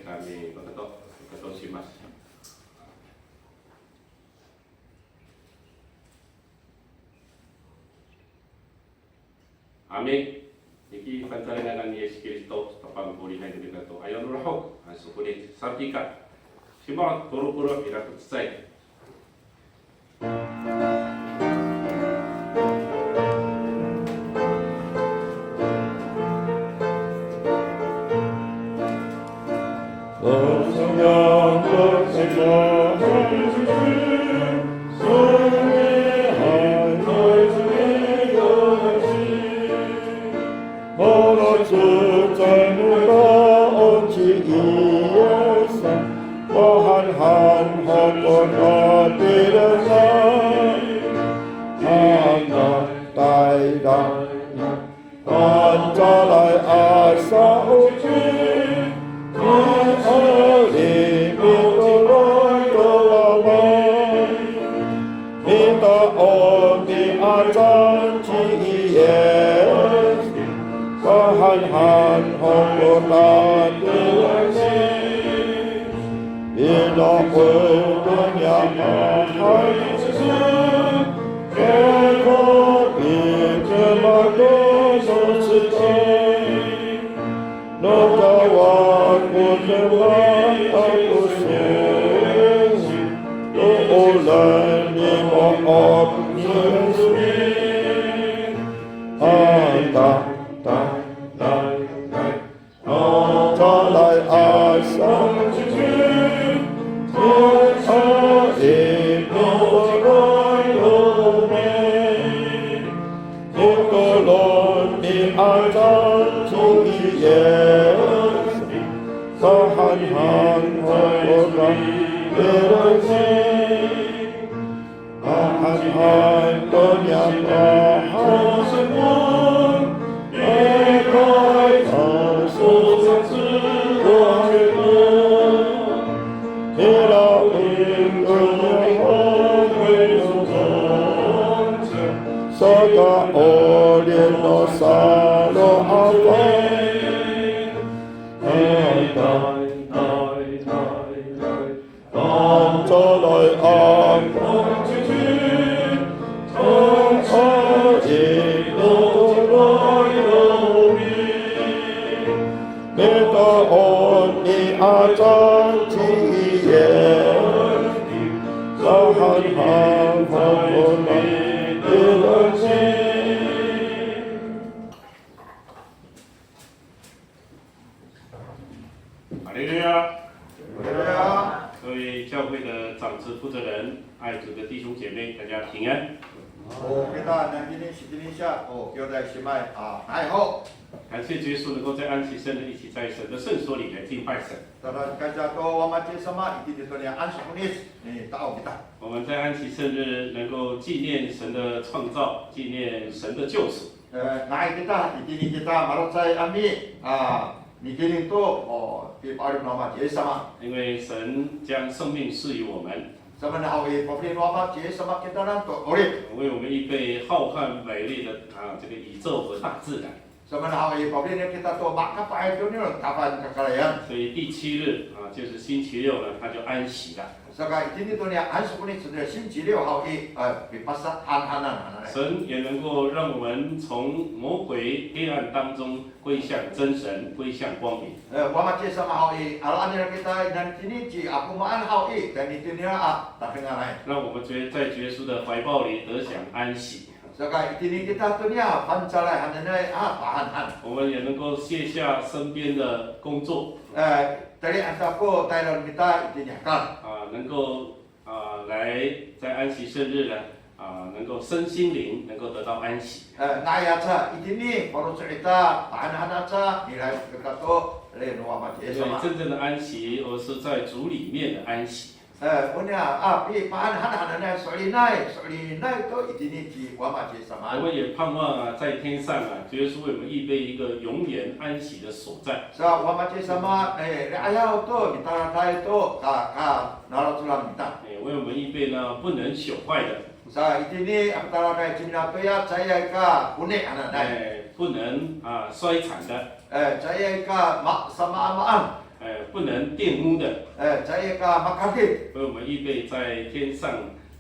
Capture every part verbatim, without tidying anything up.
Kami pakato, pakato simas. Amin. Niki fangcalay a ngangan ni Yis Kristo, Tapang ko lihay no mita to ayaw no lahok, a, so'elin, sapika. Sima, tolo polo' ira ko cecay. Haleluya. Haleluya. 各位教会的长执、负责人、爱主的弟兄姐妹，大家平安。 O kita nanitini, sitini siya, o kiwday simay, a, hay ho. 感谢主耶稣能够在安息圣日一起在神的圣所里来敬拜神。 Tada, kasa to Wama ci Yis sama, itini to niya ansokonic, ni tao kita. 我们在安息圣日能够纪念神的创造，纪念神的救赎。 E, nga'ay kita, itini kita malacecay a mi, a, mikilim to, o, pipa'orip no Wama ci Yis sama. 因为神将生命赐予我们。 Samaan haw i, pafeli no Wama ci Yis sama kitanan to 'orip. 为我们预备浩瀚伟丽的，啊，这个宇宙和大自然。 Samaan haw i, pafeli kita to makapa'ay to niya tafang kakarayan. 所以第七日，啊，就是星期六呢，他就安息了。 Saka itini to niya ansokonic, singci liw haw i, e, pipasahanhanan hananay. 神也能够让我们从魔鬼黑暗当中归向真神，归向光明。 E, Wama ci Yis sama haw i, alaen nira kita nanitini ci Akomaan haw i, tayni to niya a tadenganay. 让我们觉-，在主耶稣的怀抱里得享安息。 Saka itini kita to niya fangcalay hananay a pahanhan. 我们也能够卸下身边的工作。 E, tayni anta ko tayra no mita itini hekal. 啊，能够，啊，来在安息圣日呢，啊，能够身心灵能够得到安息。 E, nga'ay aca itini, faloco' ita, pahanhan aca, ira kita to, ri no Wama ci Yis sama. 因为真正的安息，而是在主里面的安息。 E, o niya, a, pipahanhan hananay, so'elinay, so'elinay to itini ci Wama ci Yis sama. 我们也盼望啊，在天上啊，主耶稣为我们预备一个永远安息的所在。 Sa Wama ci Yis sama, e, ri'ayaw to, mitalaay to, ka, ka, naracolan mita. 哎，为我们预备呢，不能朽坏的。 Sa itini, a, mitalaay cingra toya, caay ka koni hananay. 哎，不能，啊，衰残的。 E, caay ka ma-, samaamaan. 哎，不能玷污的， E, caay ka makadit. 为我们预备在天上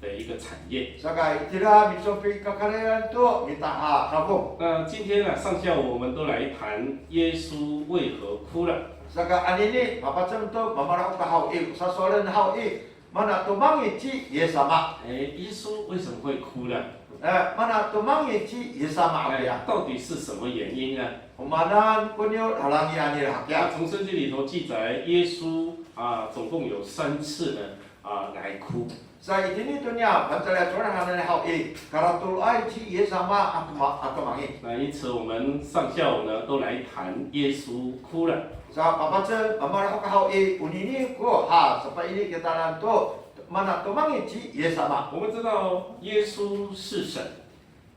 的一个产业。 Saka itira micompi i kakarayan to mita a kafong. 那今天呢，上下午我们都来谈耶稣为何哭了。 Saka anini, papacem to, mamalahok haw i, sasowalen haw i, mana tomangic ci Yis sama. 哎，耶稣为什么会哭呢？ E, mana tomangic ci Yis sama hakiya. 哎，到底是什么原因呢？ O maan ko niya lalangian nira hakiya. 那从圣经里头记载，耶稣啊，总共有三次呢，啊，来哭。 Sa itini to niya, fangcalay a codad hananay haw i, karatoloay ci Yis sama a toma-, a tomangic. 那因此我们上下午呢，都来谈耶稣哭了。 Sa papacem, mamalahok haw i, onini ko, ha, sapaini kitanan to, mana tomangic ci Yis sama. 我们知道耶稣是神。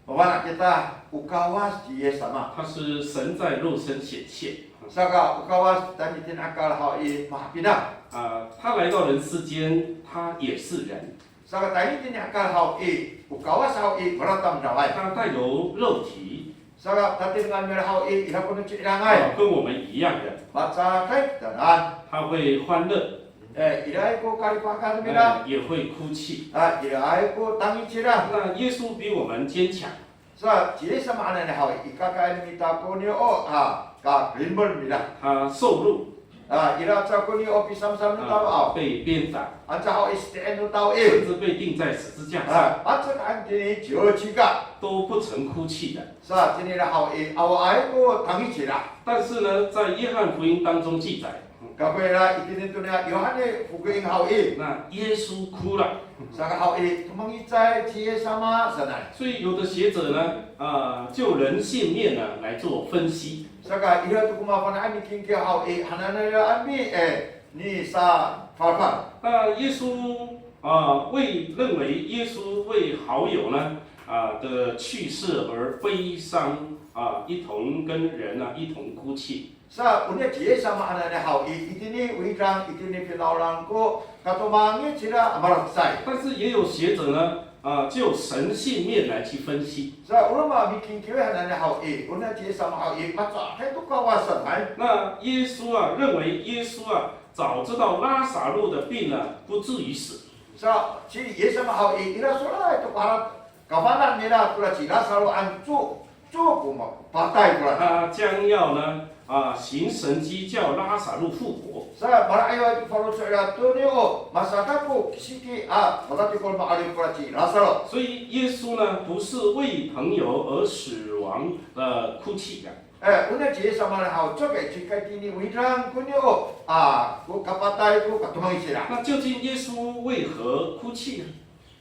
Mafana' kita, o Kawas ci Yis sama. 他是神在肉身显现。 Saka o Kawas tayni i hekal haw i mahapinang. 啊，他来到人世间，他也是人。 Saka tayni i hekal haw i, o Kawas haw i, mala tamdaway. 他带有肉体。 Saka tatirengan nira haw i, ira ko no ci'irangay. 啊，跟我们一样的。 Mahecaday kitanan. 他会欢乐。 E, iraay ko kalipahakan nira. 哎，也会哭泣。 A, iraay ko tangic nira. 那耶稣比我们坚强。 Sa, ci Yis sama hananay haw i, ikakaay no mita ko niya o, a, kalimbel nira. 他受辱。 A, ira aca ko niya o pisamsam no tao aw. 啊，被鞭打。 Anca haw i seti'en no tao i. 甚至被钉在十字架上。 A, pacekan tini ciwcika. 都不曾哭泣的。 Sa, cingra haw i, awaay ko tangic nira. 但是呢，在约翰福音当中记载， Kako ira itini to niya Yohani Fokoin haw i. 那耶稣哭了。 Saka haw i, tomangicay ci Yis sama sanay. 所以有的学者呢，啊，就人性面呢来做分析。 Saka ira to ko mafana'ay mikingkiw haw i, hananay a mi, e, nisafalfal. 那耶稣啊，为，认为耶稣为好友呢，啊，的去世而悲伤，啊，一同跟人啊，一同哭泣。 Sa, oniya ci Yis sama hananay haw i, itini widang, itini finawlan ko katomangic nira a malacecay. 但是也有学者呢，啊，就神性面来去分析。 Sa, o roma mikingkiw hananay haw i, oniya ci Yis sama haw i, maco'etay to Kawasan hay. 那耶稣啊，认为耶稣啊，早知道拉撒路的病呢，不至于死。 Sa, ci Yis sama haw i, ira sowalay to ko harat, kafana' nira kora ci Lasaroan, co, co ko ma, patay kora. 他将要呢，啊，行神迹叫拉撒路复活。 Sa, mala'ayaw to faloco' nira to niya o, masadak ko kisiki a, masadak ko ma'orip kora ci Lasaro. 所以耶稣呢，不是为朋友而死亡，呃，哭泣的。 E, oniya ci Yis sama haw, cowa ka i, caay ka itini widang ko niya o, a, ko kapatay ko katomangic nira. 那究竟耶稣为何哭泣呢？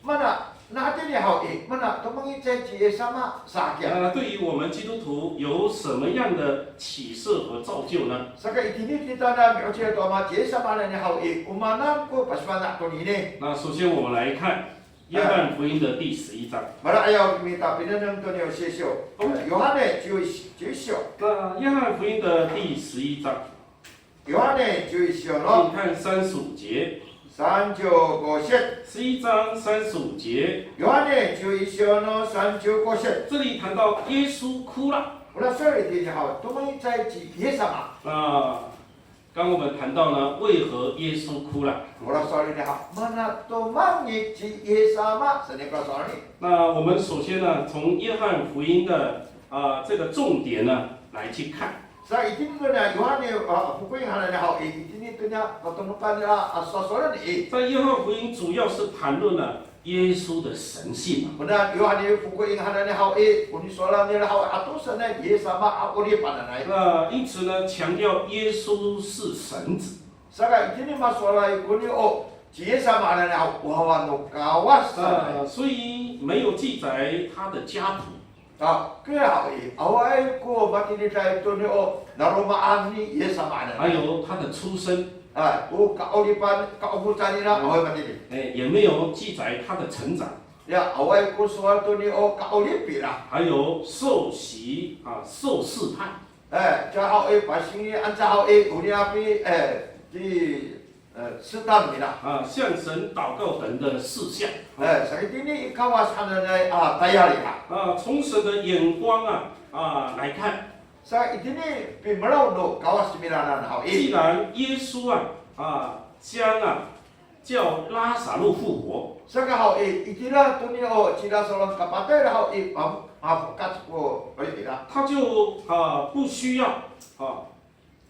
Mana, na itini haw i, mana tomangicay ci Yis sama sa hakiya. 呃，对于我们基督徒有什么样的启示和造就呢？ Saka itini titaanan, mi'osi to ama ci Yis sama hananay haw i, o maan ko pasifana' tonini. 那首先我们来看约翰福音的第十一章。 Mala'ayaw mita pinengneng to niya o sisiw. Yohani ciw, ciwsiw. 那约翰福音的第十一章， Yohani ciw issiw no. 请看三十五节。 Sanciw kosec. 十一章三十五节。 Yohani ciw issiw no sanciw kosec. 这里谈到耶稣哭了。 Ora sowal itini haw, tomangicay ci Yis sama. 那刚我们谈到呢，为何耶稣哭了？ Ora sowal itini haw, mana tomangic ci Yis sama, saan ko sowal i. 那我们首先呢，从约翰福音的，呃，这个重点呢，来去看。 Sa itini to niya Yohani, a, Fokoin hananay haw i, itini to niya patonokan nira a sasowalen i. 在约翰福音主要是谈论了耶稣的神性嘛。 Kona Yohani Fokoin hananay haw i, o nisowalan nira haw i, ato sanay Yis sama a 'orip hananay. 那因此呢，强调耶稣是神子。 Saka itini masowalay ko niya o, ci Yis sama hananay haw, o wawa no Kawas sanay. 呃，所以没有记载他的家谱。 A, kaya haw i, awaay ko matiniay to niya o, nalomaan ni Yis sama hananay. 还有他的出身。 A, o ka'oripan, ka'ofocan nira, awaay matini. 哎，也没有记载他的成长。 Ya, awaay ko sowal to niya o ka'orip nira. 还有受洗啊，受试探。 E, caay haw i, pasingli, anca haw i, oniya pi, e, ti, e, 试探 nira. 啊，向神祷告等的事项。 E, saka itini i Kawas hananay a tayal nira. 啊，从神的眼光啊，啊，来看。Sa itini pimelaw no Kawas cingranan haw i. 既然耶稣啊，啊，将啊，叫拉撒路复活， Saka haw i, itira toni o, cira solang kapatay haw i, ma, mafokkac ko pali ira. 他就，啊，不需要，啊，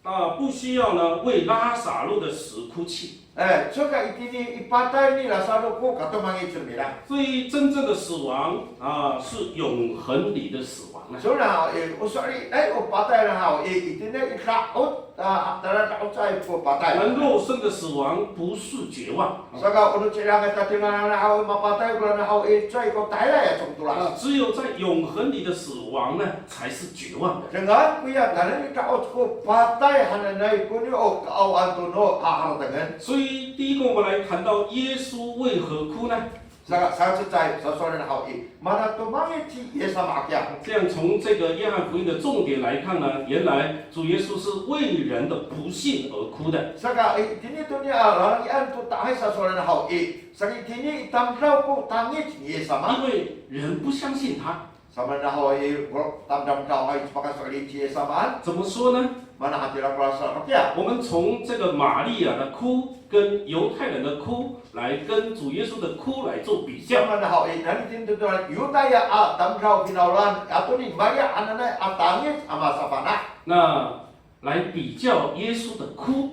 啊，不需要呢，为拉撒路的死哭泣。 E, saka itini i patay ni Lasaro ko katomangic cingra. 所以真正的死亡啊，是永恒里的死亡啊。 Sona, e, o sowal i, e, o patay haw i, itini i da'oc, a, tada'ocay ko patay. 而肉身的死亡不是绝望。 Saka o no cira a tatirengan haw i, mapatay kora haw i, caay ko tahira ya congtolas. 啊，只有在永恒里的死亡呢， 才是绝望的。 Dengan koya, tayni i da'oc ko patay hananay koni o kaawan to no haharatengen. 所以第一个，我们来谈到耶稣为何哭呢？ Saka, saka cecay, sasowalen haw i, mana tomangic ci Yis sama hakiya. 这样从这个约翰福音的重点来看呢，原来主耶稣是为人的不信而哭的。 Saka, i, itini toni a, lalangian to ta'angay sasowalen haw i, saka itini i tamdaw ko tangic ni Yis sama. 因为人不相信他。 Samaan haw i, tamdamdaw haw i, pakasowal ci Yis samaan. 怎么说呢？ Mana hatira ko sowal hakiya. 我们从这个玛利亚的哭跟犹太人的哭来跟主耶稣的哭来做比较。 Samaan haw i, nani tini to Yotaya a tamdaw finawlan, ato ni Maria hananay a tangic a masafana'. 那来比较耶稣的哭。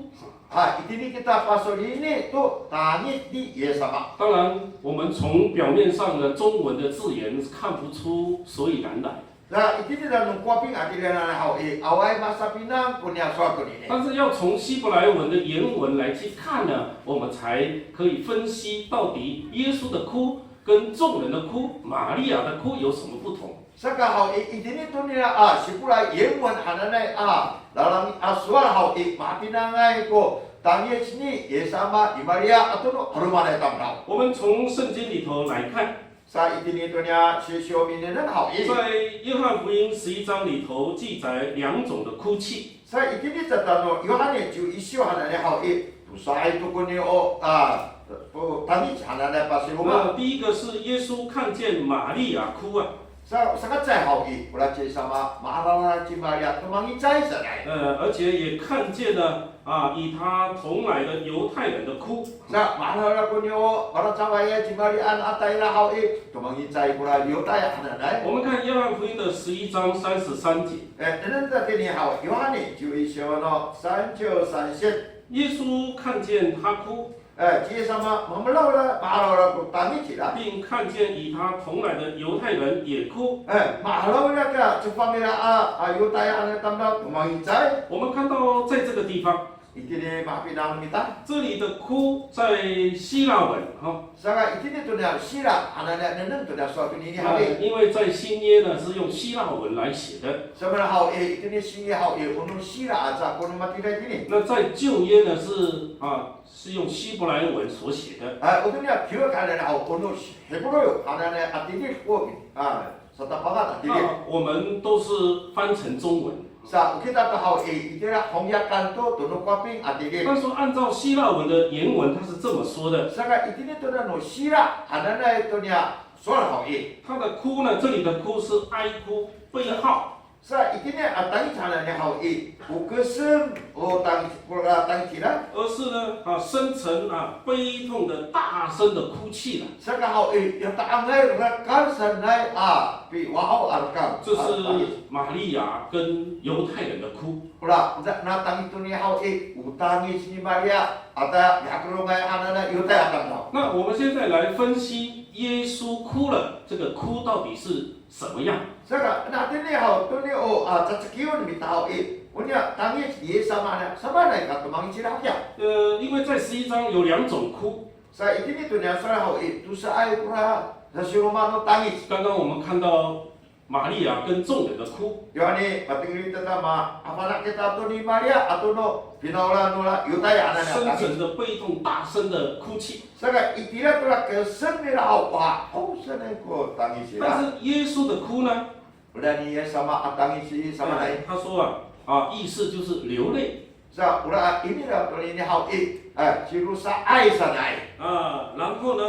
A, itini kita pasolini to tangic ni Yis sama. 当然，我们从表面上的中文的字眼看不出所以然来。 Na itini no Kowaping a tilid hananay haw i, awaay masapinang koniya sowal tonini. 但是要从希伯来文的原文来去看呢，我们才可以分析到底耶稣的哭跟众人的哭、玛利亚的哭有什么不同。 Saka haw i, itini tonini a, Sipolay yengon hananay a, lalangian a sowal haw i, mapinangay ko tangic ni Yis sama, ni Maria, ato no 'alomanay tamdaw. 我们从圣经里头来看， Sa itini toniya sisiw minengneng haw i. 在约翰福音十一章里头记载两种的哭泣。 Sa itini caay tano Yohani ciw issiw hananay haw i, tosaay to koni o, a, o tangic hananay pasiroma. 那第一个是耶稣看见玛利亚哭啊。 Sa, sakacecay haw i, ora ci Yis sama, ma'araw ci Maria, tomangicay sanay. 呃，而且也看见了，啊，与他同来的犹太人的哭。 Sa, ma'araw koni o, malacafay ci Mariaan a tayra haw i, tomangicay kora Yotaya hananay. 我们看约翰福音的十一章三十三节。 E, nengneng ta tini haw, Yohani ciw issiw no sanciw sansit. 耶稣看见他哭， E, ci Yis sama, mamelaw ira, ma'araw ira ko tangic ira. 并看见与他同来的犹太人也哭。 E, ma'araw ira ko cefang nira a, a, Yotaya hananay tamdaw, tomangicay. 我们看到在这个地方， Itini mahapinang no mita. 这里的哭在希腊文，哈， Saka itini toniya Sila, hananay nengneng toniya sowal tonini haw i. 呃，因为在新约呢是用希腊文来写的。 Samaan haw i, itini Sinyi haw i, o no Sila aca ko no matira itini. 那在旧约呢是，啊，是用希伯来文所写的。 A, o toniya kiwkay hananay haw, o no Hipru hananay a tilid ko, a, satapangan a tilid. 那我们都是翻成中文。 Sa, o kita to haw i, itira hongyakan to, to no Kowaping a tilid. 但是按照希腊文的原文，它是这么说的： Saka itini toniya no Sila hananay toniya sowal haw i. 他的哭呢，这里的哭是哀哭、悲号。 Sa itini a tangic hananay haw i, o kesem, o tangic, kora tangic ira. 而是呢，啊，深沉啊，悲痛的大声的哭泣了。 Saka haw i, ya ta'angay rekal sanay a, piwahaw a rekal. 这是玛利亚跟犹太人的哭。 Ora, na, na tangic toni haw i, o tangic ni Maria, ato mihakelongay hananay Yotaya a tamdaw. 那我们现在来分析耶稣哭了，这个哭到底是什么样？ Saka, na tini haw, toni o, a, cacikiw no mita haw i, oniya tangic ni Yis sama hananay, samaanay ka tomangic ira hakiya. 呃，因为在十一章有两种哭。 Sa itini toniya sowal haw i, tosaay kora sasiroma no tangic. 刚刚我们看到玛利亚跟众人的哭。 Yoni, matengil kita ma, a, mafana' kita to ni Maria, ato no finawlan nora Yotaya hananay a tangic. 深沉的悲痛，大声的哭泣。 Saka itira tora kesem nira haw, wahaw sanay ko tangic ira. 但是耶稣的哭呢？ Ora ni Yis sama a tangic i, samaanay. 哎，他说啊，啊，意思就是流泪。 Sa, ora ini ira tonini haw i, e, cirosaay sanay. 啊，然后呢，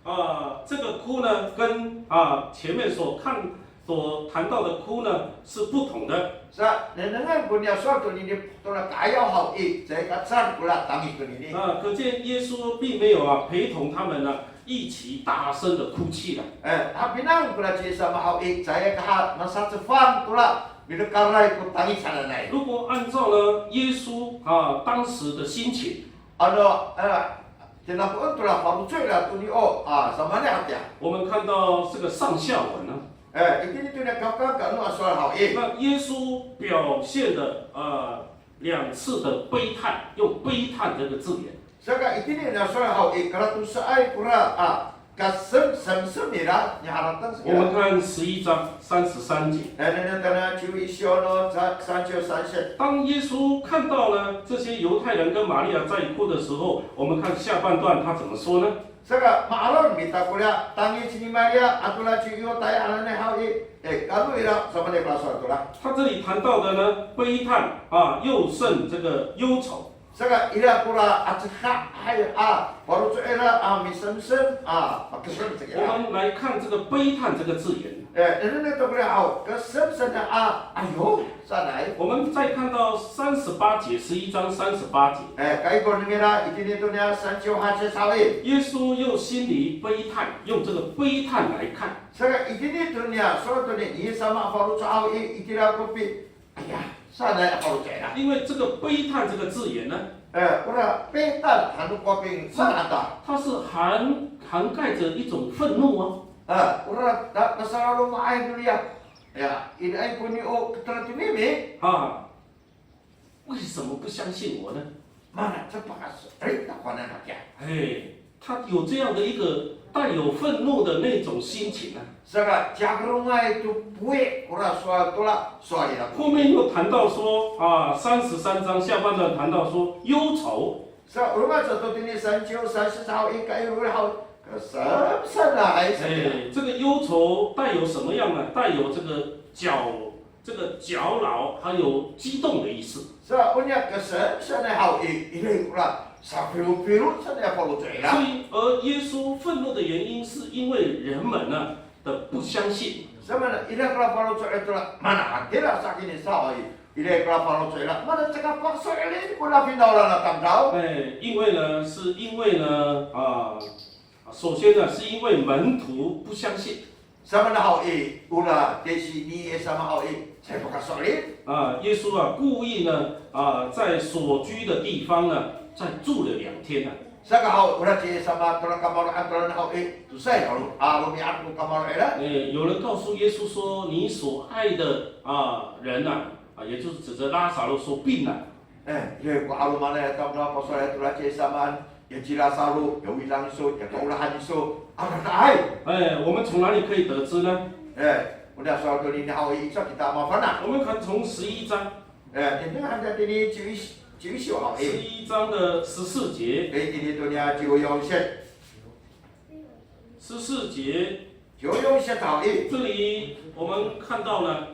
啊，这个哭呢，跟，啊，前面所看，所谈到的哭呢是不同的。 Sa nengnengen koniya sowal tonini tona ka'ayaw haw i, caay ka cecay kora tangic tonini. 啊，可见耶稣并没有啊陪同他们呢一起大声的哭泣了。 E, hapinang kora ci Yis sama haw i, caay ka ha masacefang kora milekaray ko tangic hananay. 如果按照呢耶稣啊当时的心情， Ano, e, tinakoen tora faloco' ira toni o, a, samaanay hakiya. 我们看到这个上下文呢， E, itini toniya kawkawkan no a sowal haw i. 那耶稣表现的呃两次的悲叹，用悲叹这个字眼。 Saka itini toniya sowal haw i, kalatosaay kora, a, kasemsemsem nira, niharateng 我们 saka. 看十一章三十三节， E, nengneng tona ciw isi no sa-, sanciw sansit. 当耶稣看到了这些犹太人跟玛利亚在哭的时候，我们看下半段他怎么说呢？ Saka ma'araw mita kora tangic ni Maria ato ra ciw Yotaya hananay haw i, e, kano ira samaanay kora sowal tora. 他这里谈到的呢，悲叹啊，又胜这个忧愁。 Saka ira kora a cecay a faloco' ira a misemsem a pakesem saka. 我们来看这个悲叹这个字眼。 E, nengneng to kora haw, kasemsem a, ayo, sanay. 我们再看到三十八节，十一章三十八节， E, kaikor ningra itini toniya sanciw haci haw i. 耶稣又心里悲叹，用这个悲叹来看。 Saka itini toniya sowal toni Yis sama a faloco' haw i, itira ko pi, aya, sanay a faloco' ira. 因为这个悲叹这个字眼呢， E, ora 悲叹 han no Kowaping saan ta. 它是涵涵盖着一种愤怒啊。 E, ora ta, tasalaloma'ay noniya. Ya, iniay koni o keter to mimi. 啊，为什么不相信我呢？ Mana caay pakaso'elin ako hananay hakiya. 哎，他有这样的一个带有愤怒的那种心情啊。 Saka ciyakarongay to powi kora sowal tora sowal ira. 后面又谈到说啊，三十三章下半段谈到说忧愁， Sa, o roma sato tini sanciw sansit haw i, kairoray haw, kasemsem nira. 哎，这个忧愁带有什么样呢？带有这个搅这个搅扰，还有激动的意思。 Sa, oniya kasemsem nira haw i, ira kora safirofiro sanay a faloco' ira. 所以，而耶稣愤怒的原因，是因为人们呢的不相信。 Sa mana ira kora faloco' ira tora, mana hatira sa kini sa haw i, ira kora faloco' ira, mana caay ka pakaso'elin kora finawlan a tamdaw. 哎，因为呢，是因为呢，啊，首先呢，是因为门徒不相信。 Sa mana haw i, ora taysi ni Yis sama haw i, caay pakaso'elin. 啊，耶稣啊，故意呢，啊，在所居的地方呢，再住了两天呢。 Saka haw, ora ci Yis sama tora kamaro'an tora haw i, tosaay haw, a, romi'ad ko kamaro' ira. 哎，有人告诉耶稣说：“你所爱的啊人呐，啊，也就是指着拉撒路说病了。” E, ira ko 'alomanay a tamdaw pasowal tora ci Yis samaan, ya ci Lasaro, ya widang iso, ya kaolahan iso, adadaay. 哎，我们从哪里可以得知呢？ E, oniya sowal tonini haw i, icowa kita mafana'? 我们看从十一章， E, nengneng han tini ciw isi, ciw isi haw 十 i. 一章的十四节， E, tini toniya ciw yon sit. 十四节， Ciw yon sit haw i. 这里我们看到了，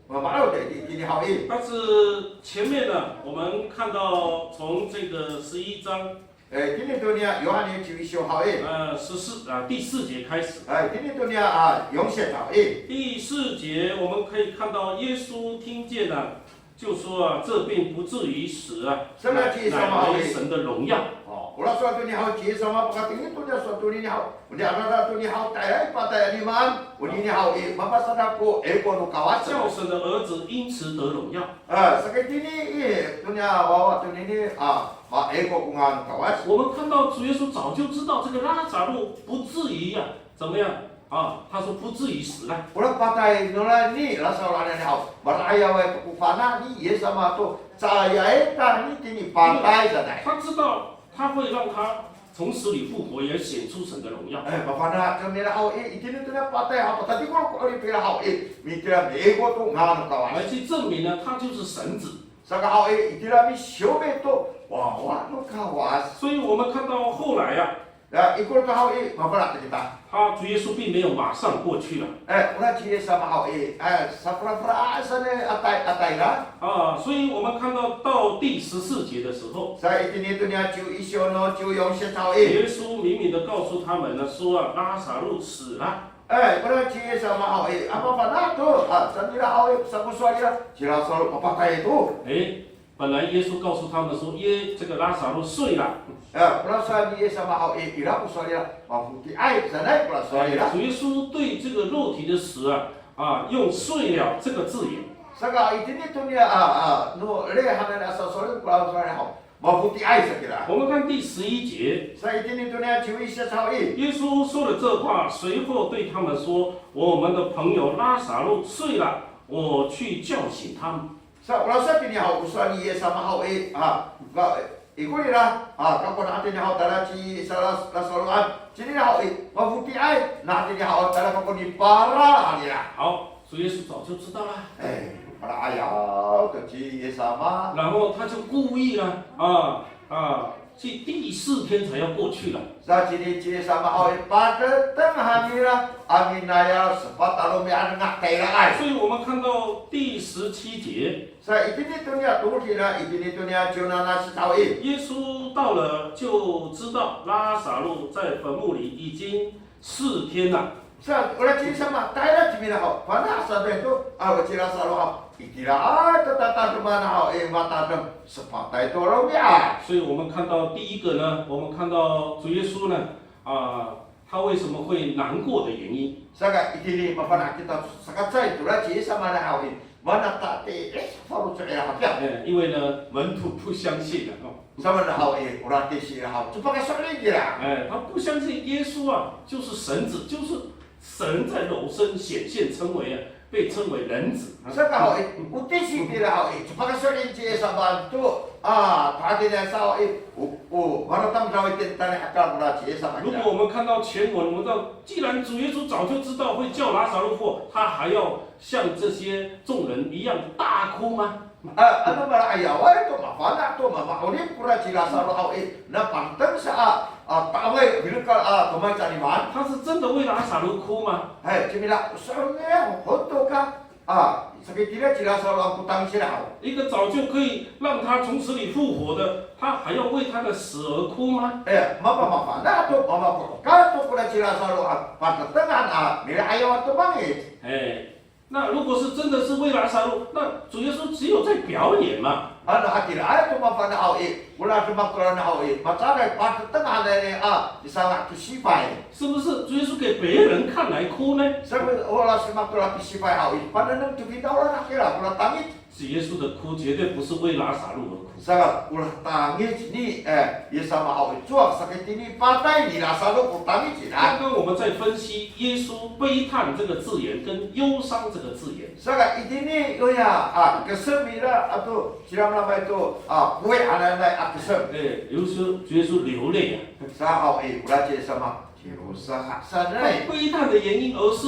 Ma'araw to i, tini haw i. 但是前面呢，我们看到从这个十一章， E, tini toniya Yohani ciw isi haw i. 呃，十四啊，第四节开始。 E, tini toniya, a, yon sit haw i. 第四节我们可以看到耶稣听见了，就说啊，这病不至于死啊， Sa, ci Yis sama haw i. 乃为神的荣耀。 O, ora sowal toni haw ci Yis sama, pakatengil toniya sowal tonini haw. Oniya adada toni haw, tayra i patay a demak. Onini haw i, mapasadak ko eko no Kawas. 叫神的儿子因此得荣耀。 A, saka itini i, toniya wawa tonini, a, ma-eko ko ngangan no Kawas. 我们看到主耶稣早就知道这个拉撒路不至于啊，怎么样啊？他说不至于死了。 Ora patay nora ni Lasaro hananay haw, mara'ayaway to ko fana' ni Yis sama to, caay tayni tini patay sanay. 他知道他会让他从死里复活，也显出神的荣耀。 E, mafana' kami ira haw i, itini toniya patay haw, patadikor ko 'orip ira haw i, itira mi'eko to ngangan no Kawas. 而且证明呢，他就是神子。 Saka haw i, itira misiyomi to wawa no Kawas. 所以我们看到后来啊， Ya, ikor to haw i, mafana' to kita. 他主耶稣并没有马上过去了。 E, ora ci Yis sama haw i, e, saferafera sanay a tay, a tayra. 啊，所以我们看到到第十四节的时候， Sa itini toniya ciw isi no ciw yon sit haw i. 耶稣明明的告诉他们呢，说啊，拉撒路死了。哎，本来 ci Yis sama haw i, a, mafana' to, a, sa nira haw i, sa ko sowal nira, ci Lasaro mapatay to. 哎，本来耶稣告诉他们说，耶，这个拉撒路睡了。 A, kora sowal ni Yis sama haw i, ira ko sowal nira, mafoti'ay sanay kora sowal nira. 主耶稣对这个肉体的死啊，啊，用睡了这个字眼。 Saka itini to niya, a, a, no, le hananay a sasowalen kora sowal nira haw, mafoti'ay sa kira. 我们看第十一节， Sa itini to niya ciwisit haw i. 耶稣说了这话，随后对他们说：“我们的朋友拉撒路睡了，我去叫醒他。” Sa, ora sa itini haw, o sowal ni Yis sama haw i, a, ka, ikor nira, a, kako na hatini haw tala ci Lasaro, Lasaroan, cingra haw i, mafoti'ay, na hatini haw tala kako nipalal nira. 好，主耶稣早就知道了。 哎，mala'ayaw to ci Yis sama. 然后他就故意了，啊，啊，这第四天才要过去了。 Sa cini ci Yis sama haw i, pateteng han nira a minayal sepat a romi'ad nga tayraay. 所以我们看到第十七节， Sa itini to niya tolo nira, itini to niya ciwnanas haw i. 耶稣到了，就知道拉撒路在坟墓里已经四天了。 Sa, ora ci Yis sama, tayra cingra haw, fana' sa to, a, ci Lasaro haw, itiraay to tatademan haw i, matadem, sepatay to romi'ad. 所以我们看到第一个呢，我们看到主耶稣呢，啊，他为什么会难过的原因。 Saka itini mafana' kita saka caay to, ora ci Yis sama haw i, mana tatiih sa faloco' nira hakiya. 哎，因为呢，门徒不相信了，哦。 Samaan haw i, ora tisi nira haw, cowa pakaso'elin kira. 哎，他不相信耶稣啊，就是神子，就是神在肉身显现，称为啊，被称为人子。 Saka haw i, o tisi nira haw i, cowa pakaso'elin ci Yis sama to, a, tatiih sa haw i, o, o, maratamdaw i titaanan i hekal kora ci Yis sama. 如果我们看到前文，我们知道，既然主耶稣早就知道会叫拉撒路复活，他还要像这些众人一样大哭吗？ A, ano mala'ayaway to, mafana' to, mama'orip kora ci Lasaro haw i, na pateteng sa a, a, ta'angay, milekal a tomangic a limaan. 他是真的为拉撒路哭吗？ Hay, cingra, saan niya, honto ka, a, sakitira ci Lasaro a ko tangic nira haw. 一个早就可以让他从死里复活的，他还要为他的死而哭吗？ E, mama, mafana' to, mama ko ka to kora ci Lasaro a, pateteng han a, mila'ayaw a tomangic. 哎， 那如果是真的是为拉撒路，那主耶稣只有在表演嘛。 Ano hatiraay to mafana' haw i, kora demak to haw i, macanay pateteng hananay a, misanga' to sipay. 是不是主耶稣给别人看来哭呢？ Sa, ora demak to pisipay haw i, panengneng to kitaoraan a kira, kora tangic. 主耶稣的哭绝对不是为拉撒路而哭。 Saka, ora tangic ni, e, Yis sama haw i, cowa sakitini patay ni Lasaro ko tangic nira. 刚刚我们在分析耶稣悲叹这个字眼跟忧伤这个字眼。 Saka itini, oya, a, kesem nira ato, cilamlamay to, a, kowi hananay a kesem. 对，耶稣，主耶稣流泪啊。 Sa haw i, ora ci Yis sama, cilosa' sanay. 他悲叹的原因，而是，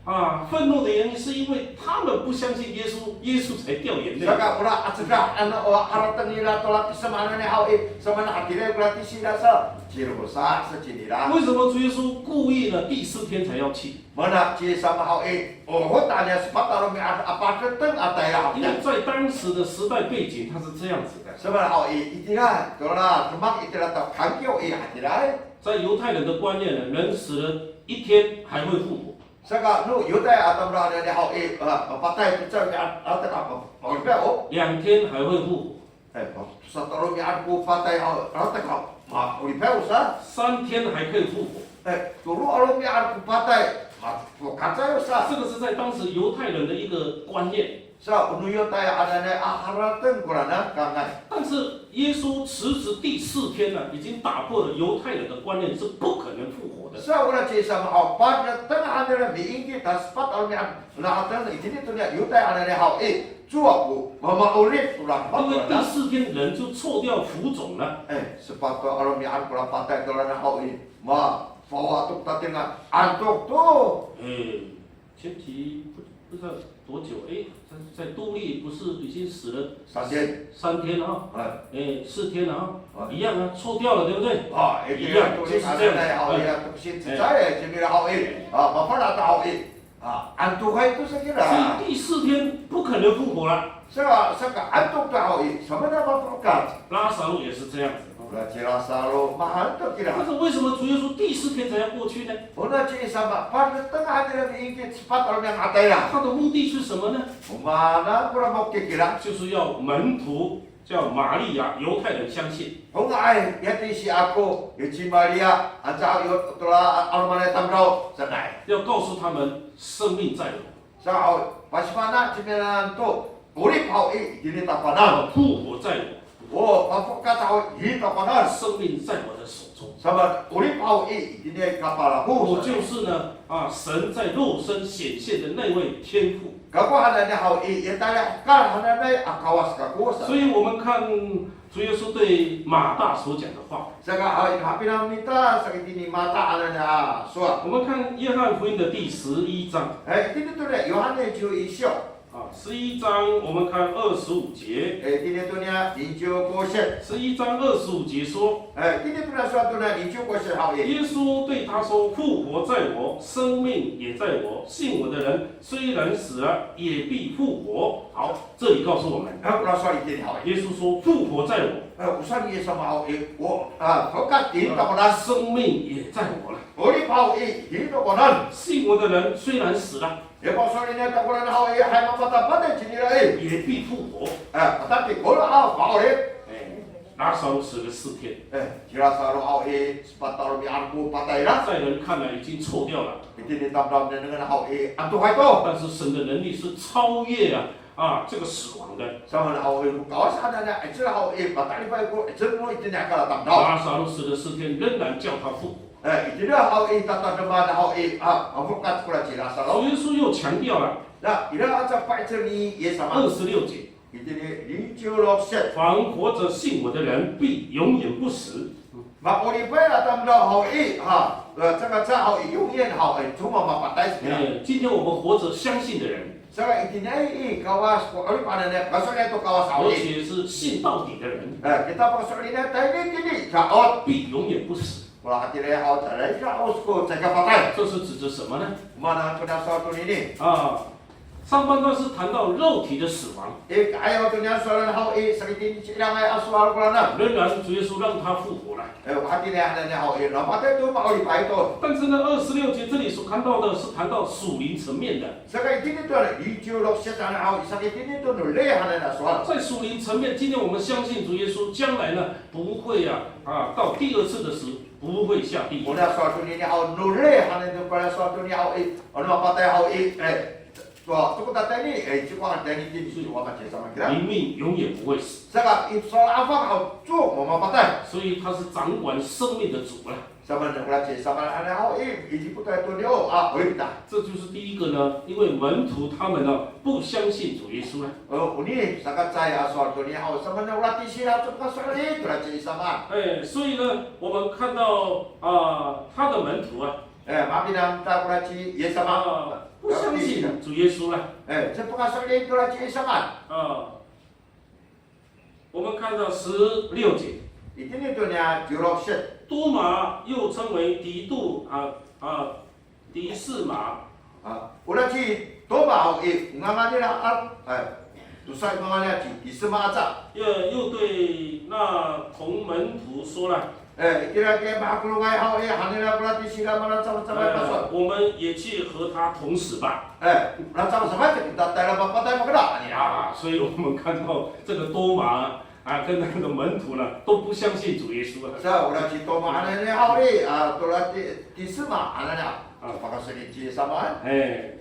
啊，愤怒的原因，是因为他们不相信耶稣，耶稣才掉眼泪。 Saka ora a ceda, ano, o harateng nira to ora kesem hananay haw i, samaan hatiraay kora tisi nira sa, cilosa' sa cinira. 为什么主耶稣故意呢，第四天才要去？ Mana ci Yis sama haw i, o, ho taniya sepat a romi'ad a pateteng a tayra haw i. 因为在当时的时代背景，它是这样子的。 Samaan haw i, itira, tora, demak itira to kangkiw i, hatira. 在犹太人的观念呢，人死了一天还会复活。 Saka, no Yotaya a tamdaw hananay haw i, a, mapatay to caay a, a, teka, ma'orip ho. 两天还会复活。 E, tosa to a romi'ad ko patay haw, a, teka, ma'orip ho sa. 三天还可以复活。 E, tolo a romi'ad ko patay, ma, mafokacay ho sa. 这个是在当时犹太人的一个观念。 Sa, o no Yotaya hananay a harateng koraan a kangay. 但是耶稣迟迟第四天呢，已经打破了犹太人的观念，是不可能复活的。 Sa, ora ci Yis sama haw, pateteng hananay miingki to sepat a romi'ad, na hatira itini to niya Yotaya hananay haw i, cowa ko mama'orip to ora, 因为第四天人就臭掉浮肿了。 E, sepat a romi'ad kora patay to ora haw i, mafawa to ko tatirengan, antok to. 哎，前几，不，不知道多久，哎，他在都历不是已经死了三天。 三天了哈？ E. 哎，四天了哈？ E. 一样啊，臭掉了，对不对？ A, e, 一样，就是这样子。 haw i, antok to ko cecay, cinira haw i, a, mafana' to haw i, a, antok to sa kira. 所以第四天不可能复活了。Saka, saka antok to haw i, samaan a mafokat. 拉撒路也是这样子。 Ona ci Lasaro mahaen to kira. 但是为什么主耶稣第四天才要过去呢？ Ona ci Yis sama, paleteng han nira miingki sepat a romi'ad a tayra. 他的目的是什么呢？ O maan kora mokik kira. 就是要门徒，叫玛利亚，犹太人相信。 O nga'ay, ya tisi ako, ya ci Maria, anca yo tora 'alomanay tamdaw sanay. 要告诉他们，生命在我。 Sa, o, pasifana' cingra to, 'orip haw i, itini takowanan. 复活在我。 O, mafokat haw i, itini takowanan. 生命在我的手中。 Samaan, 'orip haw i, itini kapalako. 我就是呢，啊，神在肉身显现的那位天父。 Kako hananay haw i, ya talahekal hananay a Kawas kako sa. 所以我们看主耶稣对马大所讲的话。 Saka, a, hapinang mita, saka itini Mata hananay a sowal. 我们看约翰福音的第十一章。 E, itini to ni Yohane ciw ici siyo. 啊，十一章，我们看二十五节。 E, itini to niya niciw ko set. 十一章二十五节说， E, itini to niya sowal to niya niciw ko set haw i. 耶稣对他说：“复活在我，生命也在我。信我的人，虽然死了，也必复活。”好，这里告诉我们， E, ora sowal itini haw i. 耶稣说：“复活在我。” E, o sowal ni Yis sama haw i, o, a, fokat itini takowanan. 生命也在我了。 'Orip haw i, itini takowanan. 信我的人虽然死了， Ya pasowal inian takowanan haw i, hay mapatay, patay cinira i. 也必复活。 E, patay to kora haw, ma'orip. 哎，拉撒路死了四天， E, ci Lasaro haw i, sepat a romi'ad ko patay nira. 在人看来已经臭掉了。 Itini tamdaw nengnengen haw i, antohay to. 但是神的能力是超越啊，啊，这个死亡的。 Samaan haw i, o Kawas hananay a 'icel haw i, matalipay ko 'icel no itini a kala tamdaw. 拉撒路死了四天，仍然叫他复活。 E, itira haw i, tatademan haw i, a, mafokat kora ci Lasaro. 主耶稣又强调了， Na, ira aca pa'icel ni Yis sama. 二十六节， Itini niciw rokset. 凡活着信我的人必永远不死。 Ma'oripay a tamdaw haw i, ha, e, caka ca haw i, 永远 haw i, cuma mapatay sa kira. 哎，今天我们活着相信的人， Saka itini i, Kawas ko 'orip hananay, pakaso'elin to Kawas haw i. 而且是信到底的人， E, kita pakaso'elin tayni tini, sa'ot. 必永远不死。 Ora hatiraay haw, caay ka 'os ko caay ka patay. 这是指着什么呢？ O maan kona sowal tonini. 啊，上半段是谈到肉体的死亡。 E, ayaw to niya sowal haw i, sakitini ci'ilangay a sowal kora na. 仍然主耶稣让他复活了。 E, hatiraay hananay haw i, mapatay to, ma'oripay to. 但是呢，二十六节这里所谈到的是谈到属灵层面的。 Saka itini to, niciw rokset hananay haw i, sakitini to no ley hananay a sowal. 在属灵层面，今天我们相信主耶稣将来呢，不会啊，啊，到第二次的时候不会下地狱。 Ona sowal tonini haw, no ley hananay to kora sowal tonini haw i, ano mapatay haw i, e, to, to ko tatayni, e, ciko tatayni tini, so, wama ci Yis sama kira. 灵命永远不会死。 Saka i sowal a afak haw, cima mapatay. 所以他是掌管生命的主了。 Samaan, ora ci Yis sama hananay haw i, i, ciko tatayni to niya, a, 'orip ita. 这就是第一个呢，因为门徒他们呢不相信主耶稣了。 O, onini, saka caay a sowal tonini haw, samaan, ora tisira, cima pakaso'elin to ora ci Yis sama. 哎，所以呢，我们看到啊，他的门徒啊， E, mapinang ta kora ci Yis sama. 啊，不相信主耶稣了。 E, cima pakaso'elin to ora ci Yis sama. 啊，我们看到十六节， Itini to niya ciw rokset. 多马又称为迪度啊啊，迪士马。 A, ora ci Toma haw i, o ngangan nira a, e, tosa i ngangan nira ci Disema aca. 又又对那同门徒说了， E, itira ko mahakolongay haw i, han nira kora tisira malacafacafay a pasowal. 我们也去和他同死吧。 E, malacafacafay kita tayra mapatay mako nira. 啊，所以我们看到这个多马啊，跟那个门徒呢，都不相信主耶稣啊。 Sa, ora ci Toma hananay haw i, a, tora ci Disema hananay, a, pakaso'elin ci Yis sama. 哎，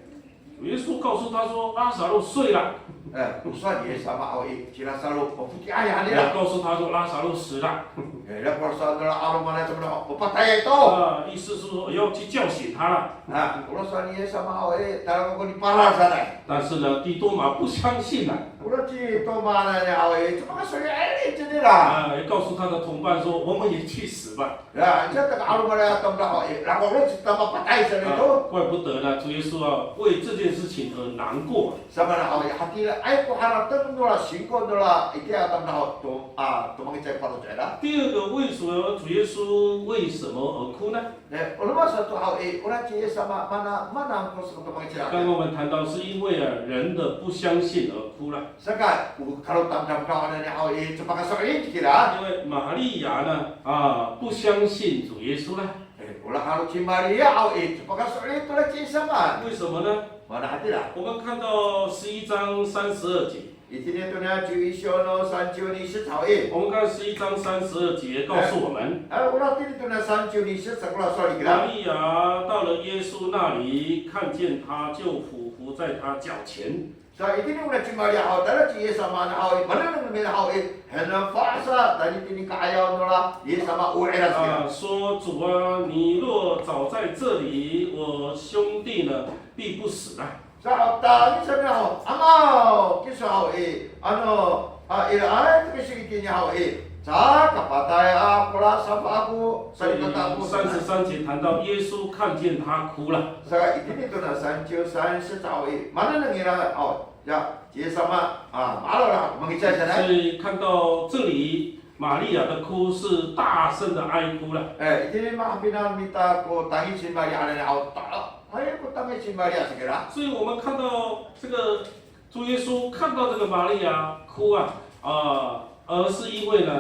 主耶稣告诉他说，拉撒路睡了。 E, o sowal ni Yis sama haw i, ci Lasaro mafoti'ay han nira. 也告诉他说，拉撒路死了。 E, ira ko sowal nira 'alomanay to, mapatay to. 啊，意思是说要去叫醒他了。 A, ora sowal ni Yis sama haw i, tayra ko nipalal sanay. 但是呢，迪多马不相信了。 Ora ci Toma hananay haw i, cima pakaso'elin cinira. 啊，也告诉他的同伴说，我们也去死吧。 Ya, anca to ko 'alomanay a tamdaw haw i, lako ro' kita mapatay sanay to. 啊，怪不得呢，主耶稣啊，为这件事情而难过。 Samaan haw i, hatiraay ko harateng nora singko nora itiya a tamdaw to, a, tomangicay paloco' nira. 第二个，为什么主耶稣为什么而哭呢？ E, o roma sato haw i, ora ci Yis sama mana, mana ko saka tomangicay nira. 刚刚我们谈到是因为啊，人的不相信而哭了。Saka, o kalotamdaw hananay haw i, cowa pakaso'elin kira. 因为玛利亚呢，啊，不相信主耶稣了。 E, ora halo ci Maria haw i, cowa pakaso'elin to la ci Yis sama. 为什么呢？ Mana hatira. 我们看到十一章三十二节。 Itini to na ciwiso no sanciw ni sec haw i. 我们看十一章三十二节告诉我们， E, ora tini to na sanciw ni sec, ora sowal kira. 玛利亚到了耶稣那里，看见他，就俯伏在他脚前。 Sa itini ora ci Maria haw, tayra ci Yis sama haw i, manengneng nira haw i, hanan fasa, tayni tini ka'ayaw nora Yis sama o ira sa kira. 啊，说：“主啊，你若早在这里，我兄弟呢，必不死啊。” Sa, o tangic sa nira haw, Amaw, kiso haw i, ano, a, iraay to kiso itini haw i, caka patay ako, ora safa ako, salikaka ako. 三十三节谈到耶稣看见他哭了。 Saka itini to na sanciw san sec haw i, manengneng nira haw, ya, ci Yis sama, a, ma'araw ako, mangicay sanay. 所以看到这里，玛利亚的哭是大声的哀哭了。 E, itini mahapinang mita ko tangic ni Maria hananay haw, ta, hay ko tangic ni Maria sa kira. 所以我们看到这个主耶稣看到这个玛利亚哭啊，啊，而是因为呢，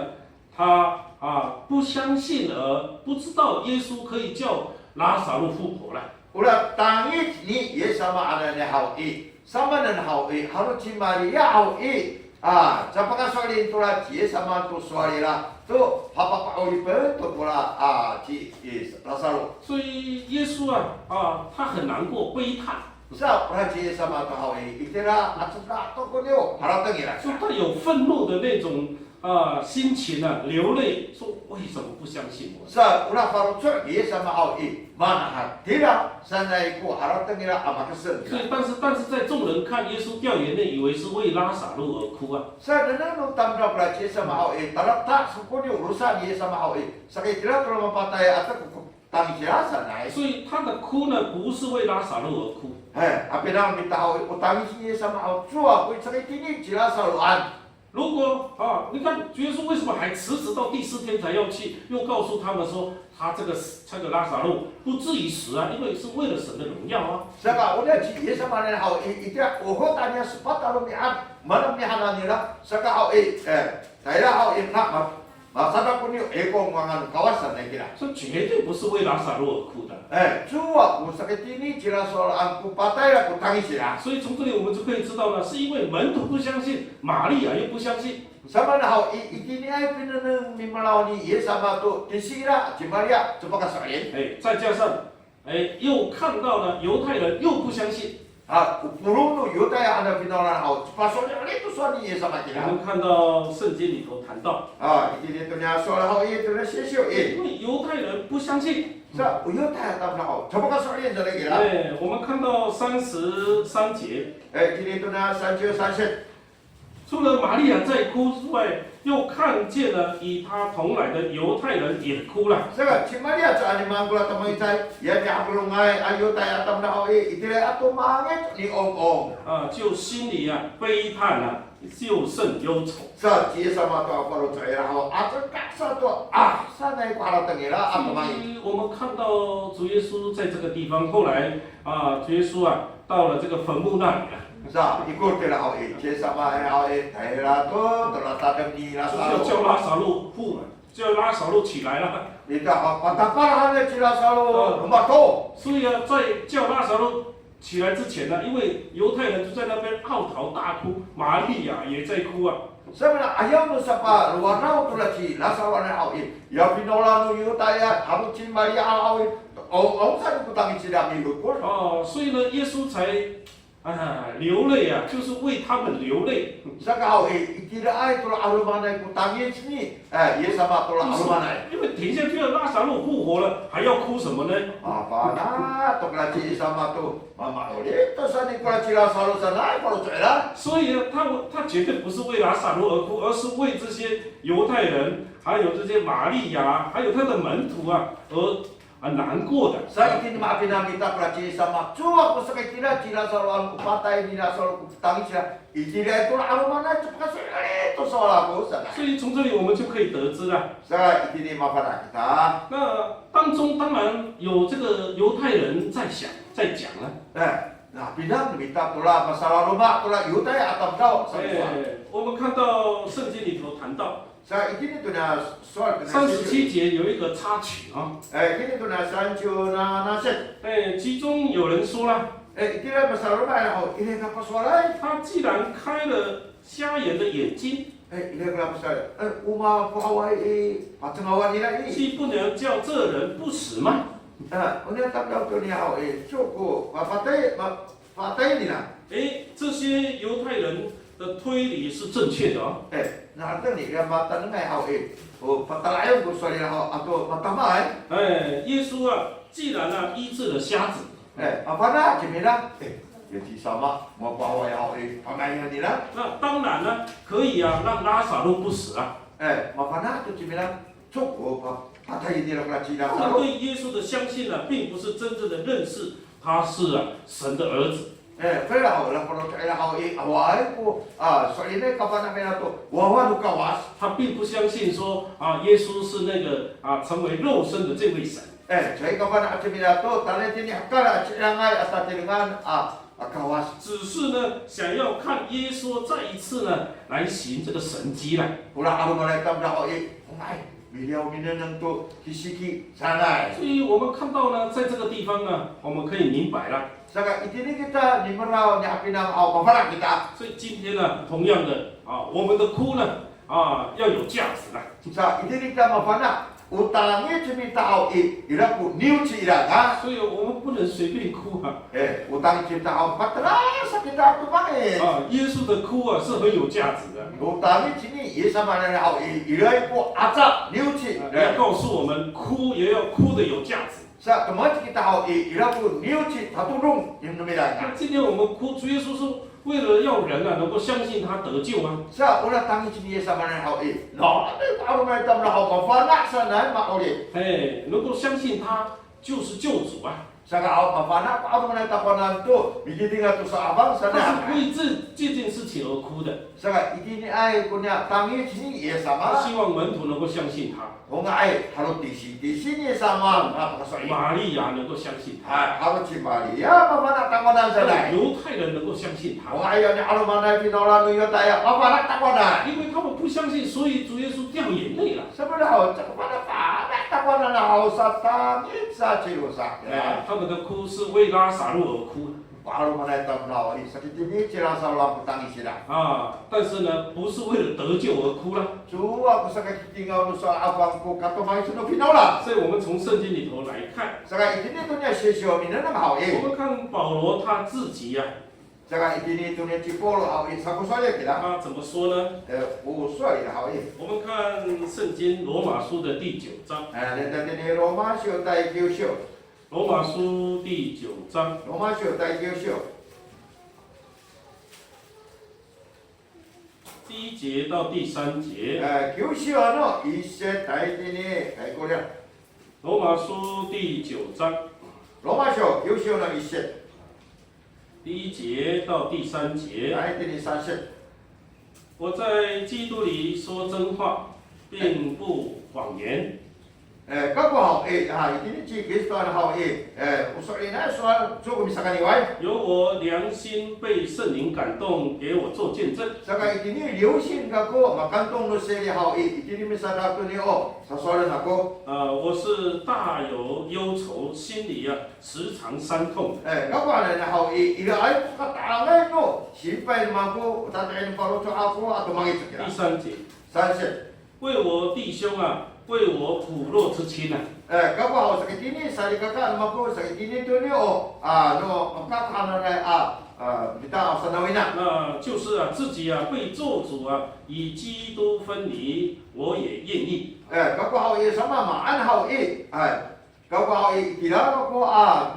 他啊不相信，而不知道耶稣可以叫拉撒路复活了。 Ora tangic ni Yis sama hananay haw i, samanen haw i, halo ci Maria haw i, a, caay pakaso'elin to la ci Yis sama to sowal nira, to papapa'oripen to kora, a, ci, i, Lasaro. 所以耶稣啊，啊，他很难过，悲叹。 Sa, ora ci Yis sama to haw i, itira a codad to ko niya, harateng nira. 说他有愤怒的那种，啊，心情啊，流泪，说为什么不相信我？ Sa, ora faloco' ni Yis sama haw i, mana hatira sanay ko harateng nira a makesem. 所以，但是，但是在众人看耶稣掉眼泪，以为是为拉撒路而哭啊。 Sa, nengneng no tamdaw kora ci Yis sama haw i, tayra ta, so ko niya, o rosa ni Yis sama haw i, saka itira to la mapatay a to ko tangic nira sanay. 所以他的哭呢，不是为拉撒路而哭。 E, hapinang mita haw i, o tangic ni Yis sama haw, cowa ko i, saka itini ci Lasaloan. 如果啊，你看主耶稣为什么还迟迟到第四天才要去，又告诉他们说他这个死，这个拉撒路不至于死啊，因为是为了神的荣耀啊。 Saka, o niya ci Yis sama hananay haw i, itiya o ho taniya sepat a romi'ad, mana mihanan nira, saka haw i, e, tayra haw i, na, ma, masadak ko niya, e, ko ngangan Kawas sanay kira. 所以绝对不是为拉撒路而哭的。 E, cowa ko saka itini ci Lasaloan ko patay nira ko tangic nira. 所以从这里我们就可以知道呢，是因为门徒不相信，玛利亚又不相信。 Samanen haw i, itiniay pinengneng mimalaw ni Yis sama to tisi ira, ci Maria, cowa pakaso'elin. 哎，再加上，哎，又看到呢，犹太人又不相信。 A, o polong no Yotaya a finawlan haw, cowa paso'elin to sowal ni Yis sama kira. 我们看到圣经里头谈到， A, itini to niya sowal haw i, to niya sisiw i. 因为犹太人不相信， Sa, o Yotaya tamdaw haw, cowa pakaso'elin sanay kira. 哎，我们看到三十三节， E, itini to niya sanciw san sec. 除了玛利亚在哭之外，又看见了与她同来的犹太人也哭了。 Saka, ci Maria caay a nimaan kora tamangicay, ya nihakolongay a Yotaya tamdaw haw i, itira ato mangic ni 'ong'ong. 啊，就心里啊悲叹啊，就甚忧愁。 Sa, ci Yis sama to a faloco' nira haw, a codad sato, a, sanay ko harateng nira a tomangic. 所以我们看到主耶稣在这个地方，后来啊，主耶稣啊，到了这个坟墓那里啊， Sa, ikor tira haw i, ci Yis sama haw i, tayra to, to ra tadem ni 就 Lasaro. 叫拉撒路复，叫拉撒路起来了。 Ita haw, patapal han ci Lasaro, 嗯。 Roma to. 所以啊，在叫拉撒路起来之前呢，因为犹太人就在那边号啕大哭，玛利亚也在哭啊。 Sa, mana ayaw no sapalowad to ra ci Lasaro hananay haw i, ya finawlan no Yotaya, halo ci Maria haw i, o, o, sa ko tangic nira mihekol. 哦，所以呢，耶稣才，啊，流泪啊，就是为他们流泪。 Saka haw i, itiraay to ra 'alomanay ko tangic ni, e, Yis sama to ra 'alomanay. 因为等一下就要拉撒路复活了，还要哭什么呢？ A, fana' to kora ci Yis sama to, mama'orip to saan i kora ci Lasaro sanay, faloco' nira. 所以呢，他，他绝对不是为拉撒路而哭，而是为这些犹太人，还有这些玛利亚，还有他的门徒啊，而，而难过的。 Sa, itini mahapinang mita kora ci Yis sama, cowa ko saka itira ci Lasaro, ano patay ni Lasaro ko tangic nira, itira to ra 'alomanay, cowa pakaso'elin to sowal ako sanay. 所以从这里我们就可以得知了， Sa, itini mafana' kita. 那当中当然有这个犹太人在想，在讲了。 E, Na, pinang no mita tora masalaloma' tora Yotaya a tamdaw sa. 哎，我们看到圣经里头谈到 Sa itini to niya sowal to niya 三十七节有一个插曲啊， Eh, itini to niya sanciw na nasit. 哎，其中有人说了， Eh, itira masalaloma' haw, ira ko sowalay. 他既然开了瞎眼的眼睛， Eh, ira ko sowalay. Eh, o mapo'away i, patengawan nira i. 岂不能叫这人不死吗？ Ah, o niya tamdaw to niya haw i, caay ko mapatay, ma, patay nira. 哎，这些犹太人的推理是正确的哦。 Eh, na, hatini ira matanengay haw i, o patalayon ko sowal nira haw, ato matamaay. 哎，耶稣啊，既然啊医治了瞎子， Eh, mafana' cingra. Eh, ya ci Yis sama, mapo'away haw i, panga'ayen nira. 那当然呢，可以啊，让拉撒路不死啊。 Eh, mafana' to cingra. Caay ko pa, patayen nira kora ci 他们 Lasaro. 对耶稣的相信呢，并不是真正的认识他是啊神的儿子。 Eh, kora haw, ira ko paro' nira haw i, awaay ko, a, so'elinay kafana' nira to, wawa no Kawas. 他并不相信说啊，耶稣是那个啊成为肉身的这位神。 Eh, caay kafana' cingra to, tayni tini hekal a ci'irangay a tatirengan a, a Kawas. 只是呢，想要看耶稣再一次呢来行这个神迹啦。 Ora 'alomanay tamdaw haw i, o nga'ay, miliyaw minengneng to kisiki sanay. 所以我们看到呢，在这个地方呢，我们可以明白了。 Saka itini kita nimeraw ni Apinang haw mafana' kita. 所以今天呢，同样的啊，我们的哭呢啊要有价值的。 Sa itini kita mafana', o tangic mita haw i, ira ko niwci ira ka. 所以我们不能随便哭啊。 Eh, o tangic mita haw, paterasa kita to mangic. 啊，耶稣的哭啊是很有价值的。 O tangic ni Yis sama nira haw i, ira ko 'aca niwci. 啊，要告诉我们，哭也要哭的有价值。 Sa tomangic kita haw i, ira ko niwci tatodong no mira. 那今天我们哭，主耶稣是为了要人啊能够相信他得救啊。 Sa ora tangic ni Yis sama nira haw i, na, ora ko 'alomanay tamdaw haw mafana' sanay ma'orip. 哎，能够相信他就是救主啊。 Saka haw mafana' ko 'alomanay takowanan to, mikitingal to sa'afang 他是 sanay. 为这这件事情而哭的。 Saka itiniay ko niya tangic ni Yis sama. 他希望门徒能够相信他， O nga'ay, halo tisi, tisi ni Yis sama, na pakaso'elin. 玛利亚能够相信他。 Hay, halo ci Maria, mafana' takowanan sanay. 犹太人能够相信他， O nga'ay, o niya 'alomanay finawlan no Yotaya, mafana' takowanan. 因为他们不相信，所以主耶稣掉眼泪了。 Samaan haw, caay ko mafana' takowanan haw sa tangic sa ci Yis. 哎，他们的哭是为拉撒路而哭。 O 'alomanay tamdaw i, sakitini ci Lasaro ko tangic nira. 啊，但是呢，不是为了得救而哭了。 Cowa ko sakakitingaw no sa'afang ko katomangic no finawlan. 所以我们从圣经里头来看， Saka itini to niya sisiw minengneng haw i. 我们看保罗他自己呀、 Saka itini to niya ci Pawlo haw i, sako sowal nira. 他怎么说呢？ Eh, o sowal nira haw i. 我们看圣经罗马书的第九章， Eh, ira itini Roma siw tay kiw siw. 罗马书第九章 Roma siw tay kiw siw. 第一节到第三节。 Eh, kiw siw no isit, tay itini, tay koriya. 罗马书第九章 Roma siw kiw siw no isit. 第一节到第三节。 Tay itini sasit. 我在基督里说真话，并不谎言。 Eh, kako haw i, ha, itini ci Kristo haw i, eh, o so'elinay sowal, caay ko misakaniway. 有我良心被圣灵感动，给我做见证。 Saka itini liwsin kako, makantong no sili haw i, itini misadak to niya o sasowalen ako. 呃，我是大有忧愁，心里啊时常伤痛。 Eh, kako hananay haw i, iraay ko kata'angay no simpay no mako, o tatiih no faloco' ako ato mangic kira. 第三节， Sasit. 为我弟兄啊，为我骨肉之亲啊。 Eh, kako haw sakitini, salikaka no mako, sakitini to niya o, a, no, maka hananay a, a, mita a sanawina. 那就是啊，自己啊被咒诅啊，与基督分离，我也愿意。 Eh, kako haw i, sama maan haw i, eh, kako haw i, itira kako a,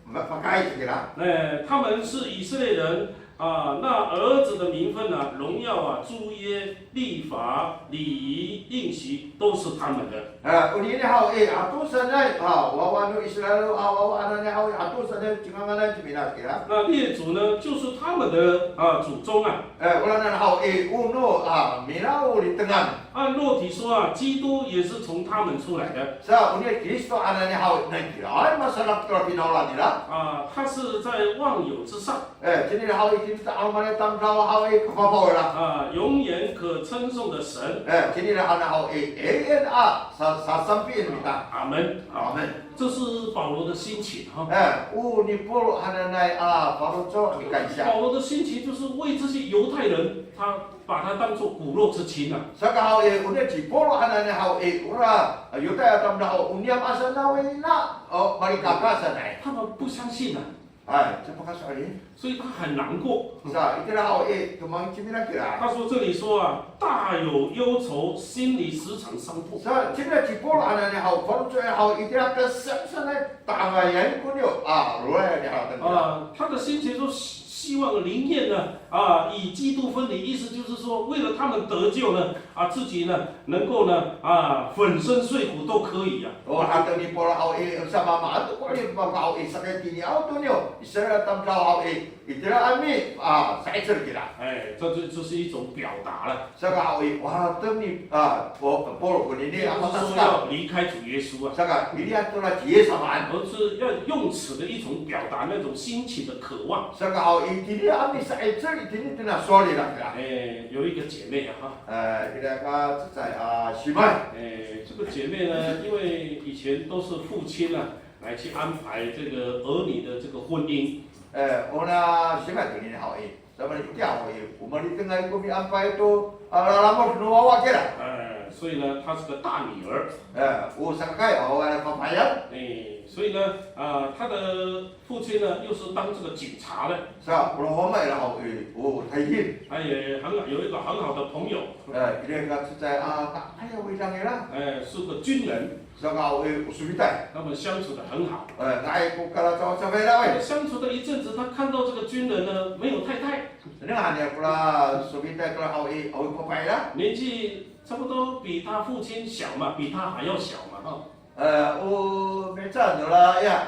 ma, ma, pakay kira. 哎，他们是以色列人啊，那儿子的名分啊、荣耀啊、诸约、律法、礼仪、应许都是他们的。 Eh, onini haw i, hato sanay, a, wawa no Israil, a, wawa hananay haw i, hato sanay cinganganay cimina kira. 那列祖呢，就是他们的啊祖宗啊。 Eh, oranan haw i, o no, a, mira o litengan. 按肉体说啊，基督也是从他们出来的。 Sa, o niya Kristo hananay haw i, nai kira, ay, masadak to a finawlan nira. 啊，他是在万有之上。 E, cingra haw i, itini to 'alomanay tamdaw haw i, kafafaw nira. 啊，永远可称颂的神。 E, cingra haw i, A N A, sa, sasampien mita. 阿们。 阿们。 这是保罗的心情哈。 E, o ni Pawlo hananay a faloco' a mikaysya. 保罗的心情就是为这些犹太人，他把他当作骨肉之亲啊。 Saka haw i, o niya ci Pawlo hananay haw i, ora, a, Yotaya tamdaw haw, o niyam a sanay na, o, malikaka sanay. 他们不相信啊。 Ay, caay pakaso'elin. 所以他很难过。 Sa, itira haw i, tomangic cingra kira. 他说这里说啊，大有忧愁，心里时常伤痛。 Sa, cingra ci Pawlo hananay haw, faloco' haw, itira kesem sanay, ta'angay ko niya, a, roray niya haw. 啊，他的心情说希，希望宁愿呢，啊，与基督分离，意思就是说，为了他们得救呢，啊，自己呢，能够呢，啊，粉身碎骨都可以啊。 O, hato ni Pawlo haw i, sa mamaan to ko 'orip haw i, saka itini haw to niya, Israil tamdaw haw i, itira a mi, a, sa'icel kira. 哎，这就，这是一种表达了。 Saka haw i, wa, to ni, a, o, Pawlo konini, 并不是说要离开主耶稣啊。 Saka, ilian to na ci Yis samaan. 而是要用此的一种表达那种心情的渴望。 Saka haw i, itini a misa'icel, itini to na sowal nira kira. 哎，有一个姐妹啊，哈。 E, ira ko cecay a simay. 哎，这个姐妹呢，因为以前都是父亲啊，来去安排这个儿女的这个婚姻。 E, ona simay tonini haw i, samaan itiya haw i, o malitengay ko miampay to, a, lalamod no wawa kira. 哎，所以呢，她是个大女儿。 E, o sakakaay a wawa a fafahiyan. 哎，所以呢，啊，她的父亲呢，又是当这个警察的。 Sa, o wama ira haw i, o tayhin. 他也很，有一个很好的朋友。 E, ira ko cecay a, a, aya widang ira. 哎，是个军人。 Saka haw i, o sofitay. 他们相处得很好。 E, nga'ay ko kalacafacafay nira haw i. 相处的一阵子，他看到这个军人呢，没有太太。 Nengneng han nira kora sofitay kora haw i, awa ko fafahi nira. 年纪差不多比他父亲小嘛，比他还要小嘛，哈。 E, o mihecaan nora, ya.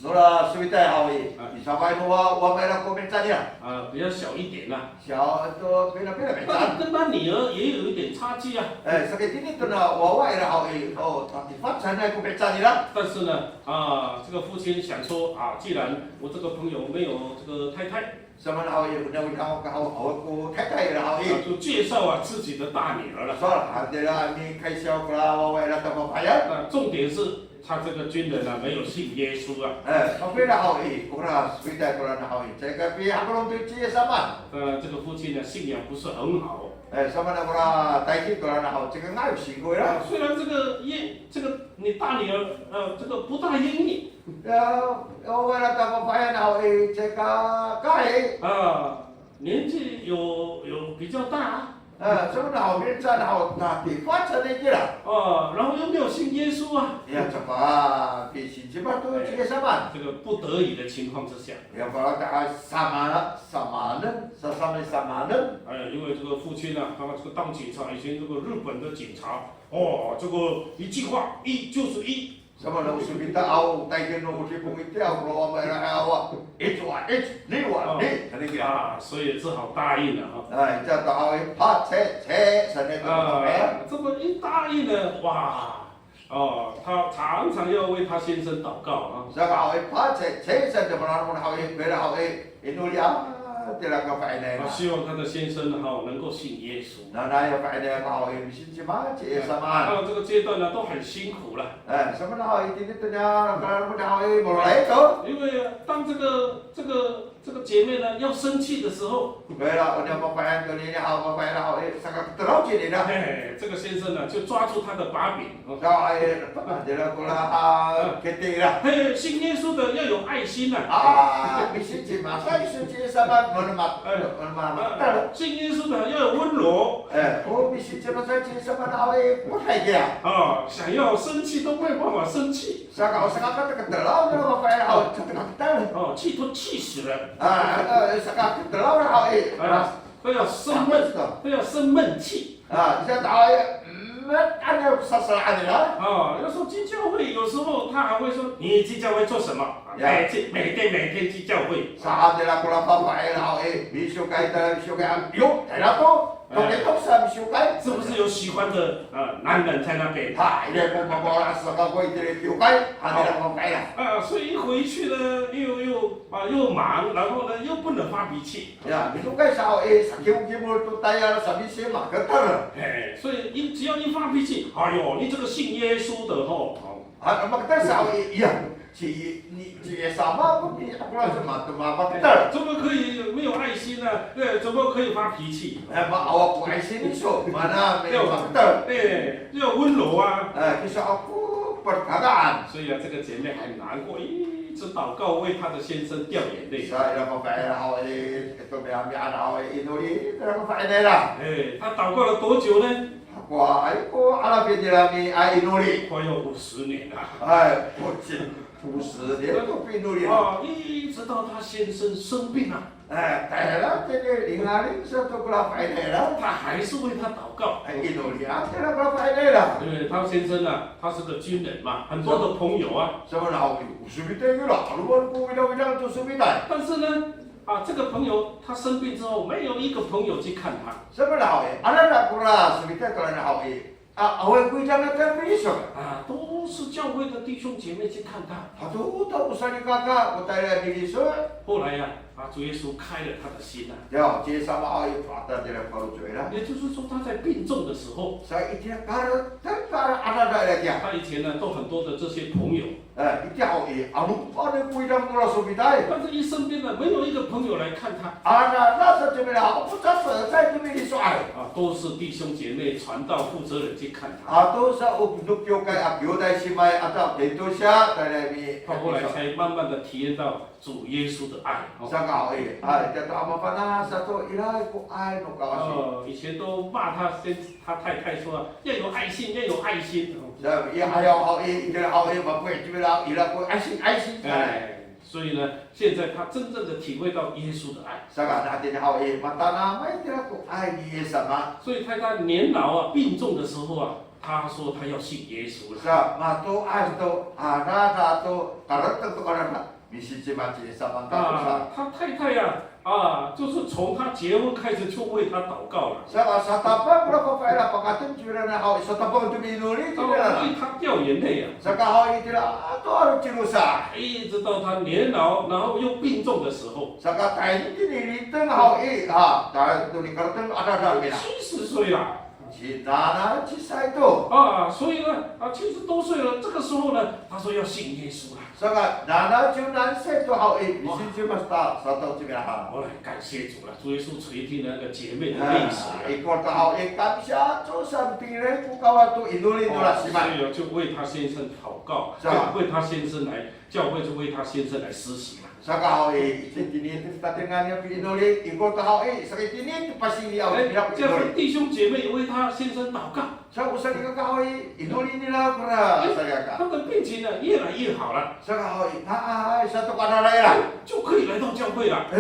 Nora sofitay haw i, a, i, safahi no wa, wama ira ko mihecaan nira. 啊，比较小一点啦。 Siya to, pina, pina 但是 mihecaan. 跟他女儿也有一点差距啊。 E, saka itini to na wawa ira haw i, o, tatifac sanay ko mihecaan nira. 但是呢，啊，这个父亲想说，啊，既然我这个朋友没有这个太太， Samaan haw i, o niya widang haw, awa ko taytay ira haw i. 啊，就介绍啊自己的大女儿了。 Sowal han nira a mikaysiyaw kora wawa ira tafafahiyan. 那重点是他这个军人啊，没有信耶稣啊。 E, mafana' haw i, kora sofitay korana haw i, caay ka pihakolong to ci Yis samaan. 当然，这个父亲呢，信仰不是很好。 E, samaan kora tayhin korana haw, caay ka nga'ay ko singko ira. 虽然这个愿，这个你大女儿，呃，这个不大愿意。 Ya, o wawa ira tafafahiyan haw i, caay ka kahi. 啊，年纪有，有比较大啊。 E, samaan haw, mihecaan haw, tatifac sanay kira. 啊，然后又没有信耶稣啊。 Ya, caay pisingcima to ci Yis samaan. 这个不得已的情况之下。 Ya, pala ta, a, sama, samaanen, sasama, samaanen. 哎，因为这个父亲啊，他这个当警察，以前这个日本的警察，哦，这个一句话，一就是一。 Samaan o sofitay aw, tayhin no o dipong itiya, o wama ira haw, ic wa ic, ni wa ni, sanay kira. 啊，所以只好答应了哈。 A, itiya to haw i, pacecay sanay to. 啊，这么一答应呢，哇，哦，她常常要为她先生祷告啊。 Saka haw i, pacecay sanay to, mananom haw i, kira haw i, inoli a, tira ko fa'inay. 啊，希望她的先生哈，能够信耶稣。 Nanay a fa'inay ako haw i, misincima ci Yis samaan. 到这个阶段呢，都很辛苦了。 E, samaan haw i, itini to niya, kalalemeden haw i, malolay to. 因为当这个，这个，这个姐妹呢，要生气的时候， Kira, o niya fafahiyan tonini haw, fafahiyan haw i, saka ketelaw cinira. 哎，这个先生呢，就抓住她的把柄。 Sa, ay, tira kora, a, keti nira. 嘿，信耶稣的要有爱心呐。 A, misincima sa ci Yis samaan, manemat, 哎， manemat, 啊，信耶稣的要有温柔。 E, o misincima sa ci Yis samaan haw i, o tayhin. 啊，想要生气都没有办法生气。 Saka, o saka ka ketelaw, no fafahiyan haw, caay ka ketel. 哦，气都气死了。 A, e, saka ketelaw haw i. 啊，都要生闷，都要生闷气。 A, itiya to haw i, met, ano, sasalaan nira. 啊，要说进教会，有时候他还会说，你进教会做什么？啊，每天，每天，每天进教会。 Saan nira kora fafahiyan haw i, misiwkay ta, misiwkay, a, yo, tayra to. Tokay to sa misiwkay. 是不是有喜欢的，呃，男人在那边？ Ha, ira ko mamaolah sa kako itira i kiwkay, han nira ko mafa'ed. 啊，所以一回去呢，又，又，啊，又忙，然后呢，又不能发脾气。 Ya, misiwkay sa haw i, sakimokimor to tayal, sa misi maketer. 哎，所以一，只要一发脾气，哎呦，你这个信耶稣的吼，哦。 A, maketer sa haw i, iya, ci, ni, ci Yis sama ko ni, ako la sa ma, to ma, maketer. 怎么可以没有爱心呢？对，怎么可以发脾气？ E, ma, awa ko aysin iso, mana mi maketer. 哎，要温柔啊。 E, kiso ako pertagaan. 所以啊，这个姐妹还难过，一直祷告，为她的先生掉眼泪。 Sa ira ko fa'inay haw i, ito mi'ami'ad haw i, inoli, ira ko fa'inay nira. 哎，她祷告了多久呢？ Hakowaay ko 'alafin nira mi'ainoli. 快要五十年了。 Ay, 五十, 五十年 to pi'inoli. 啊，一直到她先生生病啊。 E, tayra tini lingaling sato ko fa'inay nira. 她还是为她祷告。 E, inoli a tira ko fa'inay nira. 因为她先生啊，他是个军人嘛，很多的朋友啊。 Samanan haw i, o sofitay kira, 'aloman ko widawidang to sofitay. 但是呢，啊，这个朋友他生病之后，没有一个朋友去看他。 Samanan haw i, adada kora sofitay kora haw i, a, awaay ko widang a tayra miso. 啊，都是教会的弟兄姐妹去看他。 Hato to o salikaka ko tayra miliso. 后来呀，啊，主耶稣开了他的心啊。 Ya, ci Yis sama haw i, pa'atal nira ko faloco' nira. 也就是说，他在病重的时候， Sa itiya kareteng a adada ira kiya. 他以前呢，都很多的这些朋友， E, itiya haw i, 'aloman ko widang nora sofitay. 但是一生病呢，没有一个朋友来看他。 Adada sa cingra, o cecay to milisoay. 啊，都是弟兄姐妹、传道负责人去看他。 Ato sa o kiwkay a kiwday simay ato tintosiya, tayra mi. 他后来才慢慢的体验到主耶稣的爱。 Saka haw i, a, itiya to a mafana' sato ira ko 'ay no Kawas. 哦，以前都骂他先，他太太说要有爱心，要有爱心。 Sa, i, ayaw haw i, itira haw i, mapoy' cingra, ira ko 'aysin, 'aysin. 哎，所以呢，现在他真正的体会到耶稣的爱。 Saka, na hatini haw i, matanamay itira ko 'ay ni Yis sama. 所以在他年老啊、病重的时候啊，他说他要信耶稣了。 Sa, mato'as to, adada to, kareteng to adada, misicimas ci Yis sama to sa. 啊，他太太呀，啊，就是从他结婚开始就为他祷告了。 Saka, satapang kora ko fa'inay, pakayni cingra haw i, satapang to mi'inoli cingra. 为他掉眼泪啊。 Saka haw i, itira to a cilosa. 一直到他年老，然后又病重的时候。 Saka, tayni tini liteng haw i, a, ta, to nika liteng adada nira. 七十岁了。 Ci, nana cisay to. 啊，所以呢，啊，七十多岁了，这个时候呢，他说要信耶稣了。 Saka, nana ciw nani say to haw i, misicimas ta, sato cingra. 后来感谢主了，主耶稣垂听那个姐妹的泪水了。 A, ikor to haw i, kamisa to sa, mitengil ko Kawas to inoli nora simay. 哦，所以啊，就为她先生祷告，是啊。就为她先生来，教会就为她先生来施洗了。 Saka haw i, itini to tatengan nira pi'inoli, ikor to haw i, saka itini to pasiliyaw nira pi'inoli. 哎，这样弟兄姐妹也为她先生祷告。 Sa o salikaka haw i, inoli nira kora salikaka. 他的病情呢，越来越好了。 Saka haw i, a, a, sato ko adada ira. 就可以来到教会了。 E,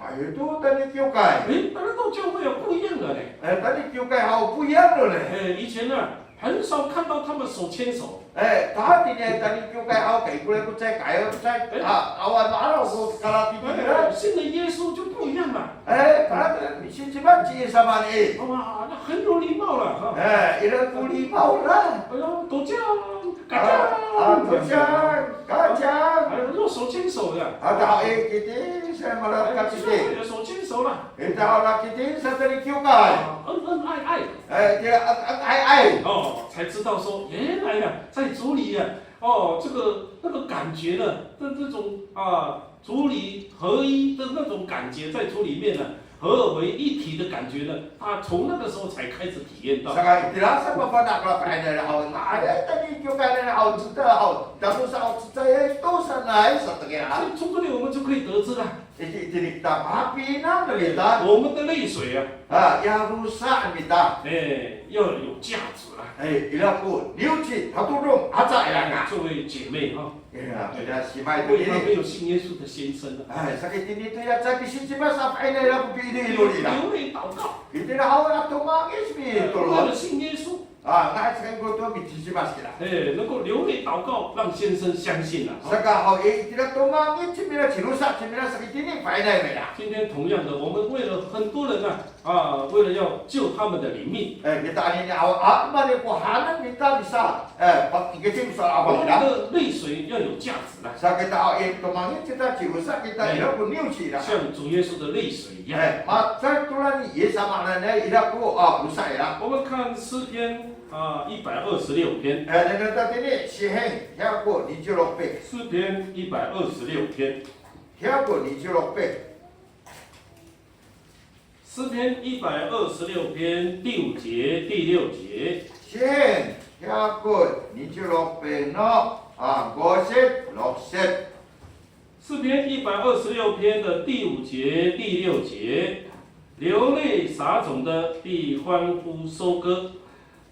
ayo to tayni kiwkay. 哎，他来到教会啊，不一样了嘞。 E, tayni kiwkay haw 不一样了嘞。 哎，以前呢，很少看到他们手牵手。 E, ta hatini tayni kiwkay haw, kaikor ko cecay, kaikor ko cecay. 哎。 A, awa ma'araw ko kalakiki nira. 哎，信了耶稣就不一样了。 E, ta, misicimas ci Yis sama i. 哇，那很有礼貌了哈。 E, ira ko limaw nira. 哎呦，多讲，嘎讲。 A, a, to cecay, ka cecay. 哎，用手牵手的。 A, ta haw i, kiting sa, malakakiti. 哎，手牵手了。 Ita haw, na kiting sa tayni kiwkay. 啊，恩恩爱爱。 E, itira, a, a, ay, ay. 哦，才知道说，原来呀，在主里呀，哦，这个，那个感觉呢，这，这种，啊，主里合一的那种感觉，在主里面呢，合而为一体的感觉呢，他从那个时候才开始体验到。 Saka itira sa mafana' ko fa'inay nira haw, nga'ayay tayni kiwkay nira haw, cita haw, tano sa haw, cita ya, ito sanay, sa tengil. 所以从这里我们就可以得知了。 Iti, itini kita mapinang no mita. 我们的泪水啊。 A, ya rosa no mita. 哎，要有价值啊。 E, ira ko niwci, tatodong aca ira nga. 这位姐妹哈， Ira, ira simay to 为她没 ini. 有信耶稣的先生啊。 E, saka itini to ya caay pisicimas a fa'inay nira ko pi'inoli nira. 流泪祷告。 Itira haw a tomangic 为了 mitolon. 信耶稣。 A, nga'ay caka ikor to micicimas kira. 哎，能够流泪祷告，让先生相信了。 Saka haw i, itira tomangic cingra, cilosa' cingra, saka itini fa'inay nira. 今天同样的，我们为了很多人啊，啊，为了要救他们的灵命。 E, kita anini haw, a, mani ko hanan kita bisa, e, pakikicing sowal 我 afang 们 ira. 的泪水要有价值的。 Sa kita haw i, tomangic kita cilosa' kita 哎， ira ko niyosi ira. 像主耶稣的泪水一样。 E, ma, sa to ni Yis sama hananay ira ko, a, losa' ira. 我们看诗篇啊，一百二十六篇。 E, nengneng ta tini, Sihen, hiya ko niciwrok pin. 诗篇一百二十六篇。 Hiya ko niciwrok pin. 诗篇一百二十六篇第五节、第六节。 Sihen, hiya ko niciwrok pin no, a, gosit, loksit. 诗篇一百二十六篇的第五节、第六节，流泪撒种的必欢呼收割。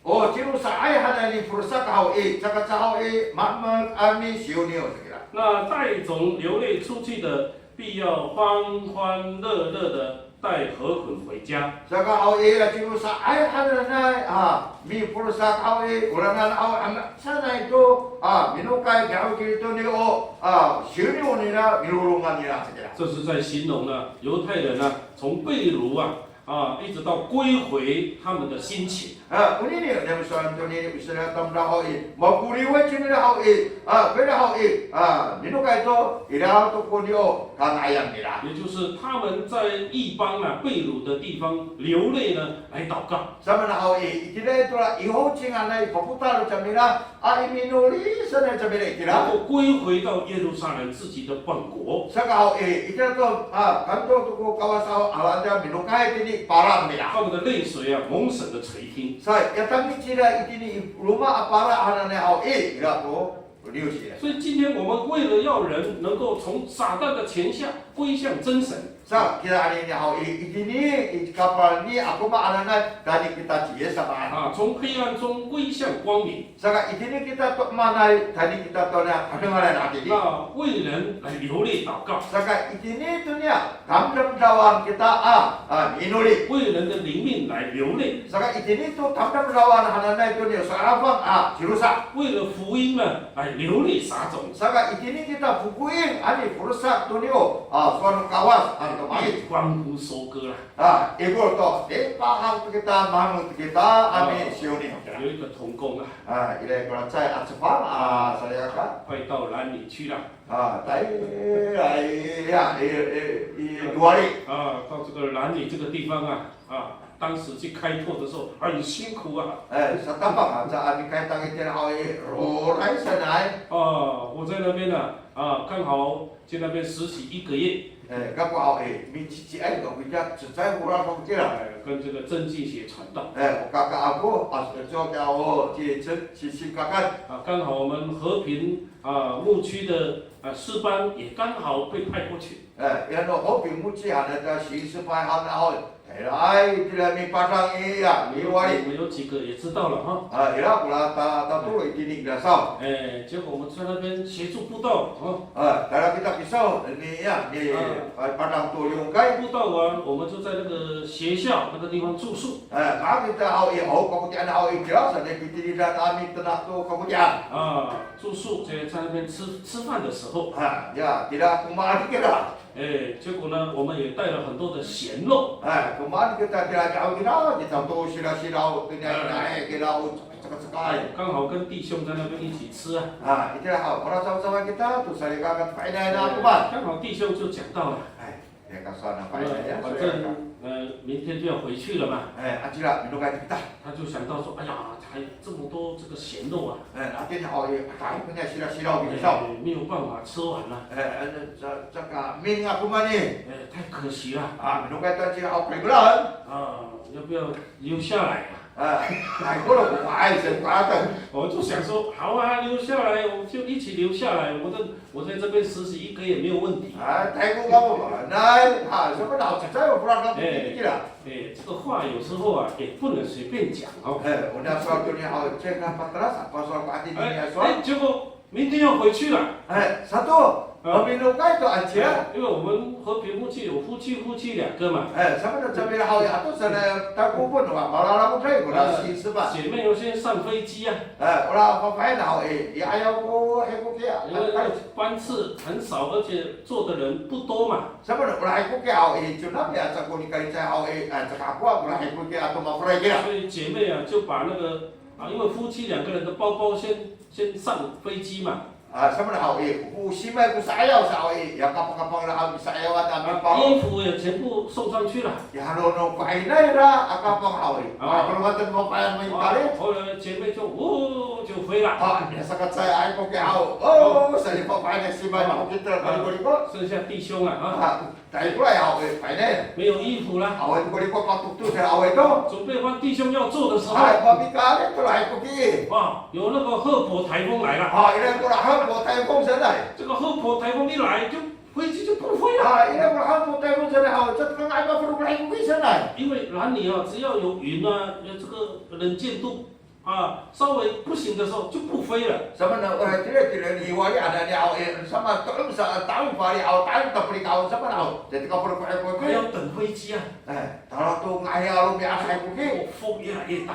O cilosa'ay hananay mifolosak haw i, caka caay haw i, maemek a misiwniw sa kira. 那带种流泪出去的，必要欢欢乐乐的带禾捆回家。 Saka haw i, a cilosa'ay hananay, a, mifolosak haw i, oranan haw i, a, sanay to, a, minokay, kihaw kiri to ni o, a, siwniw nira, milolongan nira sa kira. 这是在形容呢，犹太人呢，从被掳啊， 啊，一直到归回他们的心情。 A, onini, niyam sowal to nini o Israil tamdaw haw i, makoliway cingra haw i, a, kira haw i, a, minokay to, ira to ko niyo, kanga'ayan nira. 也就是他们在异邦啊，被掳的地方流泪呢，来祷告。 Samaanay haw i, itira to ra, i hocinganay, papotal cangra, a, i minoli sanay cangra itira. 能够归回到耶路撒冷自己的本国。 Saka haw i, itira to, a, kanto to ko Kawas haw, alaen minokay tini pala nira. 他们的泪水啊，蒙神的垂听。 Sa, ya tangic nira itini i roma a pala hananay haw i, ira ko niyosi. 所以今天我们为了要人能够从撒旦的权下归向真神， Sa, kira anini haw i, itini i kapal ni Akoma hananay, tayni kita ci Yis samaan. 啊，从黑暗中归向光明。 Saka itini kita to maanay, tayni kita to na, ano maanay na itini. 那为人来流泪祷告。 Saka itini to niya, tamdamdawan kita a, a, minoli. 为人的灵命来流泪。 Saka itini to tamdamdawan hananay to niya, sa'afang a, cilosa'. 为了福音呢，来流泪撒种。 Saka itini kita fokoing a mifolosak to niya, a, sowal no Kawas, a, tomangic. 欢呼收割啦。 A, ikor to, e, pahang to kita, mangot to kita, a, misiwniw. 有一个同工啊， A, ira ko cecay a cefang, a, salikaka. 快到兰嶼去了。 A, tayra i, ya, i, i, i, lowali. 啊，到这个兰嶼这个地方啊，啊，当时去开拓的时候很辛苦啊。 E, satapang, a, caay a mikaytang itira haw i, roray sanay. 啊，我在那边呢，啊，刚好在那边实习一个月。 E, kako haw i, miciciay kako itiya, cecay folad kako kira. 哎，跟这个曾敬学传道。 E, o kaka ako, a, so, so, o, ci, ci, ci, ci kakan. 啊，刚好我们和平，啊，牧区的，啊，诗班也刚好被派过去。 E, ya no, o, 牧区 hananay ta 新诗班 hananay haw, tayraay, tayra mipadang i, ya, miwali. 我们有几个也知道了哈。 A, ira ko ta, tatolo itini kira saw. 哎，结果我们在那边协助布道，哦。 A, tayra kita kiso, ni, ya, ni, 啊。 a, padang to liyongkay. 布道完，我们就在那个学校那个地方住宿。 E, mako kita haw i, o, kakoti'an haw i, kira sa ni pitilidan a mitenak to kakoti'an. 啊，住宿，在，在那边吃，吃饭的时候。 A, ya, tira komaen kira. 哎，结果呢，我们也带了很多的咸肉。 E, komaen kita tira, tira, tira, kita to sira, sira, o, tira, tira, e, kira, o, cekacekay. 刚好跟弟兄在那边一起吃啊。 A, itira haw, ora sawsawan kita, to salikaka to fa'inay a komaen. 刚好弟兄就讲到了。 E, ya, kasana 呃，fa'inay ya, 反正，呃，明天就要回去了嘛。 E, a cira, minokay kita. 他就想到说，哎呀，还有这么多这个咸肉啊。 E, atin haw i, a, tayra ko niya sira, sira, o, 哎，没有办法吃完了。 E, ano, ca, caka min a komaen i. 哎，太可惜了。 A, minokay to cira haw kalimelaan. 啊，要不要留下来啊？ A, ay, kolo ko fa'inay sa ko ata. 我就想说，好啊，留下来，我们就一起留下来。我在，我在这边实习一个月没有问题。 A, tayra ko kamo ba, nay, a, sa ko na, cecay o folad kako itini kira. 哎，这个话有时候啊，也不能随便讲哦。 E, ona sowal to niya haw, caka pateras, a, pasowal ko itini niya sowal. 哎，结果明天要回去了。 哎，sato, 啊 maminokay to anca. 因为我们和平夫妻有夫妻夫妻两个嘛， Eh, samanan sa mira haw i ato sanay a takopon, wa, malalamoday kora sisipan. 姐妹要先上飞机啊， Eh, ora fafahi haw i, i ayaw ko hikoki a. 因为那个班次很少，而且坐的人不多嘛。 Samanan ora hikoki haw i, cinami a caay ko nikalicay haw i, eh, caka hakowa kora hikoki ato makoray kira. 所以姐妹啊，就把那个啊，因为夫妻两个人的包包先先上飞机嘛， Ah, samanan haw i, ko simay ko sa'ayaw sa haw i, ya kapangkapang nira haw i sa'ayaw a tamiparo. 衣服也全部送上去了。 Ya hano no fa'inay nira a kapang haw i. Ah. Ah, kolowaten mafa'inay no mipalit. 后来姐妹就哦就飞了， Ah, ya saka caay a hikoki haw. Oh, sa, ya fa'inay simay, mahakitel kalikoliko. 剩下弟兄了啊。 Ah, taikoray haw i, fa'inay. 没有衣服了， Awa to ko liko patoktok sa awa to. 准备换弟兄要坐的时候， Ay, pamikalit to haw i hikoki. 哇，有那个赫伯台风来了。 Ah, ira ko haw ko taifong sanay. 这个赫伯台风一来，就飞机就不飞了。 Ah, ira ko haw ko taifong sanay haw, caay to kanga'ay mafelo ko hikoki sanay. 因为兰嶼啊，只要有云啊，这个能见度啊稍微不行的时候就不飞了。 Samanan, eh, tira, tira ni wali ada ni haw, eh, sama to'em sa, ta'em fali haw, ta'em tapelikaw, samanan haw. Jadi kapelikaw ko hikoki. 还要等飞机啊， Eh, tala to nga'ay a romi'ad hikoki. 风越来越大。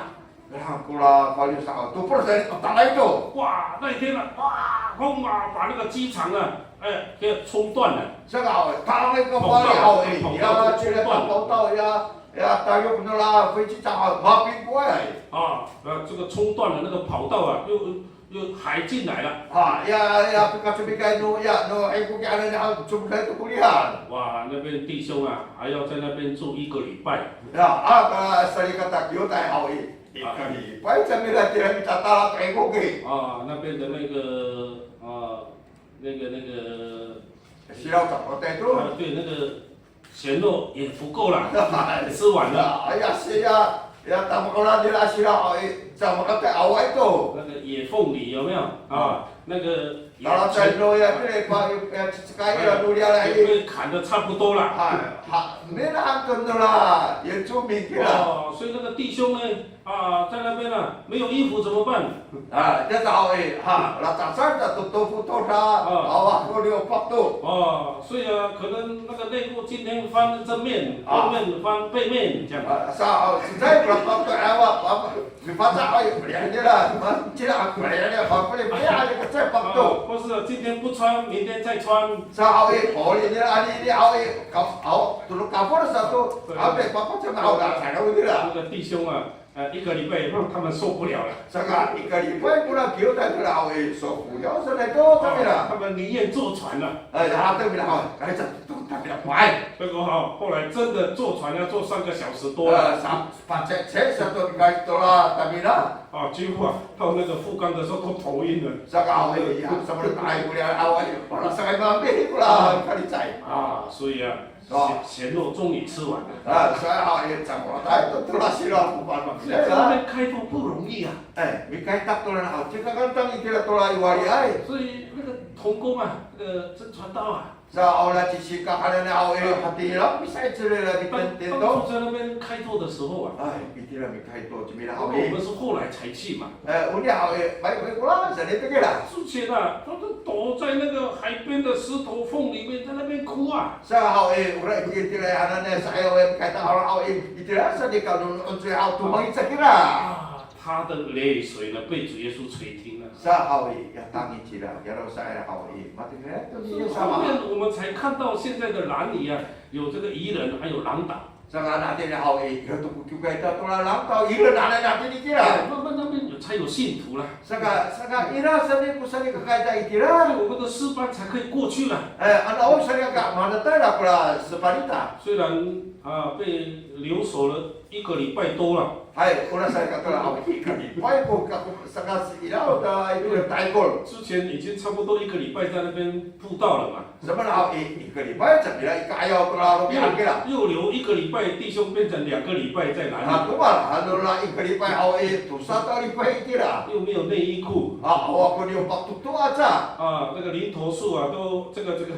Ira ko fali sa haw, to pala sa i, talay to. 哇，那一天啊，哇，风啊，把那个机场啊，哎，给冲断了。 Saka haw, talay ko fali haw i, ya, cira ta 跑道 ya, ya, tayok nora 飞机场 haw, mapingkoay. 啊，那这个冲断了那个跑道啊，又又海进来了。 Ha, ya, ya, pika cumikay no, ya, no, eh, hikoki anini haw, cumikay to kolihan. 哇，那边弟兄啊，还要在那边住一个礼拜。 Ya, a, ka salikaka kiyotay haw i, ikalipay sa mira tira mitatala to hikoki. 啊，那边的那个呃，那个那个， Silaw sa ko to. 啊，对，那个咸肉也不够了，吃完了。 Ya, ya, siya, ya, tama'oran nira silaw haw i, sa makatay awa to. 那个野凤梨有没有啊？那个也 Tala sa no ya, tira pa, ya, cicikay ya, no riyaray. 也被砍得差不多了。 Ha, ha, mira to nora, ya, cumikay la. 哦，所以那个弟兄呢，啊，在那边呢，没有衣服怎么办？ A, tiya sa haw i, ha, lacasan sa to tofo to sa, awa ko liyapak to. 哦，所以啊，可能那个内裤今天翻正面，后面翻背面这样。 A, sa, o, cecay ko lapak to, awa, pa, mipacay haw i, pelian nira, ma, cira, pelian nira, pa, peli, pelian nira, cecay pak to. 啊，或是今天不穿，明天再穿。 Sa haw i, poli nira, anini haw i, ka, aw, tolo kapor sa to, aw, te, papa, cema, aw, da, sa, aw, nira. 那个弟兄啊，呃，一个礼拜让他们受不了了。 Saka, ikalipay kora kiyotay nira haw i, sokoliyaw sanay to, tamira. 他们宁愿坐船了。 Ay, hatira haw, kay sa to, tamira, pay. 结果哈，后来真的坐船要坐三个小时多了。 A, sa, pacecay sa to, kay to la, tamira. 啊，几乎啊，到那个富冈的时候都头晕了。 Saka haw i, ya, sa mala taay kora haw i, para sa kay mambi kora, kalicay. 啊，所以啊，咸咸肉终于吃完了。 A, sa haw i, sa mala taay to, to la sira ko pamang. 所以在那边开拓不容易啊。 Ay, mikaytak to la haw, cika kantang itira to la i waliay. 所以那个同工啊，那个这传道啊， Sa, o la cisika hananay haw i, hatira, misa'icel ira 当 miten 当 to. 初在那边开拓的时候啊， Ay, itira mikayto, cimira 因 haw 为我 i. 们是后来才去嘛。 E, oniya haw i, may, may kora, sa nito kira. 之前啊，他都躲在那个海边的石头缝里面，在那边哭啊。 Sa haw i, ora itira hananay, sa haw i, mikaytak haw i, itira sa nika no, no, haw to mangica kira. 啊，他的泪水呢，被主耶稣垂听了。 Sa haw i, ya tangic ira, ya rosa'ay ira haw i, matira to 所以 ni 后 Yis-sama. 面我们才看到现在的兰嶼啊，有这个宜兰，还有朗岛。 Saka nati ira haw i, ira to ko kiwkay ita to la Langkaw, ira nanay nati ni kira. 慢慢那边有才有信徒了， Saka, saka ira sa ni ko salikaka ita itira. 所以我们的诗班才可以过去了。 E, ano aw salikaka, manatay ira kora sepan ita. 虽然啊被留守了一个礼拜多了， Hay, ora salikaka ira haw i, ikalipay ko, ka, ko, saka si ira, o ta, ira taikol. 之前已经差不多一个礼拜在那边布道了嘛。 Samanan haw i, ikalipay, sa mira i ka'ayaw to la romi'ad kira. 又留一个礼拜，弟兄变成两个礼拜在兰 A, 嶼。 to mala, ano la ikalipay haw i, tosa to lipay kira. 又没有内衣裤。 A, awa ko niyopak to to aca. 啊，那个林投树啊，都这个这个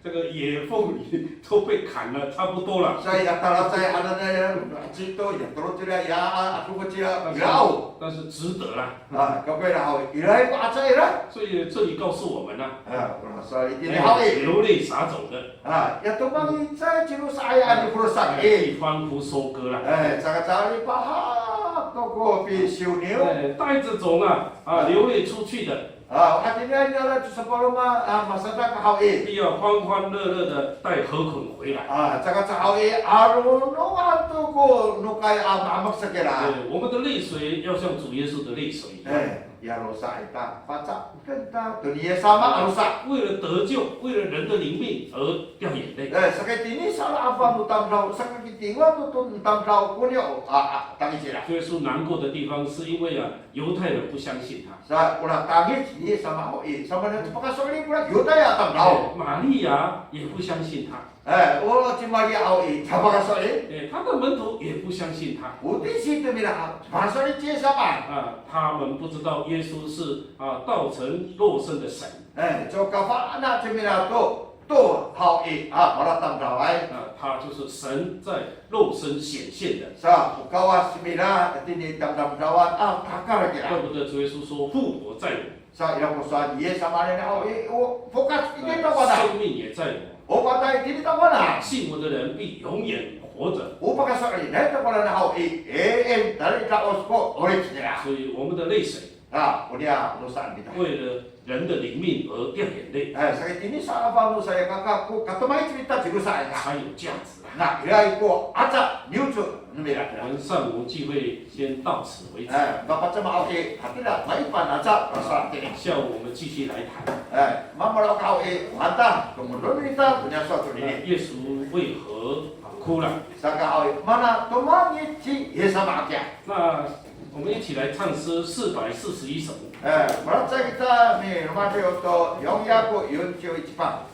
这个野凤梨都被砍了差不多了。 Sa ya talacay hananay, cito, ya tolo cira, ya a, to ko cila, 但是，ira o. 但是值得啦。 A, kakoira haw i, ira ko aca ira. 所以这里告诉我们呢， A, o sowal itini 没有 haw i. 流泪撒种的。 A, ya tomangic i, ci Losaay a nifolosay i. 欢呼收割了。 E, saka caay pahak to ko pisiw niyo. 哎，带着种啊，啊，流泪出去的。 A, o hatiniay niyaro' to sapaloma, a, masadak haw i. 必要欢欢乐乐的带禾捆回来。 A, saka caay haw i, 'alo'aloa' to ko nokay a ma'amak sa kira. 对，我们的泪水要像主耶稣的泪水一样。 E, ya losa' ita, paca'oken ta to ni Yis sama a losa'. 为了得救，为了人的灵命而掉眼泪。 E, saka itini sa a fam no tamdaw, saka kitingwa to to tamdaw, koniya, a, a, tangic ira. 主耶稣难过的地方，是因为啊，犹太人不相信他。 Sa, ora tangic ni Yis sama haw i, samanen to pakaso'elin kora Yotaya a tamdaw. 玛利亚也不相信他。 E, o ci Maria haw i, ta pakaso'elin. 哎，他的门徒也不相信他。 O tisi to mira haw, ta pakaso'elin ci Yis sama. 啊，他们不知道耶稣是，啊，道成肉身的神。 E, caay kafana' to mira to, to haw i, a, mala tamdaway. 啊，他就是神在肉身显现的。 Sa, o Kawas mira, itini tamdamdawan, a, takar kira. 怪不得主耶稣说：“复活在我。” Sa, ira ko sowal ni Yis sama hananay haw i, o fokkac itini takowanan. 生命也在我。 O patay itini takowanan. 信我的人必永远活着。 O pakaso'elinay takowanan haw i, e, en, tayra i da'oc ko 'orip nira. 所以我们的泪水， A, oniya, o losa' ita. 为了人的灵命而掉眼泪。 E, saka itini sa a fam no salikaka ko katomangic ita ci Losaay. 才有价值啊。 Na, ira ko aca niyoco' no mira. 我们上午聚会先到此为止。 E, mapacem haw i, hatira maipan aca, a, sa itini. 下午我们继续来谈。 E, mamala haw i, wata, tomodon ita, koya sowal tonini. 耶稣为何，啊，哭了？ Saka haw i, mana tomangic ci Yis sama hakiya. 那我们一起来唱诗四百四十一首。 E, malacecay kita milomadiw to yonyaku yonciw ici pang.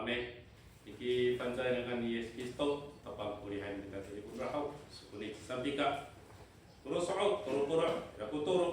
Niki fangcalay a ngangan ni Yis Kristo, Tapang, o lihay no mita to i Konorahaw, Sokonic sanpika. Tolo so'ot, tolo polo', ira ko tolo.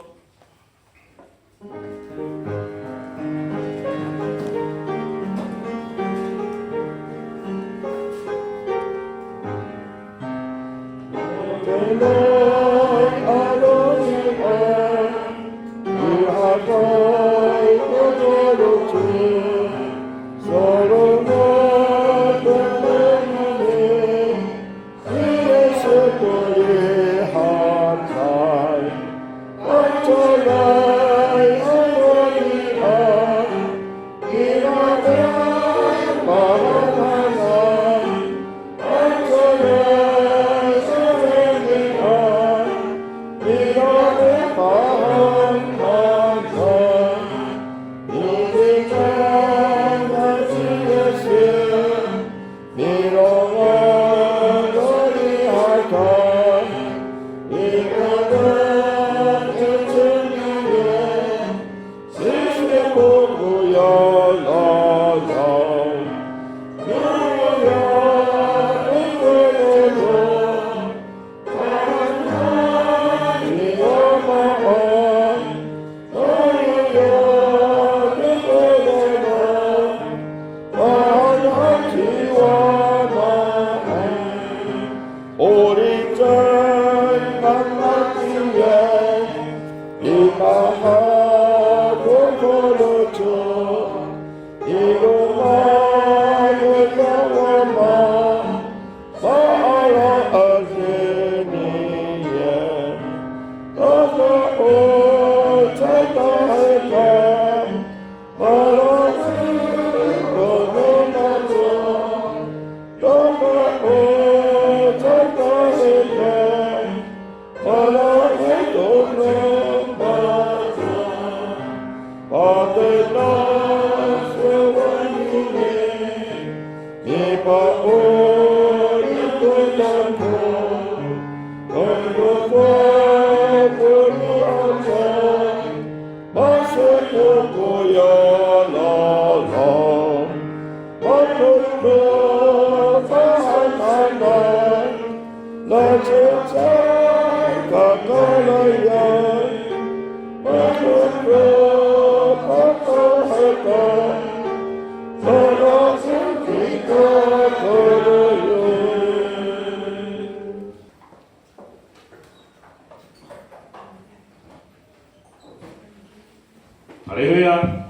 Haleluya.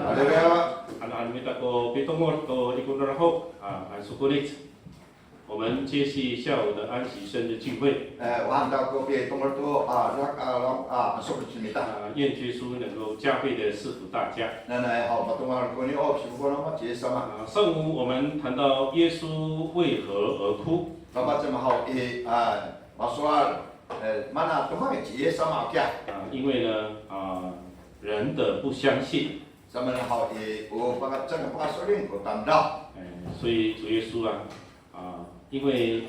Haleluya. Ano, ano mita ko pitongol to i Konorahaw, a, a, Sokonic. 我们接续下午的安息圣日聚会。 E, o han ta ko pitongol to, a, rak, a, rak, a, Sokonic mita. 啊，愿主耶稣能够加倍的赐福大家。 Nanay haw, matongal ko ni o, sipoko no Ama ci Yis sama. 啊，上午我们谈到耶稣为何而哭。 Kama cima haw i, a, masowal, e, mana tomangay ci Yis sama kiya. 啊，因为呢，啊，人的不相信。 Samaan haw i, o paka, caka pakaso'elin ko tamdaw. 哎，所以主耶稣啊，啊，因为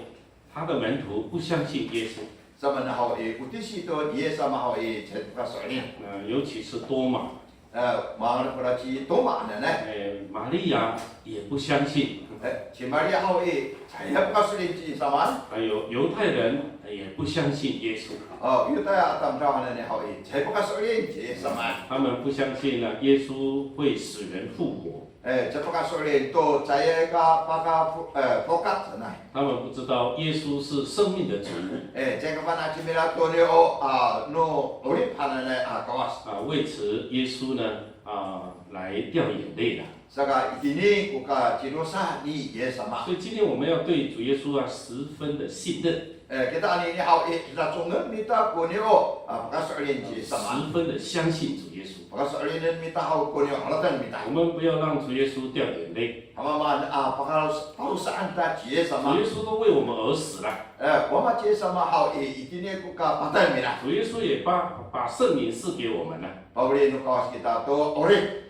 他的门徒不相信耶稣。 Samaan haw i, o tisi to Yis sama haw i, caay pakaso'elin. 那尤其是多马。 E, mangalef kora ci Toma hananay. 哎，玛利亚也不相信。 E, ci Maria haw i, caay pakaso'elin ci Yis sama. 还有犹太人也不相信耶稣。 O, Yotaya a tamdaw hananay haw i, caay pakaso'elin ci Yis sama. 他们不相信呢，耶稣会使人复活。 E, caay pakaso'elin to caay ka paka, e, fokkac hananay. 他们不知道耶稣是生命的主。 E, caay ka fana' cingra to niya o, a, no 'orip hananay a Kawas. 啊，为此耶稣呢，啊，来掉眼泪了。 Saka itini ko kacilosa' ni Yis sama. 所以今天我们要对主耶稣啊，十分的信任。 E, kita anini haw i, kita congen mita ko niya o, a, pakaso'elin ci Yis sama. 十分的相信主耶稣。 Pakaso'elinen mita haw ko niya o harateng mita. 我们不要让主耶稣掉眼泪。 Hamamaan, a, pakalos, palosaan ta ci Yis sama. 主耶稣都为我们而死了。 E, o Ama ci Yis sama haw i, itini ko kapatay nira. 主耶稣也把，把圣灵赐给我们了。 Pafeli no Kawas kita to 'orip.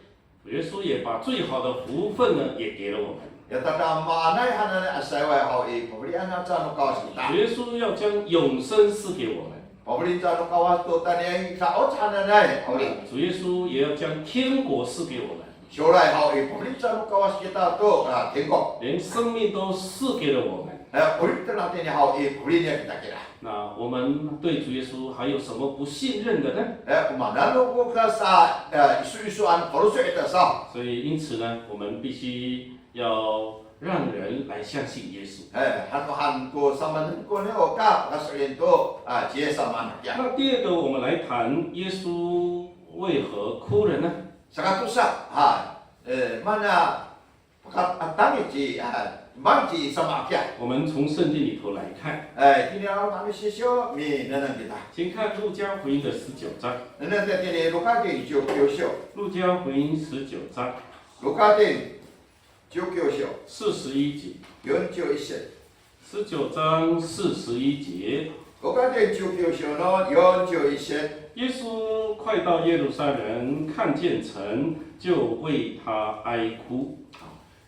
主耶稣也把最好的福分呢，也给了我们。 Ya tadamaanay hananay a sayway haw i, pafelian aca no Kawas kita. 主耶稣要将永生赐给我们。 Pafeli aca no Kawas to tayniay da'oc hananay, 'orip. 主耶稣也要将天国赐给我们。将来 haw i, pafelic sa no Kawas kita to, a, tingkok. 连生命都赐给了我们。 E, 'orip to na tini haw i, pafeli niya kita kira. 那我们对主耶稣还有什么不信任的呢？ E, o maan ko kasa, e, iso isoan faloco' ita saw. 所以因此呢，我们必须要让人来相信耶稣。 E, hanohan ko samanen ko niya o ka, pakaso'elin to, a, ci Yis sama hakiya. 那第二个，我们来谈耶稣为何哭了呢？ Saka tosa, ha, e, mana, paka, a, tangic ci, a, mangic ci Yis sama hakiya. 我们从圣经里头来看， E, tini a, ano sisiw, minengneng kita. 请看路加福音的十九章。 Nengneng to tini Loka tin ciwkiw siw. 路加福音十九章 Loka tin ciwkiw siw. 四十一节。 Yonciw ici. 十九章四十一节。 Loka tin ciwkiw siw no yonciw ici. 耶稣快到耶路撒冷，看见城，就为他哀哭。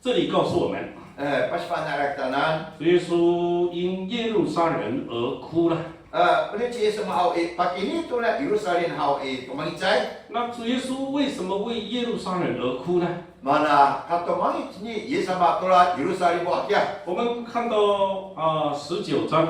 这里告诉我们， E, pasifana' kitanan. 主耶稣因耶路撒冷而哭了。 E, o ci Yis sama haw i, pakayni to na Yerusalem haw i, tomangicay. 那主耶稣为什么为耶路撒冷而哭呢？ Mana katomangic ni Yis sama tora Yerusalem hakiya. 我们看到啊，十九章，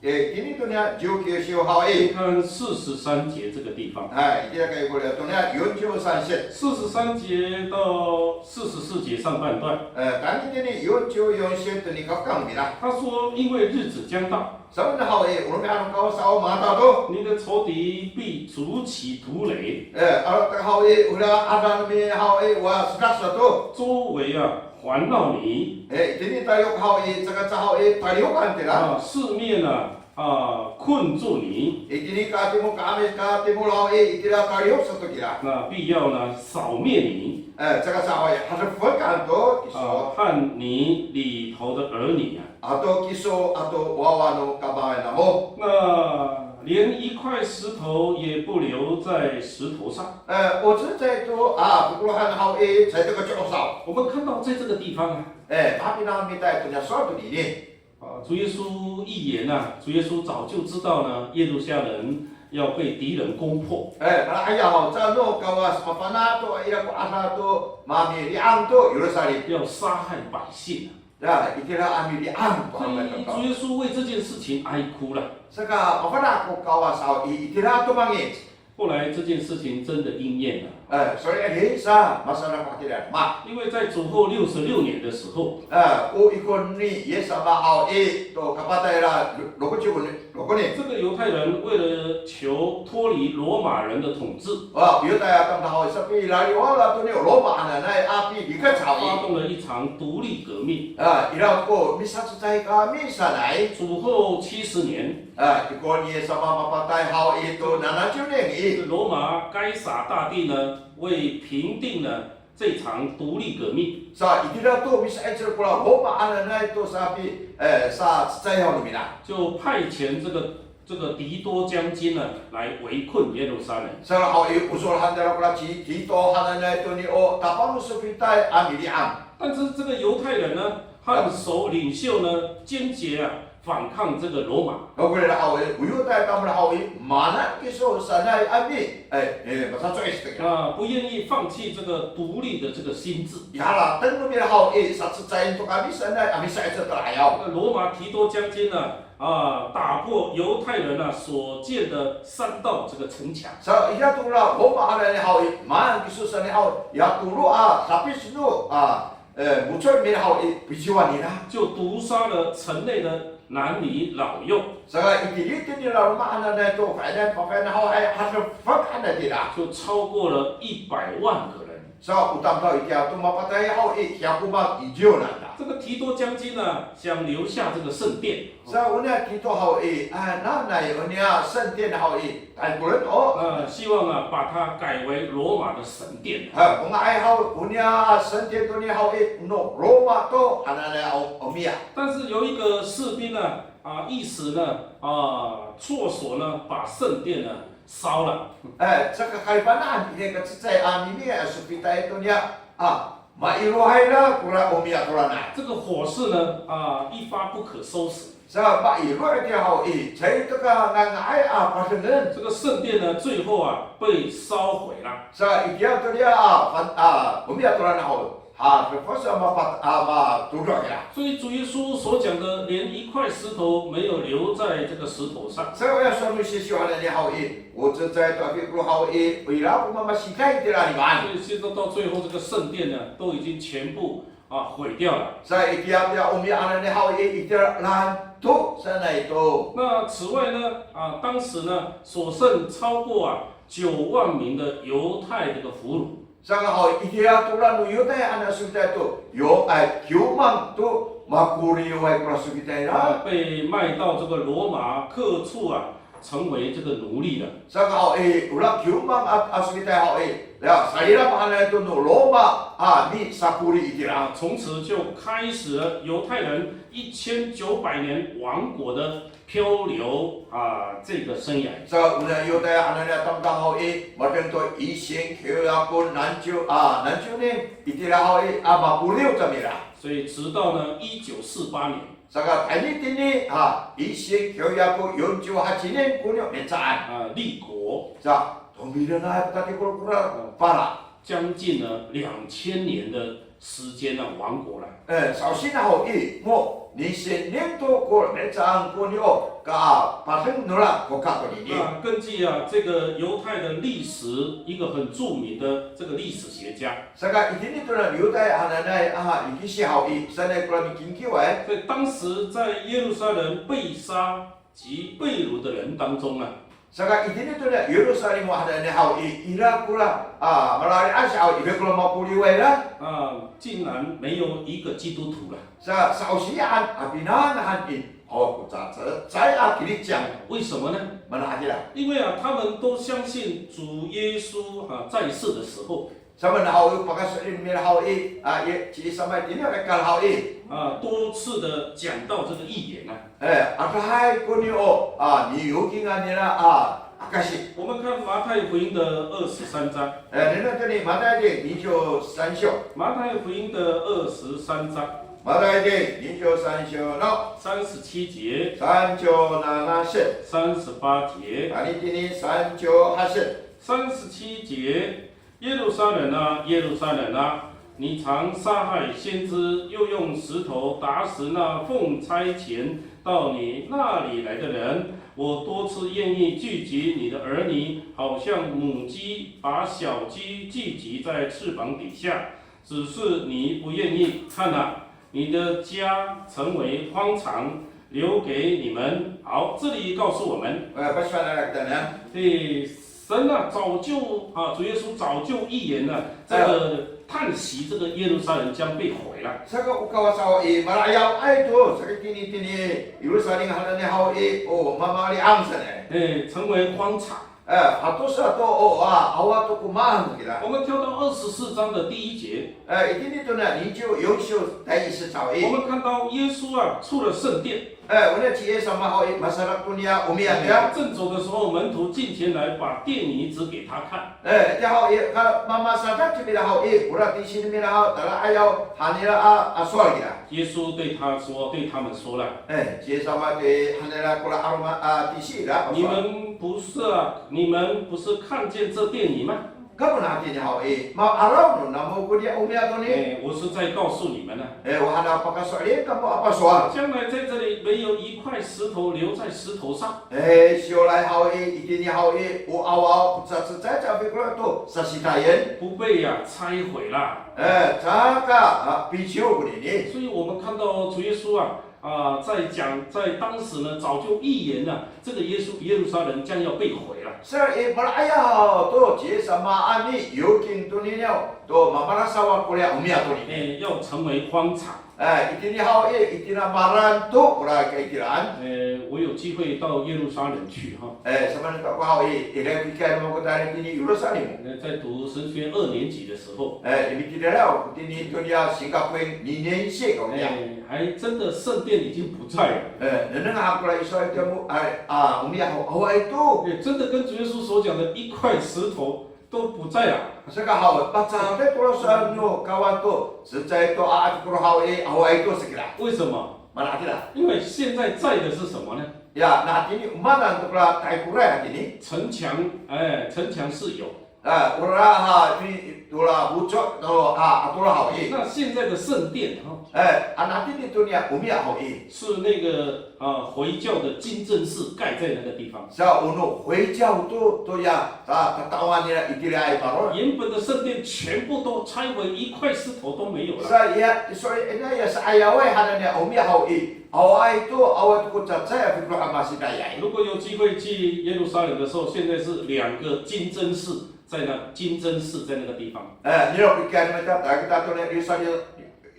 E, tini to niya ciwkiw siw haw i. 看四十三节这个地方。 Hay, itira kay kora to niya yonciw san sit. 四十三节到四十四节上半段， E, tayni tini yonciw yon sit to nikafkang nira. 他说，因为日子将到， Saan haw i, o romi'ad no Kawas haw mangata to. 你的仇敌必筑起土垒， E, aro ta haw i, ora adan mi haw i, wa sedak sato. 周围啊环绕你， E, tini taliyok haw i, caka ca haw i, taliyokan tira. 啊，四面呢啊困住你， Itini katimol, ka'amis katimol haw i, itira taliyok sato kira. 那必要呢扫灭你， E, caka ca haw i, hadefekan to, 啊 kiso. 和你里头的儿女啊。 Ato kiso, ato wawa no kaemangay namo. 那连一块石头也不留在石头上。 E, o cecay to, a, fokelohen haw i, caay to ka co'osaw. 我们看到在这个地方啊， E, mapinang mita to niya sowal tonini. 啊，主耶稣预言啊，主耶稣早就知道呢，耶路撒冷要被敌人攻破。 E, malahaya haw, caay no Kawas mafana' to, ira ko ada to, mamili'ang to Yerusalem. 要杀害百姓啊。 Ya, itira a mili'ang ko 所以 haw i. 主耶稣为这件事情哀哭了。 Saka, mafana' ko Kawas haw i, itira to mangic. 后来这件事情真的应验了。 E, sowal i sa, masadak ko hatira. Ma. 因为在主后六十六年的时候， E, o ikor ni Yis sama haw i, to kapatay ira, lokociw ni, lokoni. 这个犹太人为了求脱离罗马人的统治， Wa, Yotaya tamdaw haw i, sapilaliwal to ni Roma hananay a pilikec haw 发 i. 动了一场独立革命。 A, ira ko misacecay kami sanay. 主后七十年， A, ikor ni Yis sama mapatay haw i to nanaciw nen i. 罗马该撒大帝呢，为平定呢这场独立革命， Sa, itira to misa'icel kora Roma hananay to sapi, e, sacecay haw no mira. 就派遣这个这个提多将军呢来围困耶路撒冷。 Sa haw i, ocor han nira kora ci Tito hananay to ni o tapang no sofitay a mili'ang. 但是这个犹太人呢，和首领袖呢，坚决啊反抗这个罗马。 Ka kora haw i, o Yotaya tamdaw haw i, maanan kiso sanay a mi, e, e, masaco'i sato kira. 啊，不愿意放弃这个独立的这个心志。 Ya, harateng no mira haw i, sacecayen to kami sanay a misa'icel to ra'ayaw. 那罗马提多将军呢，啊，打破犹太人呢所建的三道这个城墙。 Sa, ira to kora Roma hananay haw i, maan kiso sanay haw, ya tolo a, sapisno, a, e, mo^cel nira haw i, piciwan nira. 就毒杀了城内的男女老幼。 Saka, itini to nira Roma hananay to, fa'inayan, fafa'inayan haw i, hadefek hananay tira. 就超过了一百万个人。 Sa, o tamdaw itiya to mapatay haw i, hiyakoman iciw nanda. 这个提多将军呢，想留下这个圣殿， Sa, oniya Tito haw i, a, nanay oniya 圣殿 haw i, taykolen to. 呃，希望啊把它改为罗马的神殿。 Ha, o nga'ay haw, oniya 圣殿 to niya haw i, no Roma to hananay a, o miya. 但是有一个士兵呢，啊，一时呢，啊，错手呢，把圣殿呢烧了。 E, saka kalipanan, ira ko cecay a mimi, a, sofitay to niya, a, mailohay nira kora o miya toranay. 这个火势呢，啊，一发不可收拾。Sa mairo' itiya haw i, caay to ka nganga'ay a padengen. 这个圣殿呢，最后啊被烧毁了。 Sa itiya to niya a, fan, a, omiya to nira haw, ha, fos a mapat, a, matodo' nira. 所以主耶稣所讲的，连一块石头没有留在这个石头上。 Sa oya sowal no Yis haw i, o cecay to a pikolo haw i, o ira ko mamasiday itira i maan. 所以现在到最后，这个圣殿呢，都已经全部啊毁掉了。 Sa itiya to ya omiya hananay haw i, itira lanto sanay to. 那此外呢，啊，当时呢，所剩超过啊九万名的犹太这个俘虏。 Saka haw i, itira to ra no Yotaya hananay a sofitay to, yo, ay, kiwmang to makoriway kora sofitay nira. 啊，被卖到这个罗马各处啊，成为这个奴隶了。 Saka haw i, ora kiwmang a, a sofitay haw i, ya, salira mahaenay to no Roma a misakori itira. 啊，从此就开始了犹太人一千九百年亡国的漂流啊，这个生涯。 Sa ona Yotaya hananay a tamdaw haw i, matengil to isin kiwyak ko nanciw, a, nanciw nin, itira haw i, a, makoriw cangra. 所以直到呢一九四八年 Saka tayni tini, a, isin kiwyak ko yonciw haci nin koniya mihecaan. 啊立国， Sa, tomireng a tatikolkol a pala. 将近呢两千年的时间呢亡国了。 E, sa'osien haw i, mo, nisin nin to ko mihecaan koniya, ka, padeng nora ko kakonini. 那根据啊这个犹太的历史，一个很著名的这个历史学家， Saka itini to na Yotaya hananay a likisi haw i, sanay kora mikingkiway. 所以当时在耶路撒冷被杀及被掳的人当中啊， Saka itini to na Yerusalem hananay haw i, ira kora, a, malali'as haw i, ira kora makoriway nira. 啊，竟然没有一个基督徒了。 Sa, sa'osien a pinangan i, o, ko cecay a Kirisciyan. 为什么呢？ Mana hatira. 因为啊，他们都相信主耶稣啊在世的时候， Samaan haw i, pakaso'elin nira haw i, a, i, ci Yis sama itini a kal haw i. 啊，多次的讲到这个预言啊。 E, adihay koniya, a, niyokingan nira, a, akasi. 我们看马太福音的二十三章， E, nengneng to ni Matay di niciw sansyo. 马太福音的二十三章 Matay di niciw sansyo no 三十七节、sansyo nana sit. 三十八节。 Tayni tini sansyo hasit. 三十七节，耶路撒冷啊，耶路撒冷啊，你常杀害先知，又用石头打死那奉差遣到你那里来的人。我多次愿意聚集你的儿女，好像母鸡把小鸡聚集在翅膀底下，只是你不愿意。看啊，你的家成为荒场，留给你们。好，这里告诉我们， E, pasifana' kita na. 对，神啊，早就啊，主耶稣早就预言了这个叹息这个耶路撒冷将被毁了， Saka o Kawas haw i, mala'ayaw to, saka tini tini, Yerusalem hananay haw i, o, mamali'ang sanay. 哎，成为荒场。 E, hato sato, o, a, awa to ko maan kira. 我们跳到二十四章的第一节， E, itini to na niciw yonsyo, tay isecaw i. 我们看到耶稣啊出了圣殿， E, ona ci Yis sama haw i, masadak to niya omiya kira. 正走的时候，门徒近前来把殿宇指给他看。 E, itiya haw i, ka, mamasadak cingra haw i, ora tisi nira haw, tala'ayaw hanira a, a sowal kira. 耶稣对他说，对他们说了， E, ci Yis sama to hanira kora 'aloman, a, tisi nira, 你们不是啊，你们不是看见这殿宇吗？ Kamo na hatini haw i, ma'araw no namo koniya omiya to ni. 哎，我是在告诉你们呢， E, o hana pakaso'elin kamo a pasowal. 将来在这里没有一块石头留在石头上， E, siyoray haw i, itini haw i, o awa ko cecay a pikolo to sasitayen. 不被呀拆毁了。 E, caka, a, piciw konini. 所以我们看到主耶稣啊，啊，在讲，在当时呢，早就预言了，这个耶稣耶路撒冷将要被毁了。 Saka i, mala'ayaw to ci Yis sama a miyoking tonini haw, to mamalasawad kora omiya tonini. 哎，要成为荒场。 E, itini haw i, itira maran to kora kaitiraan. 呃，我有机会到耶路撒冷去哈。 E, samaan to ko haw i, ira ko kikay no mako tayni tini Yerusalem. 呃，在读神学二年级的时候， E, i, mitira haw tini to niya singkapoy ninian si ko niya. 哎，还真的圣殿已经不在了。 E, nengneng han kora iso i, tiya mo, a, a, omiya haw, awaay to. 哎，真的跟主耶稣所讲的一块石头都不在了。 Saka haw, pacaday kora saan no Kawas to, cecay to a, a, kora haw i, awaay to sakira. 为什么？ Mana hatira. 因为现在在的是什么呢？ Ya, na hatini o maan to kora taikoray hatini. 城墙，哎，城墙是有。 A, ora ha, i, tora boco, to, a, atora haw i. 那现在的圣殿哈， E, a, na hatini to niya omiya haw i. 是那个啊回教的金正寺盖在那个地方。 Sa o no 回教 to, toya, a, tata'ongan nira itiraay i parod. 原本的圣殿全部都拆毁，一块石头都没有了。 Sa iya, so ina ya sa'ayaway hanan niya omiya haw i. Awaay to, awaay to ko cacay a fikoh a masidayay. 如果有机会去耶路撒冷的时候，现在是两个金正寺在那，金正寺在那个地方。 E, nira ko ikay no mita, ta kita to niya Yerusalem,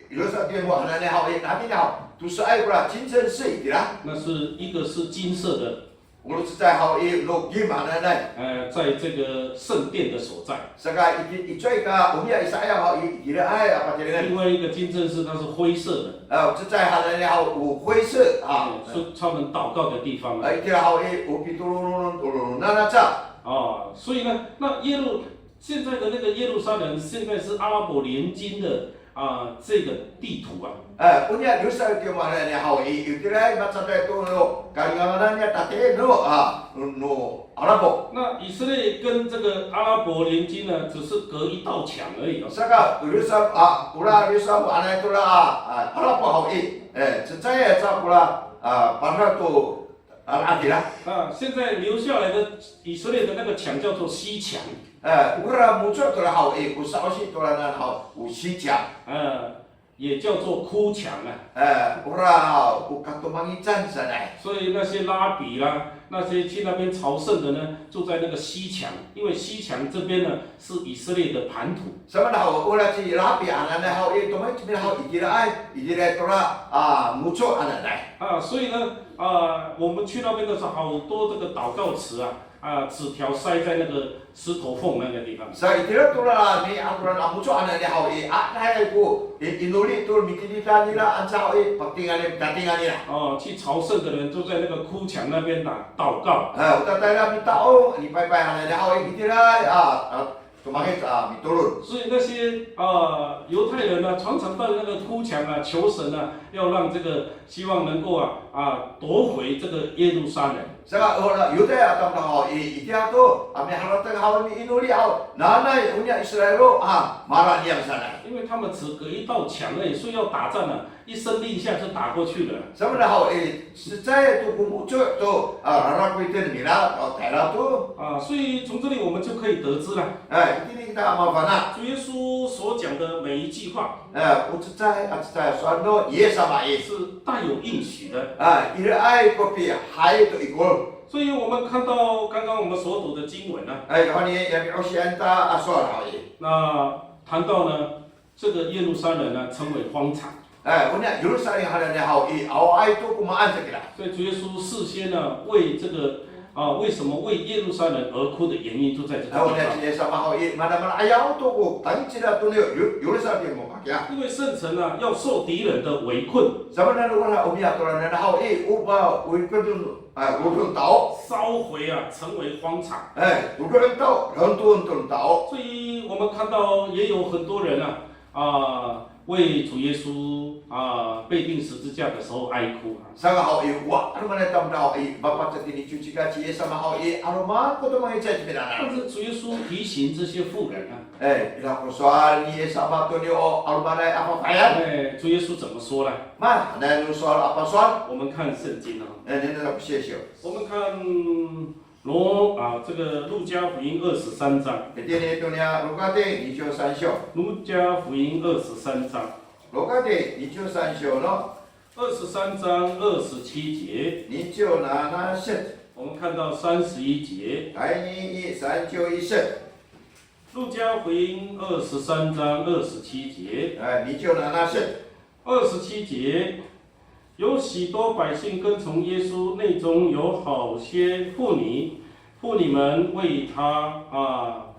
Yerusalem hanan niya haw i, na hatini haw, tosaay kora 金正寺 itira. 那是一个是金色的， O no cecay haw i, no gim hananay. 呃，在这个圣殿的所在。 Saka i, i, icowaay ka omiya i sa'ayaw haw i, itiraay a patirengan. 另外一个金正寺它是灰色的， A, cecay hananay haw o 灰色 a. 是他们祷告的地方。 A, itira haw i, o pitolon no tolonan aca. 哦，所以呢，那耶路现在的那个耶路撒冷现在是阿拉伯联军的啊这个地图啊。 E, o niya Yerusalem to mahaenay haw i, itiraay macaday to no kalinganganan niya tatiih no, a, no, no Arabo. 那以色列跟这个阿拉伯联军呢，只是隔一道墙而已哦。 Saka Yerusalem, a, ora Yerusalem hananay tora, a, a, Arabo haw i, e, cecay aca kora, a, para to, a, atira. 啊，现在留下来的以色列的那个墙叫做西墙。 E, ora moco' tora haw i, o sa'osi toranan haw, o 西墙. 呃，也叫做哭墙啊。 E, ora haw, o katomangican sanay. 所以那些拉比啦，那些去那边朝圣的呢，住在那个西墙，因为西墙这边呢是以色列的版图。 Samaan haw, ora ci Rabi hananay haw i, tomangic cimina haw itiraay, itiraay tora, a, moco' hananay. 啊，所以呢，啊，我们去那边的时候，好多这个祷告词啊，啊，纸条塞在那个石头缝那个地方。 Sa itira tora ni'atoran a moco' hananay haw i, a, hay ko, i, inoli to mikinitan nira, anca haw i, patingan nira, patingan nira. 哦，去朝圣的人就在那个哭墙那边祷祷告。 A, o tatayra mita'ong, nipaypay hananay haw i, itiraay, a, a, tomangic, a, mitolon. 所以那些啊、犹太人呢，常常到那个哭墙啊求神啊，要让这个希望能够啊啊夺回这个耶路撒冷。 Saka, ora, Yotaya a tamdaw haw i, itiya to, a miharateng haw i, miinoli haw, nanay, o niya Israil, a, mala niyam sanay. 因为他们只隔一道墙而已，所以要打仗呢，一声令下就打过去了。 Samaan haw i, cecay to ko moco' to, a, rarakoy iten nira, a, tayra to. 啊，所以从这里我们就可以得知了， A, itini kita a mafana'. 主耶稣所讲的每一句话 A, o cecay, a cecay, sowal no Yis sama i. 是带有应许的。 A, iraay ko pihay to ikor. 所以我们看到刚刚我们所读的经文呢， A, honi, ya mi'osian ta, a, sowal haw i. 那谈到呢，这个耶路撒冷呢成为荒场。 A, o niya Yerusalem hananay haw i, awaay to ko maan sa kira. 所以主耶稣事先呢为这个啊，为什么为耶路撒冷而哭的原因就在这个地 A, o niya 方。 ci Yis sama haw i, mana, mana ayaw to ko, tangcila to niya, Yu-, Yerusalem mo pakiya. 因为圣城呢要受敌人的围困， Samaan no ora o miya toranan haw i, o pa, o ikor to, a, rodon tao. 烧毁啊，成为荒场。 A, rodon tao, rodon tao. 所以我们看到也有很多人啊，啊，为主耶稣啊被钉十字架的时候哀哭啊。 Saka haw i, wa, 'alomanay tamdaw i, mapacek itini i ciwcika ci Yis sama haw i, 'aloman ko tomangic cimina. 但是主耶稣提醒这些妇人啊， E, ira ko sowal ni Yis sama to niya o 'alomanay a fafahiyan. 哎，主耶稣怎么说呢？ Ma, hananay no sowal a pasowal. 我们看圣经啊， E, nengneng ko sisiw. 我们看罗啊，这个路加福音二十三章， Itini to niya Loka tini ciwsansiw. 路加福音二十三章， Loka tini ciwsansiw no 二十三章二十七节， niciwnana set. 我们看到三十一节。 Tayni i sanciw i set. 路加福音二十三章二十七节， E, niciwnana set. 二十七节，有许多百姓跟从耶稣，内中有好些妇女，妇女们为他啊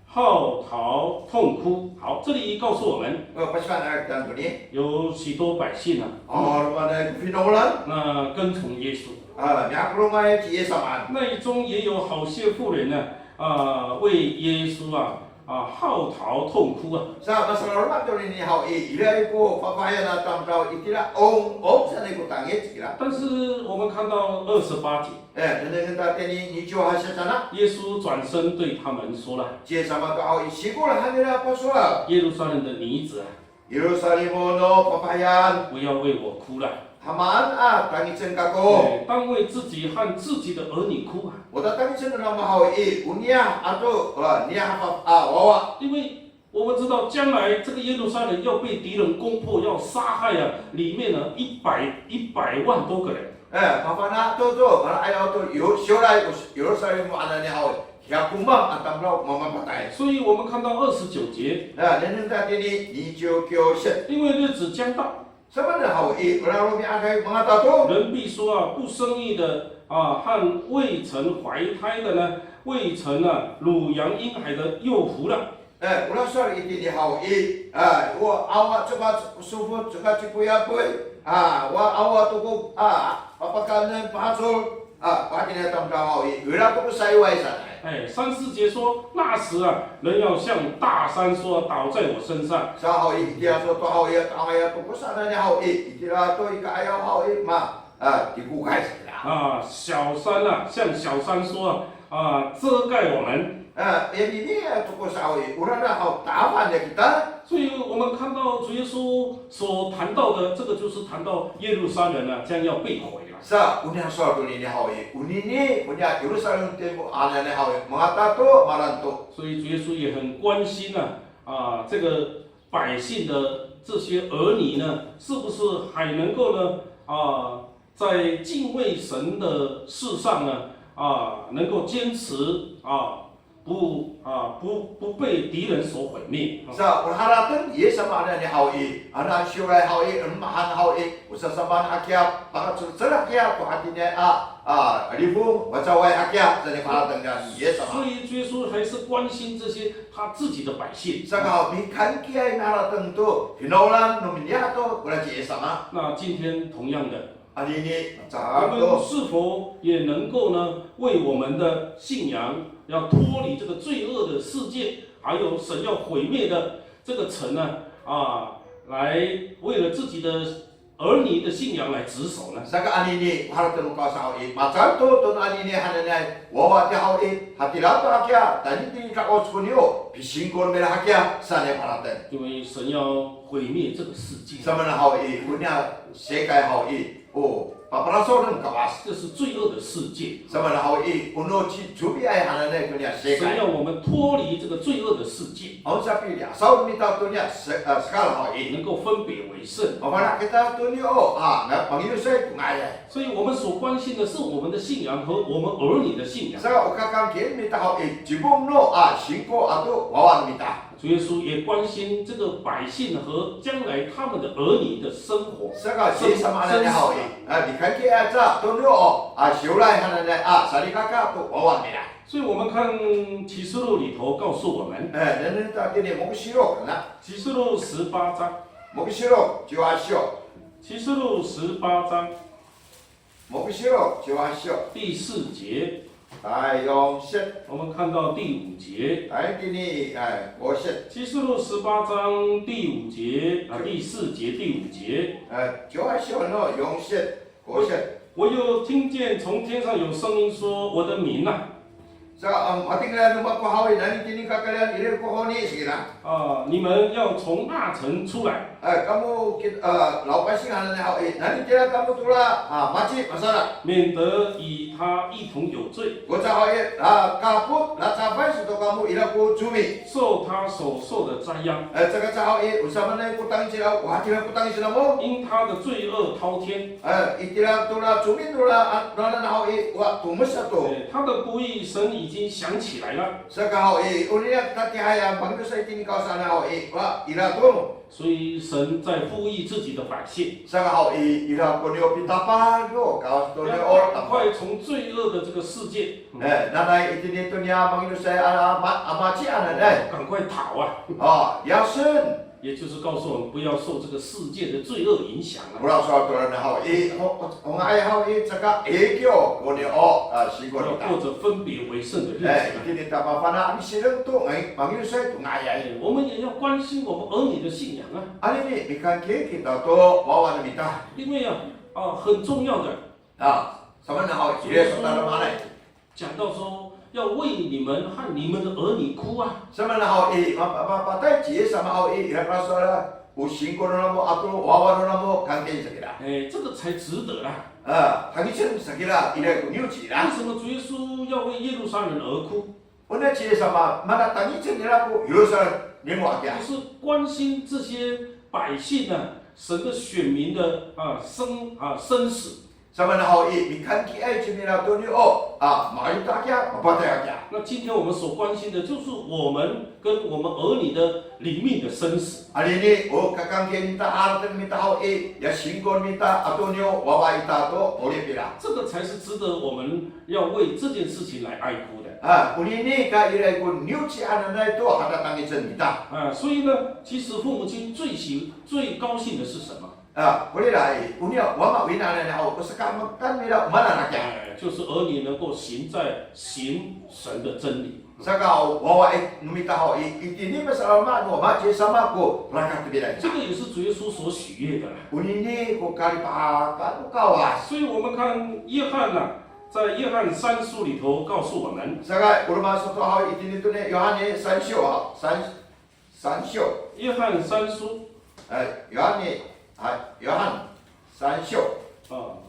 号啕痛哭。好，这里告诉我们， O, pasifana' kita toni. 有许多百姓啊， O, 'alomanay ko finawlan. 那跟从耶稣， A, mihakolongay ci Yis sama. 内中也有好些妇人呢，啊，为耶稣啊啊，号啕痛哭啊。 Sa, masaloma' to nini haw i, ira ko fafahiyan a tamdaw itira, ong, ong sanay ko tangic kira. 但是我们看到二十八节， E, nengneng ta tini niciw haci sa na. 耶稣转身对他们说了， Ci Yis sama to haw i, sikol han nira pasowal. 耶路撒冷的女子啊， Yerusalem no fafahiyan. 不要为我哭了。 Hamaan a tangicen kako. 对，当为自己和自己的儿女哭啊。 O tatangicen no mako haw i, o niyah ato, a, niyah a, a, wawa. 因为我们知道将来这个耶路撒冷要被敌人攻破，要杀害啊，里面呢一百一百万多个人。 E, mafana' to to, mala'ayaw to, yo, siyoray, o, Yerusalem hananay haw i, hiyakomang a tamdaw mamapatay. 所以我们看到二十九节， Na, nengneng ta tini, niciw kiw set. 因为日子将到， Samanen haw i, ora romi'ad kay mangata to. 人必说啊，不生育的啊，和未曾怀胎的呢，未曾啊，乳养婴孩的有福了。 E, ora sowal itini haw i, a, o awa caka sofot caka cipoyapoy, a, o awa to ko, a, papakaenen pahacol, a, pakina tamdaw haw i, ira to ko sayway sanay. 哎，三四节说，那时啊，人要向大山说，倒在我身上。 Sa haw i, itiya so to haw i, tangaya to ko sanay haw i, itira to i ka'ayaw haw i, ma, a, tikokay sa kira. 啊，小山啊，向小山说啊，啊，遮盖我们。 A, ya mimi a to ko sa haw i, orana haw tafan ya kita. 所以我们看到主耶稣所谈到的，这个就是谈到耶路撒冷啊，将要被毁了。 Sa, o niyah sowal to nini haw i, onini, o niyah Yerusalem timo hananay haw i, mangata to, malanto. 所以主耶稣也很关心啊，啊，这个百姓的这些儿女呢，是不是还能够呢，啊，在敬畏神的事上呢，啊，能够坚持啊，不啊不不被敌人所毁灭。 Sa, o harateng Yis sama hananay haw i, ano siyoray haw i, ano mahaen haw i, o sasamaan hakiya, pakacelacel hakiya to hatiniay a, a, lifong, macaway hakiya, saan ko harateng ni Yis sama. 所以主耶稣还是关心这些他自己的百姓。 Saka, mikankiay miharateng to finawlan no niyah to, kora ci Yis sama. 那今天同样的， Anini, 我们 maca to. 是否也能够呢，为我们的信仰要脱离这个罪恶的世界，还有神要毁灭的这个城呢，啊，来为了自己的儿女的信仰来执守呢？ Saka anini, harateng no Kawas haw i, maca to, to anini hananay, wawa itiya haw i, hatira to hakiya, tayni i da'oc koniya, pisingko mira hakiya, saan ko harateng. 因为神要毁灭这个世界。 Samanen haw i, o niyah sekay haw i, o papalasoc no Kawas. 这是罪恶的世界。 Samanen haw i, o no cicobiay hananay ko niyah sekay. 神要我们脱离这个罪恶的世界， Aw sapiliyasaw no mita to niyah se-, a, sekal haw i. 能够分别为圣。 Mafana' kita to niya, a, nga-, manginosay to nga'ayay. 所以我们所关心的是我们的信仰和我们儿女的信仰。 Saka o kakankiay mita haw i, cibong no, a, singko ato wawa no mita. 主耶稣也关心这个百姓和将来他们的儿女的生活。 Saka ci Yis sama hananay haw i, a, mikankiay aca to niya, a, siyoray hananay, a, salikaka to wawa nira. 所以我们看启示录里头告诉我们， E, nengneng ta tini Moksirok na. 启示录十八章， Moksirok ciwhasiyo. 启示录十八章， Moksirok ciwhasiyo. 第四节， Tay yonset. 我们看到第五节。 Tay tini, ay, koset. 启示录十八章第五节啊，第四节，第五节。 E, ciwhasiyo no yonset, koset. 我又听见从天上有声音说：“我的民呐，” Sa, a, matingala no mako haw i, nani tini kakarayan ira ko honi, saan kira. 啊，你们要从那城出来， E, kamo kit-, e, lawpasing hananay haw i, nani tira kamo tora, a, maci, masala. 免得与他一同有罪。 Koca haw i, a, kapot, lacafay sato kamo ira ko comi. 受他所受的灾殃。 E, saka ca haw i, o samaanay ko tangic nira, o hatira ko tangic namo. 因他的罪恶滔天。 E, itira tora comi nora, a, nora haw i, wa tomes sato. 对，他的不义，神已经想起来了。 Saka haw i, o niyah tatiihay a panginosay tini Kawas haw i, wa ira to. 所以神在呼吁自己的百姓， Saka haw i, ira ko niya pitapal no Kawas to 要 niya o 赶快从罪恶的这个世界，嗯， E, nanay itini to niya manginosay a, a, ma-, a maci hananay. 赶快逃啊！ O, yasen. 也就是告诉我们不要受这个世界的罪恶影响了。 Ora sowal to nira haw i, o, o, o nga'ay haw i, caka ikyo ko niya o, a, singko 要 kita. 过着分别为圣的日子 Eh, 了。 itini ta mafana' a misireng to, nga'ay, mangilosay to nga'ayay. 哎，我们也要关心我们儿女的信仰啊， Anini, mikangki kita to wawa no mita. 因为啊，啊，很重要的。 A, samaan haw i, ira ko tadamaanay. 讲到说要为你们和你们的儿女哭啊。 Samaan haw i, ma, ma, mapatay ci Yis sama haw i, ira ko sowal, o singko no namo ato wawa no namo kangkay sa kira. 哎，这个才值得啦。 A, tangicen sa kira, ira ko niwci ira. 为什么主耶稣要为耶路撒冷而哭？ Ona ci Yis sama, mana tangicen nira ko Yerusalem nimo akiya. 就是关心这些百姓啊，神的选民的啊生啊生死。 Samaan haw i, mikangkiay cinira to niya o, a, ma'edeng to akiya, mapatay akiya. 那今天我们所关心的就是我们跟我们儿女的灵命的生死。 Anini, o kakangkay nita, harateng mita haw i, ya singko mita ato niya o wawa ita to 'orip ira. 这个才是值得我们要为这件事情来哀哭的。 A, onini ka ira ko niwci hananay to hatatangicen mita. 啊，所以呢，其实父母亲最喜、最高兴的是什么？ A, kora i, oniya, wama wina nira haw, o sakahemekan nira o maan hakiya. 哎，就是儿女能够行在、行神的真理。 Saka o wawa i, no mita haw i, itini masalama no wama ci Yis sama ko rakat nira. 这个也是主耶稣所喜悦的啦。 Onini ko kalipahakan no Kawas. 所以我们看约翰呐、在约翰三书里头告诉我们， Saka, o roma sato haw itini to ni Yohani sansyo haw, san, sansyo. 约翰三书 E, Yohani, a, Yohan sansyo. 啊，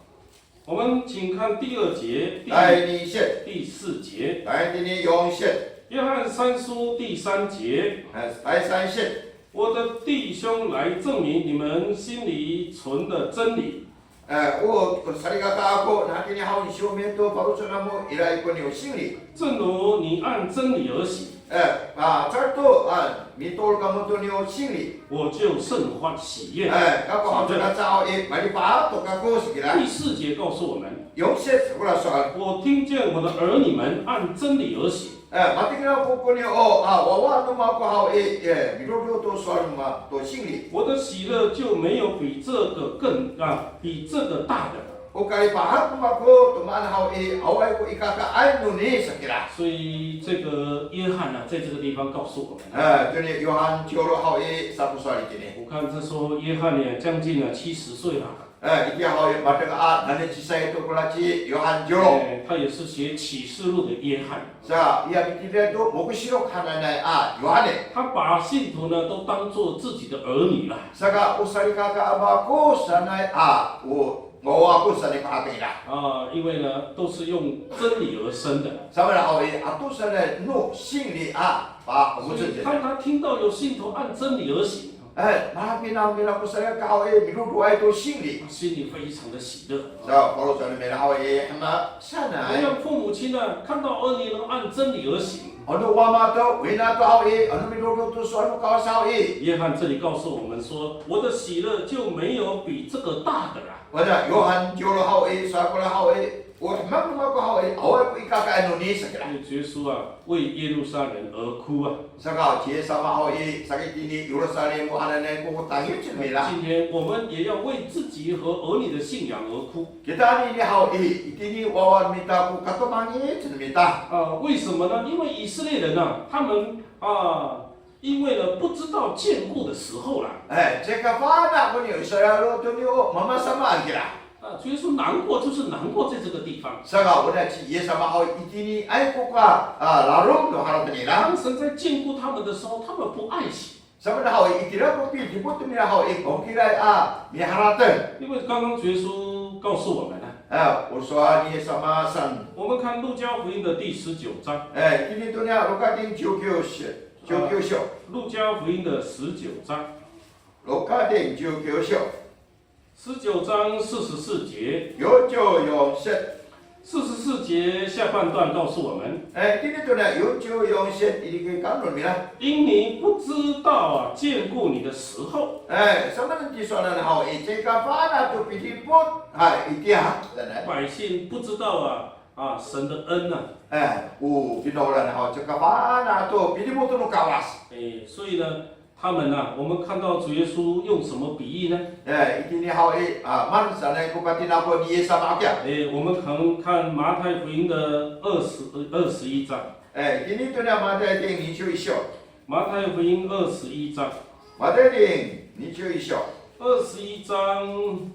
我们请看第二节、第第二节、第四节。 第四节。 约翰三书第三节， E, 第三节。 我的弟兄来证明你们心里存的真理， E, o, o salikaka ako, na itini haw i syomi to faloco' namo ira i ko niya o singli. 正如你按真理而行， E, a, caka to, a, mitoor kamo to niya o singli. 我就甚欢喜悦。 E, kako haw caka caay, malipaat to kako sa kira. 第四节告诉我们， Yonsit, kora sowal. 我听见我的儿女们按真理而行。 E, matira ko, ko niya o, a, wawa no mako haw i, e, midodo to sowal no mako to singli. 我的喜乐就没有比这个更啊，比这个大的了。 O kalipahak no mako to maan haw i, awaay ko ikakaay noni sa kira. 所以这个约翰呢，在这个地方告诉我们， E, to ni Yohan ciwlo haw i, sa ko sowal itini. 我看这时候约翰呢，将近呢七十岁了。 E, itiya haw i, matenga a, nani cisay to kora ci Yohan ciwlo. 哎，他也是写启示录的约翰。 Sa, iya pitiliday to Moksirok hananay a Yohani. 他把信徒呢都当作自己的儿女了。 Saka o salikaka a mako sanay a, o, o wawa ako sanay ko harateng nira. 啊，因为呢，都是用真理而生的。 Samaan haw i, ato sanay no singli a, pa, 所 omocen 以当他听到有信徒按真理而行， E, mahapinang nira ko salikaka haw i, midodoay to singli. 心里非常的喜乐。 Sa, faloco' nira haw i, hema sanay. 同样，父母亲呢，看到儿女能按真理而行， Ano wama to, wina to haw i, ano midodo to sowal no Kawas haw i. 约翰这里告诉我们说，我的喜乐就没有比这个大的了。 Wata, Yohan ciwlo haw i, sowal kora haw i, o hemek no mako haw i, awaay ko ikakaay noni sa kira. 因为主耶稣啊，为耶路撒冷而哭啊。 Saka, ci Yis sama haw i, saka itini Yerusalem o hananay ko tangicen nira. 今天我们也要为自己和儿女的信仰而哭。 Kita anini haw i, itini wawa mita ko katomangic no mita. 啊，为什么呢？因为以色列人啊，他们啊，因为呢不知道眷顾的时候啦。 E, caay kafana' ko niya o Israil to niya o mamasamaan kira. 啊，主耶稣难过，就是难过在这个地方。 Saka, ona ci Yis sama haw i, itiniay ko ka, a, rarom no harateng nira. 当神在眷顾他们的时候，他们不爱惜。 Samaan haw i, itira ko pidipot nira haw i, o kiray a miharateng. 因为刚刚主耶稣告诉我们了， A, o sowal ni Yis sama san. 我们看路加福音的第十九章， E, itini to niya Loka ting ciwkiw syo, ciwkiw syo. 路加福音的十九章， Loka ting ciwkiw syo. 十九章四十四节， Yociw yon sit. 四十四节下半段告诉我们， E, itini to niya yociw yon sit, itini ko ka'emol nira. 因你不知道啊，眷顾你的时候。 E, samaan ci sowal haw i, caay kafana' to pidipot, hay, itiya, sanay. 百姓不知道啊，啊，神的恩啊。 E, o finawlan haw, caay kafana' to pidipot no Kawas. 哎，所以呢，他们呢，我们看到主耶稣用什么比喻呢？ E, itini haw i, a, maan sanay ko patinako ni Yis sama hakiya. 诶，我们可能看马太福音的二十二十一章。 E, itini to niya Matay ting niciw ic siyo. 马太福音二十一章。 Matay ting niciw ic siyo. 二十一章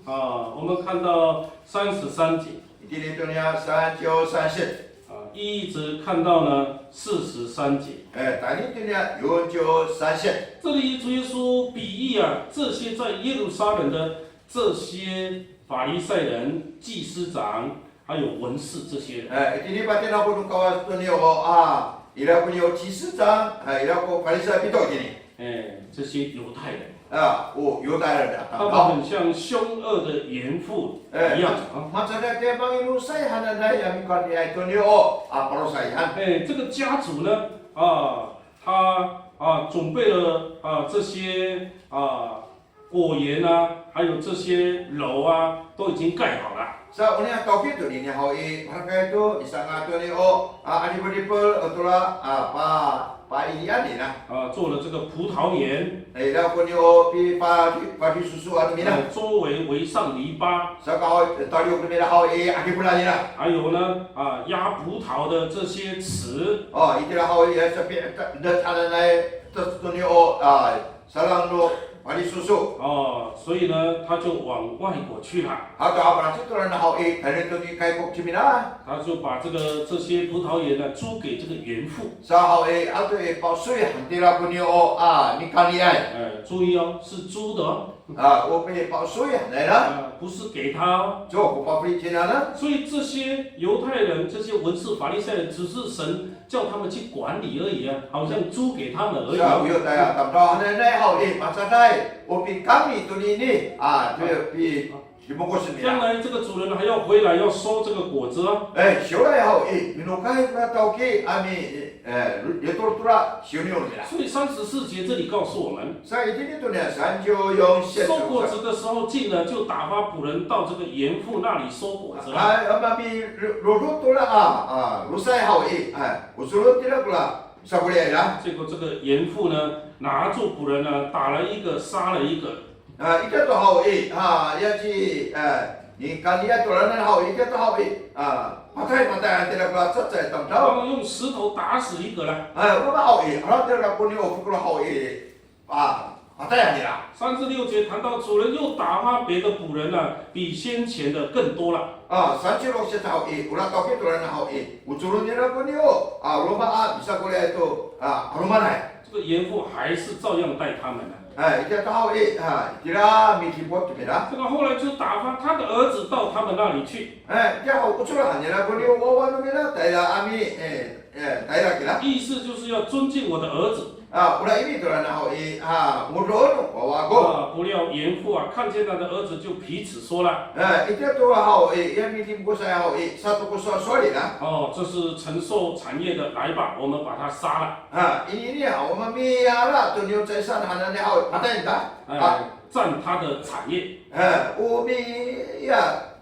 啊，我们看到三十三节。 Itini to niya sanciw sansit. 啊，一直看到呢四十三节。 E, tayni to niya yonciw sansit. 这里主耶稣比喻啊，这些在耶路撒冷的这些法利赛人、祭司长，还有文士这些人。 E, itini patinako no Kawas to niyo, a, ira ko niyo 祭司长, a, ira ko Farisay pito itini. 哎，这些犹太人， A, o Yotaya 他们很像凶恶的严父一样啊。 Macanay to ya mangilosay hananay a mikaniay to niyo, a, Parisay han. 哎，这个家族呢，啊，他啊准备了啊这些啊果园啊，还有这些楼啊，都已经盖好了。 Sa o niya tawki to nini haw i, maherekay to, misanga' to niyo, a, a dipel-dipel, o tora, a, pa, pailian nira. 啊，做了这个葡萄园， E, ira ko niyo pi, pa, padisosoan nira. 呃，周围围上篱笆， Saka haw i, taliyok nira haw i, a dipelan nira. 还有呢，啊，压葡萄的这些池， O, itira haw i, a, sapi, ta, da, hananay, ta, to niyo, a, salang no padisoso. 哦，所以呢，他就往外国去了。 Hato a palacecay to nira haw i, tayni to i kaikok cinira. 他就把这个这些葡萄园呢租给这个园户。 Sa haw i, ato i, pasoy han itira ko niyo, a, mikaniay. 呃，注意哦，是租的哦， A, o pi, pasoy han nira. 啊，不是给他哦。 Caay ko pafeli cinira. 所以这些犹太人、这些文士、法利赛人，只是神叫他们去管理而已啊，好像租给他们而已。 Sa o Yotaya tamdaw hananay haw i, macanay, o pikami to nini, a, to pi, dimokos 将 nira. 来这个主人还要回来，要收这个果子啊。 E, syoray haw i, minokay kora tawki a mi, e, lotolo tora, siyoniyon nira. 所以三十四节这里告诉我们， Sa itini to niya sanciw yon sit. 收果子的时候，进了就打发仆人到这个园户那里收果子了。 A, a, mami, lo, lotolo tora, a, a, losay haw i, a, o solot nira kora, sakoray nira. 结果这个园户呢，拿住仆人呢，打了一个，杀了一个。 A, ita to haw i, a, ya ci, a, ni kaniya to ranan haw i, ita to haw i, a, patay, patay, a, tira kora cecay tamdaw. 然后用石头打死一个了。 A, o roma haw i, a, tira ko niyo fokeloh haw i, a, patay nira. 三十六节谈到主人又打发别的仆人呢，比先前的更多了。 A, sanciw sit haw i, ora tawki to ranan haw i, o solot nira ko niyo, a, o roma a, misakoray to, a, 'alomanay. 这个园户还是照样待他们的。 A, ita to haw i, a, itira midipot to nira. 这个后来就打发他的儿子到他们那里去。 A, ita haw, ocoren han nira ko niyo wawa no mira, tayra a mi, e, e, tayra kira. 意思就是要尊敬我的儿子。 A, ora imi to ranan haw i, a, ngodoen no wawa ako. 啊，不料园户啊，看见他的儿子就彼此说了。 A, ita to haw i, ya midimokosay haw i, sato ko sowal nira. 哦，这是承受产业的，来吧，我们把他杀了。 A, inini haw, o mamiala to niyo caysaan hananay haw i, patayen ta. 哎，占他的产业。 A, o mi, ya,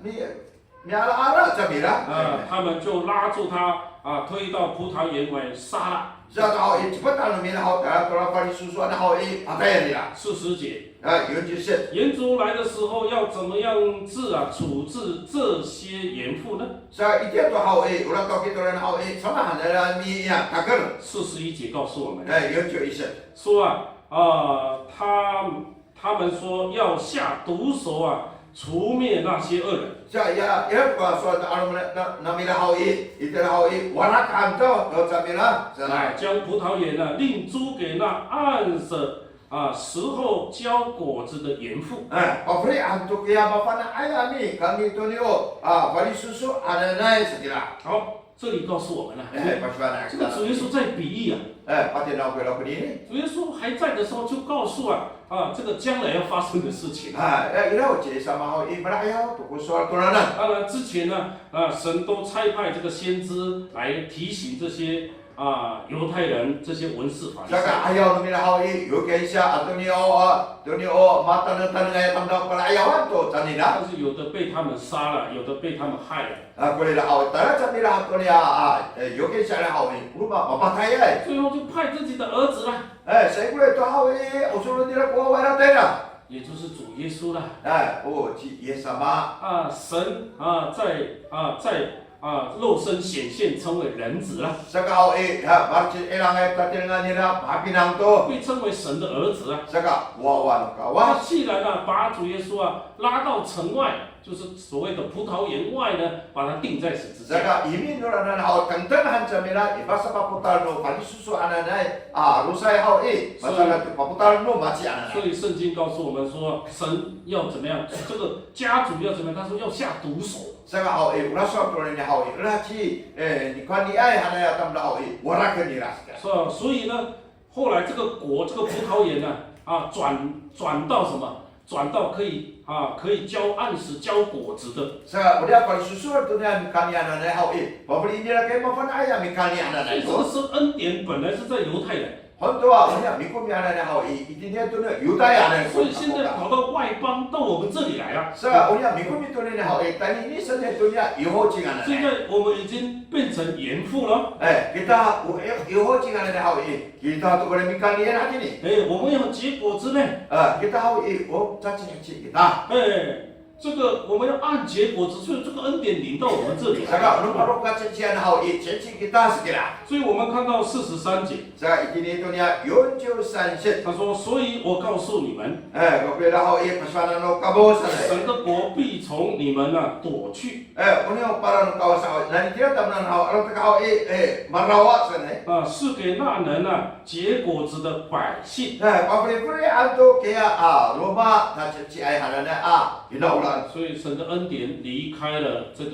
mi, mialaala cangra. 啊，他们就拉住他，啊，推到葡萄园外杀了。 Sa to haw i, cepet han no mira haw, tayra tora padisosoan haw i, patayen nira. 四十节， A, yonciw sit. 园主来的时候要怎么样治啊，处置这些园户呢？ Sa itiya to haw i, ora tawki to ranan haw i, samaan nira miya taker. 四十一节告诉我们， A, yonciw ic sit. 说啊，啊，他他们说要下毒手啊，除灭那些恶人。 Sa ya, ira ko sowal no 'aloman na, na, namira haw i, itira haw i, warakan to, to cangra. Sa 哎，将葡萄园呢，另租给那按着啊时候交果子的园户。 A, pafeli han to kiya mafana'ay a mikami to niyo, a, padisoso hananay sa kira. 好，这里告诉我们了， E, pasifana' 这个主耶稣在比喻啊， E, patinako ira konini. 主耶稣还在的时候就告诉啊，啊，这个将来要发生的事情。 A, e, ira o ci Yis sama haw i, mala'ayaw to ko sowal to ranan. 当然之前呢，啊，神都差派这个先知来提醒这些啊，犹太人这些文士法利赛。Saka 'ayaw no mira haw i, 有些 ato niya o, a, to niya o, matanengtanengay a tamdaw pala'ayawan to cangra. 但是有的被他们杀了，有的被他们害了。 A, kora haw i, tala cangra haw to niya, a, e, 有些 haw i, o roma mapatayay. 最后就派自己的儿子了。 E, saikoray to haw i, o sowal nira ko wawa tayra. 也就是主耶稣了。 E, o ci Yis sama. 啊，神啊，在啊，在啊，肉身显现成为人子了。 Saka haw i, ha, malacecay a tireng nira, mapinang to. 被称为神的儿子啊。 Saka wawa no Kawas. 他既然啊，把主耶稣啊拉到城外，就是所谓的葡萄园外呢，把他钉在十字架。 Saka imi nora haw, tengteng han cangra i pasapapotal no panisoso hananay a losay haw i, masalah to papotal no maci hananay. 所以圣经告诉我们说，神要怎么样？这个家族要怎么样？他说要下毒手。 Saka haw i, ora sowal to nini haw i, ora ci, e, nikawririay hananay a tamdaw haw i, waraken nira saka. 所以呢，后来这个国，这个葡萄园呢，啊，转转到什么？转到可以啊，可以交按时交果子的。 Saka, ora panisoso to niya mikani hananay haw i, pafeli nira kay mafana'ay a mikani hananay. 所以这个是恩典，本来是在犹太人。 Honto wa, oniya mikomi hananay haw i, itini to niya Yotaya hananay. 所以现在跑到外邦，到我们这里来了。 Saka, oniya mikomi to niya haw i, tayni i saan to niya 异邦人 hananay. 现在我们已经变成园户了。 E, kita, o, 异邦人 hananay haw i, kita to kora mikanian hatini. 哎，我们要结果子呢。 A, kita haw i, o, cacicaci kita. 哎， 这个我们要按结果子，所以这个恩典临到我们这里来。 Saka, o no maro' kacician haw i, cici kita saan kira. 所以我们看到四十三节。 Saka, itini to niya yonciw san sit. 他说，所以我告诉你们， E, ko kira haw i, pasowal no kamo sanay. 神的国必从你们那夺去。 E, o niya para no Kawas haw i, nani tira tamdaw haw, aro taka haw i, e, marawa sanay. 啊，是给那能啊结果子的百姓。 E, pafelifelian to kiya, a, roma, ta cici ay hananay, a, finawlan. 所以神的恩典离开了这个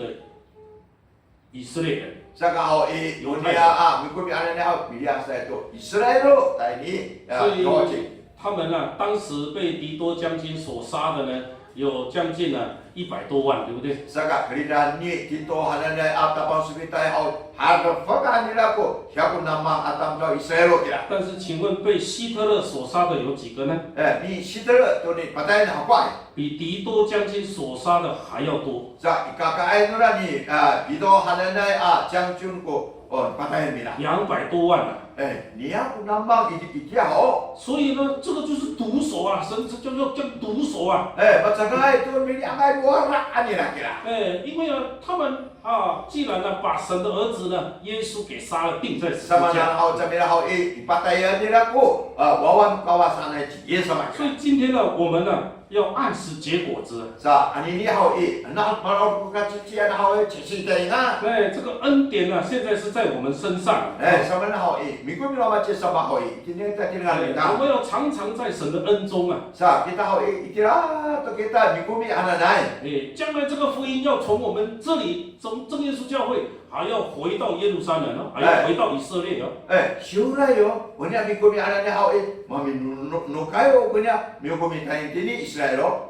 以色列人。 Saka haw i, oniya, a, mikomi hananay haw, miliyas to Israil tayni, a, 所以 Yotay. 他们呢，当时被提多将军所杀的呢，有将近呢一百多万，对不对？ Saka, kira ni Tito hananay a tapang sofitay haw, hadafek nira ko hiyaku namang a tamdaw Israil kira. 但是请问被希特勒所杀的有几个呢？ E, ni Hitler to nipatay hakowa? 比提多将军所杀的还要多。 Sa, ikakaay nora ni, a, Tito hananay a 将军 ko, o, patay nira. 两百多万啊。 E, niyako namang i, itiya ho. 所以呢，这个就是毒手啊，神，这叫做叫毒手啊。 E, macanay to miliyaw a wawa nira kira. 哎，因为呢，他们啊，既然呢，把神的儿子呢，耶稣给杀了，钉在十字架。 Samanan haw cangra haw i, ipatay nira ko, a, wawa no Kawas hananay ci Yis sama. 所以今天呢，我们呢，要按时结果子。 Sa, anini haw i, na, maro' ko kacician haw i, cici taynga. 哎，这个恩典呢，现在是在我们身上。 E, samanan haw i, mikomi no Kawas sama haw i, itini to kiya 哎， kita. 我们要常常在神的恩中啊。 Sa, kita haw i, itira to kita mikomi hananay. 哎，将来这个福音要从我们这里，从真耶稣教会，还要回到耶路撒冷哦，还要回到以色列哦。 E, siyoray yo, oniya mikomi hananay haw i, maminoknokay yo koniya mikomi tayni itini Israil.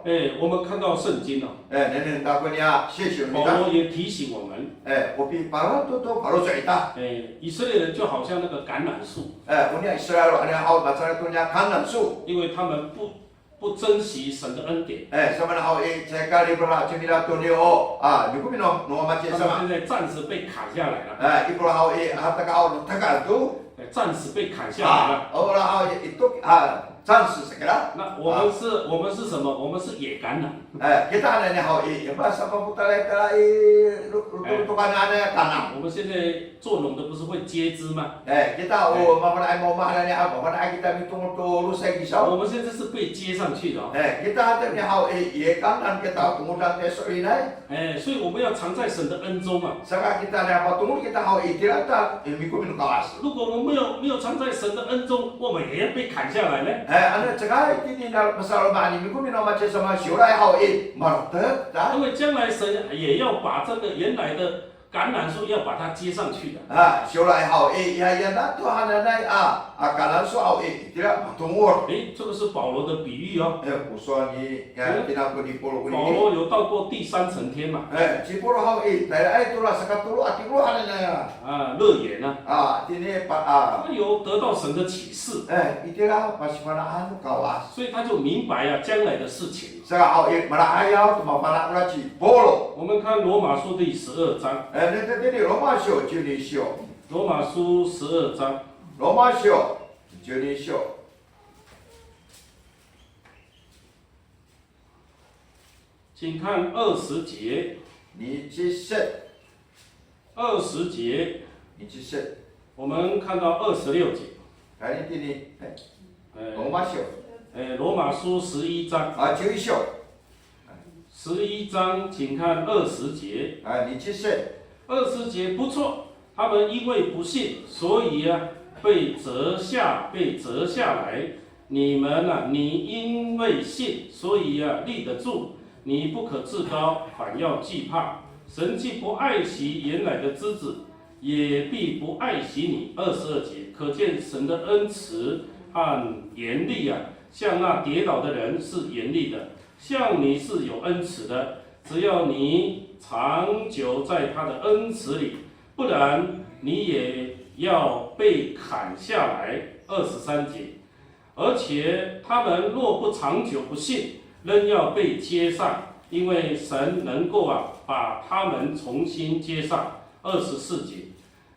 哎，我们看到圣经哦， E, nengneng ta koniya sisiw 保 nira. 罗也提醒我们， E, o piparo to to faloco' ita. 哎，以色列人就好像那个橄榄树， E, oniya Israil hananay haw, macanay to niya 橄榄树. 因为他们不不珍惜神的恩典。 E, samanan haw i, caay ka lifela cingra to niya o, a, mikomi no, no Kawas 他们 sama. 现在暂时被砍下来了。 E, ikor haw i, a, taka haw, no taka to. 哎，暂时被砍下来了。 A, ora haw i, ito, a, 暂时 sa kira. 那我们是，我们是什么？我们是野橄榄。 E, kita hananay haw i, ya, masapapotal ita i, lo, lo, 哎。 lotokan hananay a tanam. 我们现在做农的不是会接枝吗？ E, kita, o, 哎。 mafana'ay maoma hananay, a, mafana'ay kita mitongol to losay kiso. 我们现在是被接上去的哦。 E, kita hananay haw i, ya, kangnan kita tongolan to so'elinay. 哎，所以我们要常在神的恩中啊。 Saka kita niya patongol kita haw i, itira ta, e, mikomi no Kawas. 如果我们没有，没有常在神的恩中，我们也要被砍下来呢。 E, ano caka itini na masaloma' ni mikomi no Kawas sama, siyoray haw i, maratek ta. 因为将来神也要把这个原来的橄榄树要把它接上去的。 A, 将来 haw i, ya, ya, nato hananay a, a, 橄榄树 haw i, itira matongol. 诶，这个是保罗的比喻哦。 E, o sowal ni, ya, 嗯。 tinako ni Polo 保 konini. 罗有到过第三层天嘛。 E, ci Polo haw i, tayraay tora sakatolo a tiro hananay a. 啊，乐园啊。 A, tini pa, a. 他有得到神的启示。 E, itira pasifana'an no Kawas. 所以他就明白啊，将来的事情。 Saka haw i, mala'ayaw to mafana' nira ci Polo. 我们看罗马书第十二章。 E, nengneng tini Roma syo, ciwni syo. 罗马书十二章。 Roma syo, ciwni syo. 请看二十节。 Niciw set. 二十节， Niciw set. 我们看到二十六节。 Tayni tini, e, 哎， Roma syo. 哎，罗马书十一章。 A, ciwni syo. 十一章，请看二十节。 A, niciw set. 二十节不错，他们因为不信，所以啊，被折下，被折下来。你们啊，你因为信，所以啊，立得住。你不可自高，反要惧怕。神既不爱惜原来的枝子，也必不爱惜你。二十二节，可见神的恩慈和严厉啊，向那跌倒的人是严厉的，向你是有恩慈的。只要你长久在他的恩慈里，不然你也要被砍下来。二十三节，而且他们若不长久不信，仍要被接上，因为神能够啊，把他们重新接上。二十四节，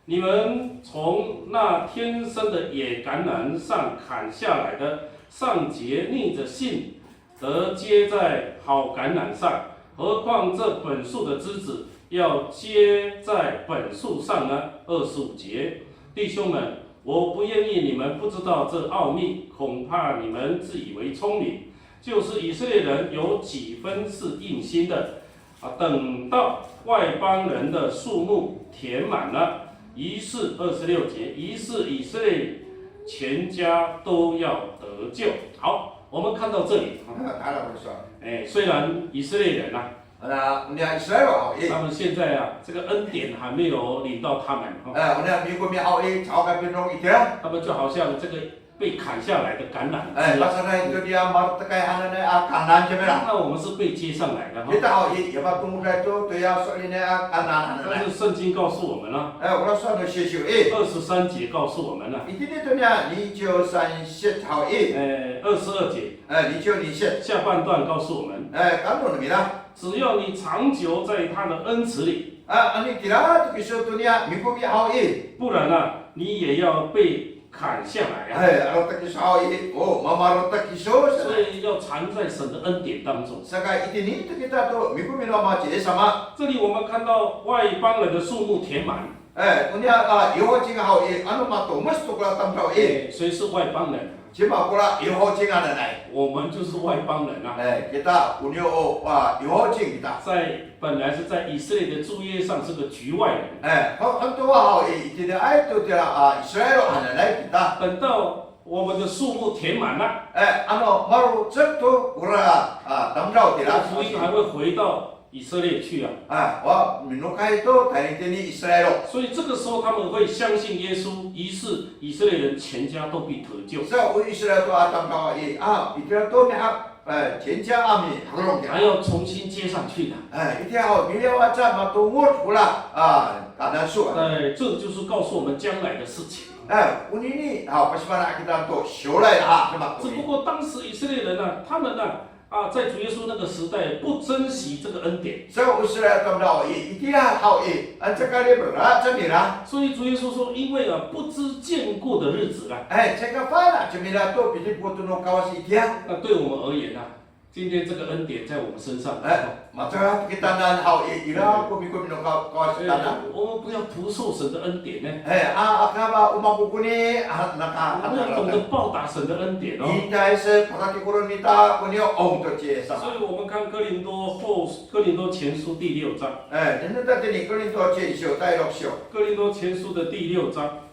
你们从那天生的野橄榄上砍下来的，尚且逆着性得接在好橄榄上，何况这本树的枝子要接在本树上呢？二十五节，弟兄们，我不愿意你们不知道这奥秘，恐怕你们自以为聪明，就是以色列人有几分是硬心的，啊，等到外邦人的数目填满了，于是，二十六节，于是以色列全家都要得救。好，我们看到这里，A, tala ko sowal. 哎，虽然以色列人啊， Ona, o niya Israil haw i. 他们现在啊，这个恩典还没有临到他们，哈。 E, o niya mikomi haw i, caho ka pinrong itira. 他们就好像这个被砍下来的橄榄枝啊。 E, pasanay to niya marotekay hananay a kanan cingra. 那我们是被接上来的哈。 Kita haw i, ya matongoday to, toya so'elinay a kanan hananay. 但是圣经告诉我们啊， E, ora sowal no Sisiw i. 二十三节告诉我们啊， Itini to niya niciw san sit haw i. 哎，二十二节， E, niciw ni sit. 下半段告诉我们， E, kano no mira. 只要你长久在他的恩慈里， A, ano itira to kiso to niya mikomi haw i. 不然啊，你也要被砍下来啊。 E, arotek kiso haw i, o, mamarotek kiso. 所以要藏在神的恩典当中。 Saka itini to kita to mikomi no Ama ci Yis sama. 这里我们看到外邦人的数目填满。 E, o niya, a, i hocing haw i, ano matomes to kora tamdaw i. 哎，谁是外邦人？ Cima kora i hocing hananay. 我们就是外邦人啊。 E, kita, o niya o, a, i hocing kita. 在，本来是在以色列的诸约上是个局外人。 E, han, han to haw i, itiniay to tira, a, Israil hananay kita. 等到我们的数目填满了， E, ano marocek to kora, a, tamdaw tira. 福音还会回到以色列去啊。 A, wa, minokay to, tayni tini Israil. 所以这个时候他们会相信耶稣，于是以色列人全家都必得救。 Sa, o Israil to a tamdaw i, a, itira to miha, e, cinca a mihakelong kira. 还要重新接上去的。 E, itira haw, miliyaw aca matongod kora, a, kanan sowal. 哎，这就是告诉我们将来的事情。 E, onini, a, pasifana' kita to, 将来 a, 什么？ 只不过当时以色列人呢，他们呢， 啊，在主耶稣那个时代不珍惜这个恩典。 Sa o Israil tamdaw i, itira haw i, anca ka liber a, cangra. 所以主耶稣说，因为啊，不知眷顾的日子啊。 E, caay ka fana' cangra to pidipot no Kawas itiya. 那对我们而言啊，今天这个恩典在我们身上。 E, maca kitanan haw i, ira ko mikomi no Kawas kitanan. 哎，我们不要徒受神的恩典呢。 E, a, aka ba o maan ko koni, a, naka, 我们要懂得报答神的恩典哦。 Itiya sa, pakatikoren ita koni, o, to ci Yis sama. 所以我们看哥林多后，哥林多前书第六章。 E, nengneng ta tini Korinto cinsyo, tay loksyo. 哥林多前书的第六章。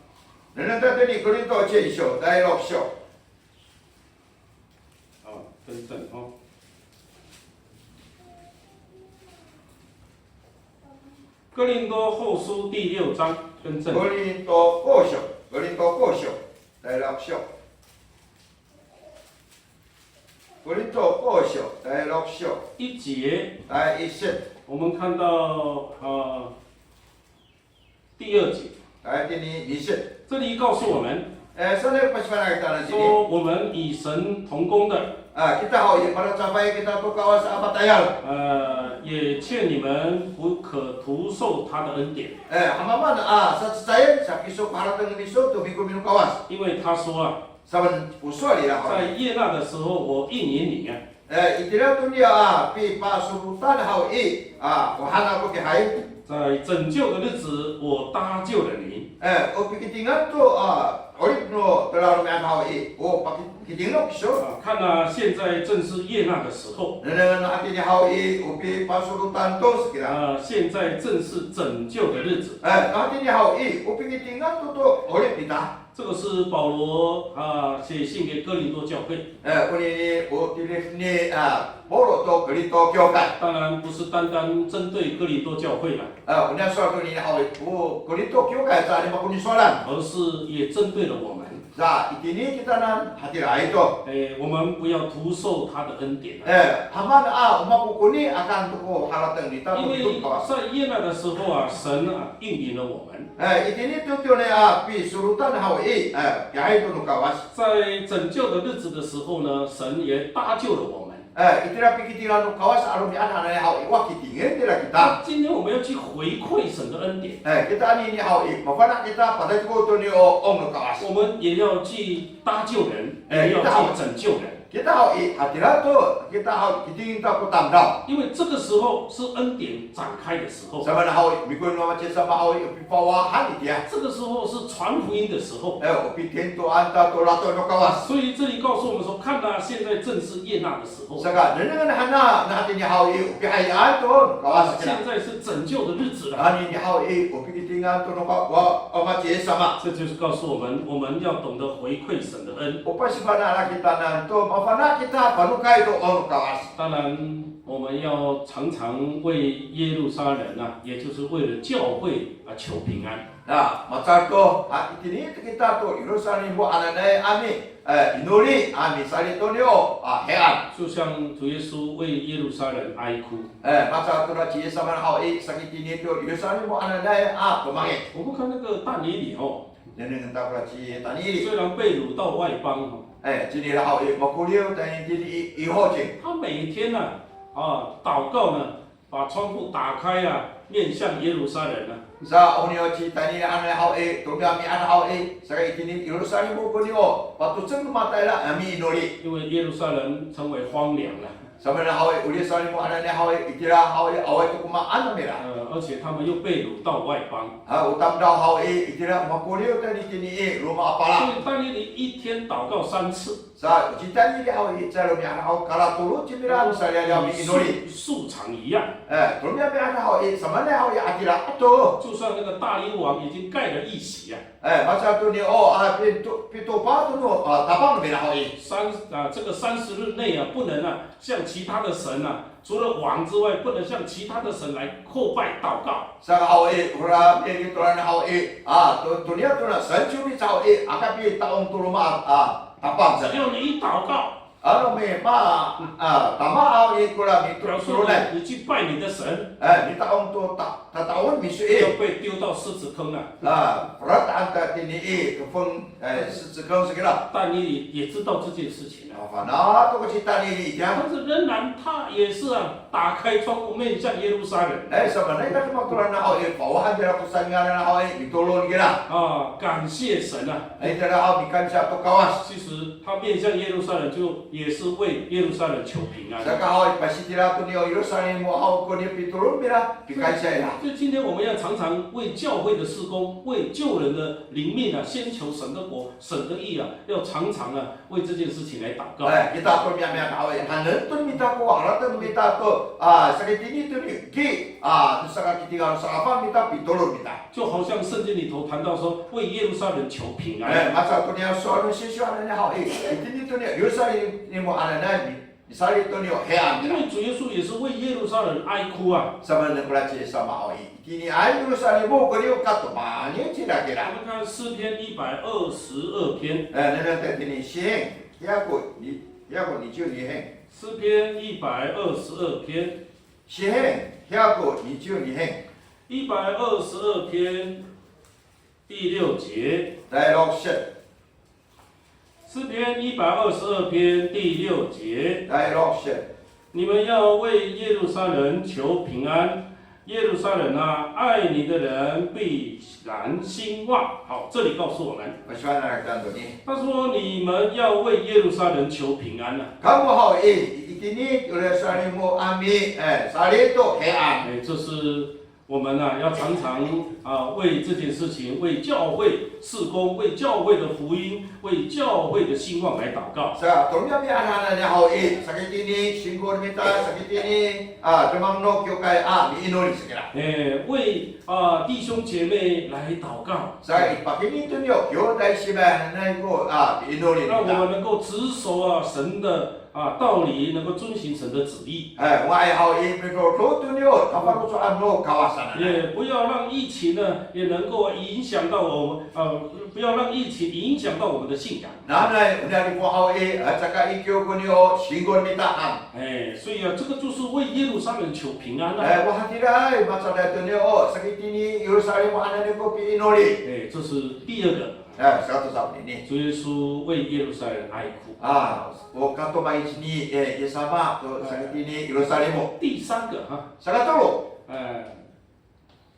Nengneng ta tini Korinto cinsyo, tay loksyo. 哦，更正哦。哥林多后书第六章，更正。 Korinto 五章, Korinto 五章, 第六章. Korinto 五章, 第六章. 一节， 第一节. 我们看到，呃，第二节。 第二节. 这里告诉我们， E, saan ko pasifana' kita nani. 说我们与神同工的， A, kita haw i, malacafay kita to Kawas a matayal. 呃，也劝你们不可徒受他的恩典。 E, hamamaan a, sa cecayen, sa kiso ko harateng no miso to mikomi no Kawas. 因为他说啊， Saan ko sowal nira haw i. 在悦纳的时候，我应允你啊。 E, itira to niya a, pipasorotan haw i, a, o han ako tiya hay. 在拯救的日子，我搭救了你。 E, o pikitingan to, a, 'orip no tala romi'ad haw i, o pakitingan kiso. 啊，看啊，现在正是悦纳的时候。 Nengneng hatini haw i, o pipasorotan to sa kira. 啊，现在正是拯救的日子。 E, hatini haw i, o pikitingan to to 'orip ita. 这个是保罗，啊，写信给哥林多教会。 E, onini, o tilid ni, a, Pawlo to Korinto kiwkay. 当然不是单单针对哥林多教会了， E, oniya sowal tonini haw i, o Korinto kiwkay sa, nika mako nisowalan. 而是也针对了我们。 Sa, itini kitanan hatiraay to. 哎，我们不要徒受他的恩典啊。 E, hamaan a, o mako koni a kan to ko harateng nita to 因为 Kawas. 在悦纳的时候啊，神啊，应允了我们。 E, itini to to niya a, pisorotan haw i, e, kiyahay to no Kawas. 在拯救的日子的时候呢，神也搭救了我们。 E, itira pikitingan no Kawas a romi'ad hananay haw i, wa kitingen nira kita. 今天我们要去回馈神的恩典。 E, kita anini haw i, mafana' kita patay to ko to niya o 'ong no Kawas. 我们也要去搭救人， 哎，也要去拯救人。 Kita haw i, hatira to, kita haw i, kitingen ta ko tamdaw. 因为这个时候是恩典展开的时候。 Samanan haw i, mikomi no Wama ci Yis sama haw i, o pifawahan itiya. 这个时候是传福音的时候。 E, o pitentoan ta to ratoh no Kawas. 所以这里告诉我们说，看啊，现在正是悦纳的时候。 Saka, nengneng han a, na hatini haw i, o pihayan to no Kawas kira. 现在是拯救的日子了。 Anini haw i, o pikitingan to no Kawas, Wama ci Yis sama. 这就是告诉我们，我们要懂得回馈神的恩。 O pasifana' kitanan to, mafana' kita panokay to 'ong no Kawas. 当然，我们要常常为耶路撒冷啊，也就是为了教会啊，求平安。 Na, macal to, a, itini to kita to Yerusalem hananay a mi, e, inori, a, misali to niya o, a, hean. 就像主耶稣为耶路撒冷哀哭。 E, macal to na ci Yis sama haw i, saka itini to Yerusalem hananay a tomangic. 我们看那个但以理哦， Nengneng ta kora ci Tanili. 虽然被掳到外邦哦， E, cingra haw i, makoriw tayni tini i, i hocin. 他每天呢，啊，祷告呢，把窗户打开啊，面向耶路撒冷啊。 Sa, o niya ci Tanili hananay haw i, to romi'ami'ad haw i, saka itini Yerusalem koniya, pato^cel no mata ira, a, miinori. 因为耶路撒冷成为荒凉了。 Samanen haw i, o Yerusalem hananay haw i, itira haw i, awaay to ko maan nira. 呃，而且他们又被掳到外邦。 A, o tamdaw haw i, itira makoriw tayni tini i, roma a pala. 所以但以理一天祷告三次。 Sa, o ci Tanili haw i, caay romi'ad haw kalatolo cingra, misaliyaliyaw miinori. 数，数场一样。 E, to romi'ami'ad haw i, samaanay haw i, atira ato. 就算那个大利乌王已经盖了印笈啊。 E, masato niya, o, a, pito, pitopa to no, a, tapang nira haw i. 三，啊，这个三十日内啊，不能啊，向其他的神啊，除了王之外，不能向其他的神来叩拜祷告。 Saka haw i, ora, e, kitoran haw i, a, to, to niya to na, san ciwmi haw i, aka pita'ong to roma a, a, tapang sa. 只要你一祷告， Ano mi, ma, a, tama haw i kora mi, 表示你，你去拜你的神。 E, mita'ong to ta, tata'ong miso i. 要被丢到狮子坑啊。 A, parata'ang ta tini i, kefeng, e, 狮子坑 sa kira. 但以理也知道这件事情啊。 Mafana' to ko ci Tanili itiya. 但是仍然他也是啊，打开窗户面向耶路撒冷。 E, samaanay ka, to matoran haw i, fawahan nira ko salingaran haw i, mitolon kira. 啊，感谢神啊。 E, itira haw mikansya to Kawas. 其实他面向耶路撒冷，就也是为耶路撒冷求平安。 Saka haw i, pasitira to niya Yerusalem haw ko niya pitolon nira, pikansya nira. 所以今天我们要常常为教会的事工，为救人的灵命啊，先求神的国、神的义啊，要常常啊，为这件事情来祷告。 E, kita to romi'ami'ad haw i, hanen to mita ko, harateng mita to, a, saka itini to ni, ki, a, saka kitingal, saka pa mita, pitolon mita. 就好像圣经里头谈到说，为耶路撒冷求平安。 E, masato niya sowal no Sisyo hananay haw i, itini to niya Yerusalem hananay mi, Misali' to niya o hean 因为主耶稣也是为耶路撒冷哀哭啊。 Samanen kora ci Yis sama haw i, itiniay Yerusalem o koniya katomangic nira kira. 我们看诗篇一百二十二篇， E, nengneng ta itini Sihen, hiya ko ni, hiya ko niciw ni hen. 诗篇一百二十二篇， Sihen, hiya ko niciw ni hen. 一百二十二篇第六节。 Dairoksit. 诗篇一百二十二篇第六节， Dairoksit. 你们要为耶路撒冷求平安。耶路撒冷啊，爱你的人必然兴旺。好，这里告诉我们， Pasifana' kita to ni. 他说你们要为耶路撒冷求平安啊。 Kamo haw i, itini Yerusalem o ami, e, sali' to hean. 哎，这是我们啊，要常常啊为这件事情，为教会事工，为教会的福音，为教会的兴旺来祷告。 Sa, to romi'ami'ad hananay haw i, sakitini, singko no mita, sakitini, a, demak no kiwkay, a, miinoli sa kira. 哎，为啊弟兄姐妹来祷告。 Sa, i pakayni to niya o kiwkay simay hananay ko, a, miinoli 让我 kita. 们能够持守啊神的啊道理，能够遵行神的旨意。 E, nga'ay haw i, mitodo to niya o kafaloco'an no Kawas hananay. 也不要让疫情呢，也能够影响到我们，呃，不要让疫情影响到我们的信仰。 Nanay, o niyaro' haw i, a, caka ikiw ko niya o singko no mita han. 哎，所以啊，这个就是为耶路撒冷求平安啊。 E, o hatiraay, mahecaday to niya o sakitini Yerusalem hananay ko piinoli. 哎，这是第二个。 E, saka to sa onini. 主耶稣为耶路撒冷哀哭。 A, o katomangic ni, e, Yis sama to sakitini Yerusalem o. 第三个哈， Saka tolo. 呃，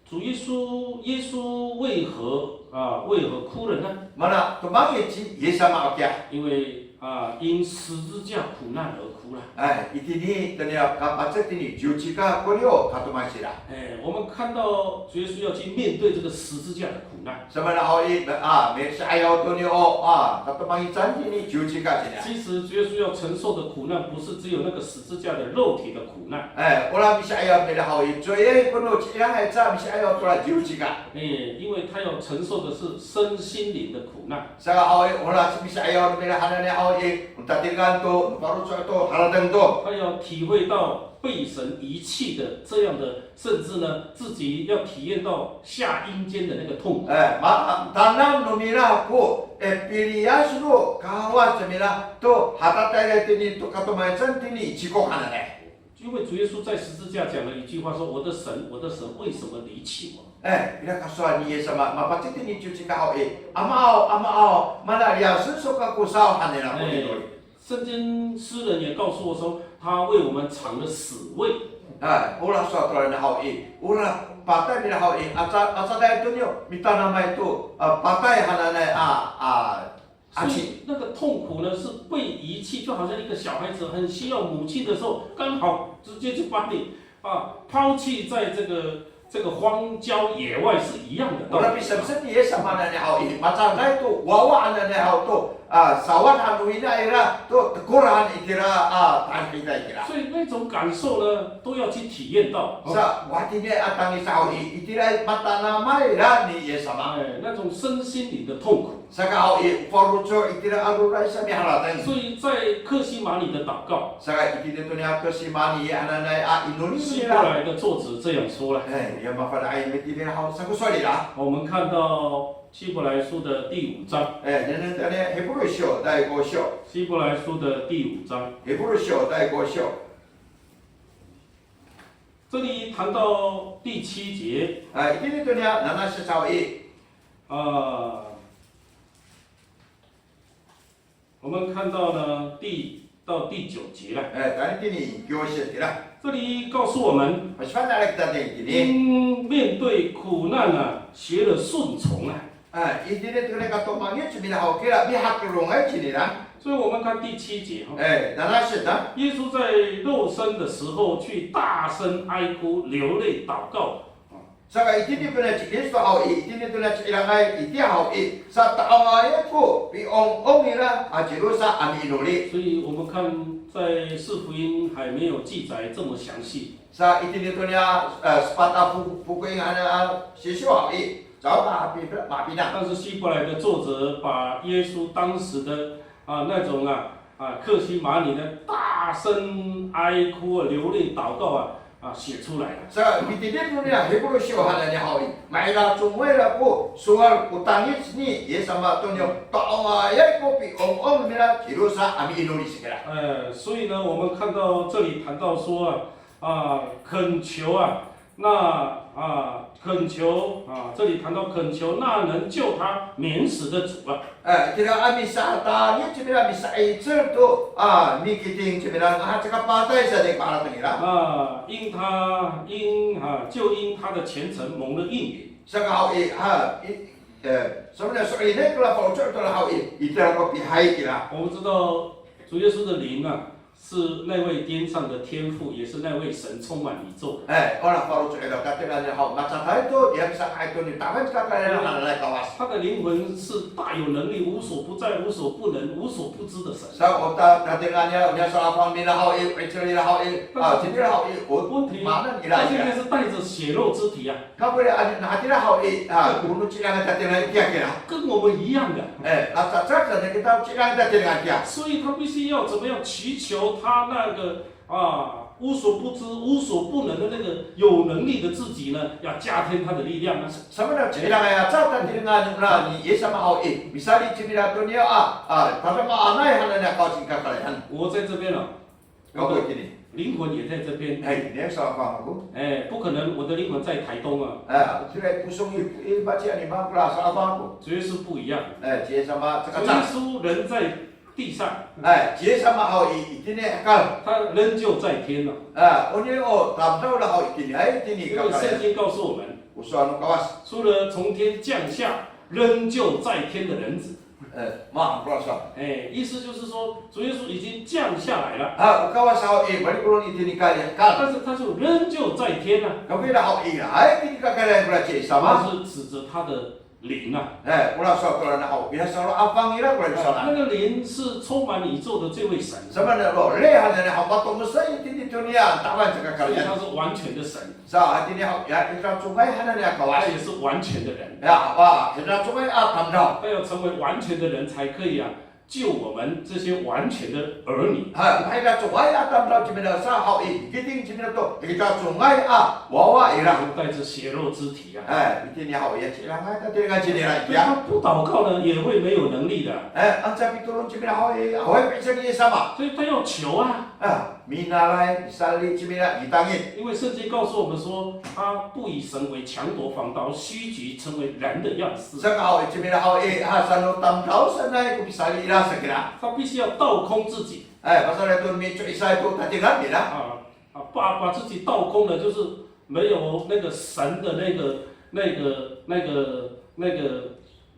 主耶稣，耶稣为何啊，为何哭了呢？ Mana tomangic ci Yis sama hakiya. 因为啊，因十字架苦难而哭了。 E, itini to niya kapacek tini ciwcika ko niya o katomangic nira. 哎，我们看到主耶稣要去面对这个十字架的苦难。 Samaan haw i, a, misi'ayaw to niya o, a, katomangican tini ciwcika cinira. 其实主耶稣要承受的苦难，不是只有那个十字架的肉体的苦难， E, ora misi'ayaw nira haw i, cowa ko no ci'irangay ca misi'ayaw tora ciwcika. 哎，因为他要承受的是身心灵的苦难。 Saka haw i, ora misi'ayaw nira hananay haw i, o tatirengan to, o faloco' to, harateng to. 他要体会到被神遗弃的这样的，甚至呢，自己要体验到下阴间的那个痛苦。 E, ma, tanam no mira ko, e, piliyas no Kawas nira to, hatatayra tini to katomangican tini i cikok hananay. 因为主耶稣在十字架讲了一句话，说：“我的神，我的神，为什么离弃我？” E, ira ko sowal ni Yis sama, mapacek tini ciwcika haw i, Amaaw, Amaaw, mana liyasen iso kako saw han nira ko inoli. 圣经诗人也告诉我说，他为我们尝了死味。 A, ora sowal to nira haw i, ora patay nira haw i, aca, acaday to niya o mitanamay to, a, patay hananay a, a, 所以那个痛苦呢，是被遗弃，就好像一个小孩子很需要母亲的时候，刚好直接就把你啊抛弃在这个这个荒郊野外是一样的道 Ora 理。 pisepsep ni Yis sama hananay haw i, macaday to wawa hananay haw to, a, sawad han no ina ira to, tekoran itira, a, tahidang itira. 所以那种感受呢，都要去体验到。 Sa, o hatiniay a tangic haw i, itira matanamay ira ni Yis sama. 哎，那种身心灵的痛苦。 Saka haw i, o faloco' itira a roray sa miharateng. 所以在客西马尼的祷告， Saka itini to niya Ketsimani hananay a inoli 希伯 nira. 来的作者这样说了。 E, ya mafana'ay mitini haw, sako sowal nira. 我们看到希伯来书的第五章， E, nengneng ta niya Hipru syo, dai ko syo. 希伯来书的第五章， Hipru syo, dai ko syo. 这里谈到第七节， A, itini to niya nanasit haw i. 啊，我们看到呢第到第九节了。 E, tayni tini kiwsit nira. 这里告诉我们， Pasifana' kita tini. 因面对苦难啊，学了顺从啊。 A, itini to niya katomangic nira haw kira, mihakelongay cinira. 所以我们看第七节哈， E, nanasit a. 耶稣在肉身的时候去大声哀哭、流泪、祷告。 Saka itini to niya ci Kristo haw i, itini to niya ci'irangay itiya haw i, sa ta'ongay ko pi'ong'ong nira a cilosa a miinoli. 所以我们看在四福音还没有记载这么详细。 Sa itini to niya, e, sepat a fo-, fokoing hananay a sisiw haw i, caay ka hapi, mahapinang. 但是希伯来的作者把耶稣当时的啊那种啊啊，客西马尼呢，大声哀哭啊，流泪祷告啊，啊，写出来了。 Sa, mitiliday to nira Hipru siyo hananay haw i, maila congway ira ko sowal ko tangic ni Yis sama to niya, ta'ongayay ko pi'ong'ong nira cilosa a miinori sa kira. 呃，所以呢，我们看到这里谈到说啊，啊，恳求啊，那啊，恳求啊，这里谈到恳求那能救他免死的主啊。 E, itira a misatangic cingra misa'icel to, a, mikiting cingra, a, caka patay sa i ko harateng nira. 啊，因他因啊，就因他的虔诚蒙了应允。 Saka haw i, ha, i, e, samaanay, so'elinay kora faloco' to haw i, itira ko pihay kira. 我们知道主耶稣的灵啊，是那位天上的天父，也是那位神充满宇宙的。 E, ora faloco' ira, tatirengan nira haw, macakay to, ya misakay to ni Taman sa kakaenen hananay Kawas. 他的灵魂是大有能力、无所不在、无所不能、无所不知的神。 Sa o ta, tatirengan nira, o niya sa'afang nira haw i, o 'icel nira haw i, a, cingra haw i, o, 问题，maan ira 他现在 ira. 是带着血肉之体啊。 Kamo ira, a, hatira haw i, a, o no cingraan tatirengan kiya kira. 跟我们一样的。 E, a, caay, caay, kita cingraan tatirengan kiya. 所以他必须要怎么样祈求他那个啊，无所不知、无所不能的那个有能力的自己呢，要加添他的力量呢。 Samaanay, cingraan aca tatirengan nira ni Yis sama haw i, misali' cingra to niya, a, a, tadamaanay hananay a Kawas i kakarayan. 我在这边啊，我的灵魂也在这边。 Kako itini. Hay, niya sa'afang ako. 哎，不可能，我的灵魂在台东啊。 A, tira i posong i, i, maci a nima kora sa'afang ako. 主耶稣不一样。 E, ci Yis sama, 主耶 caka. 稣人在地上， E, ci Yis sama haw i, itini i hekal. 他仍旧在天呢。 A, o niya o tamdaw nira haw itini, hay, itini i kakarayan. 因为圣经告诉我们， O sowal no Kawas. 除了从天降下仍旧在天的人子。 E, ma, kora sa. 哎，意思就是说，主耶稣已经降下来了， A, o Kawas haw i, malikolon itini i hekal. 但是他就仍旧在天呢。 Kamo ira haw i, hay, itini i kakarayan kora ci Yis sama. 他是指着他的灵啊。 E, kora sowal to nira haw, ira sa'afang nira kora sowal. 那个灵是充满宇宙的这位神， Samaanay, o, ri hananay haw, matomesay itini to niya Taman sa 所以 kakarayan. 他是完全的神， Sa, itini haw, ya, ira congay hananay a Kawas. 他也是完全的人。 Ya, wa, ira congay a tamdaw. 他要成为完全的人，才可以啊，救我们这些完全的儿女。 Ha, ira congay a tamdaw cingra sa haw i, kiting cingra to, ira congay a wawa ira. 带着血肉之体啊。 E, itini haw, ya, cingra, tatirengan cingra 所以 ya. 他不祷告呢，也会没有能力的。 E, ano caay pitolon cingra haw i, awaay ko 'icel ni Yis sama. 所以他要求啊。 A, minalay, misali' cingra, mitangic. 因为圣经告诉我们说，他不以神为强夺，反倒虚己，成为人的样式。 Saka haw i, cingra haw i, a, sano tamdaw sanay ko pisali' nira sa kira. 他必须要倒空自己。 E, pasayra to mico'isay to tatirengan nira. 啊，啊，把，把自己倒空了，就是没有那个神的那个，那个，那个，那个，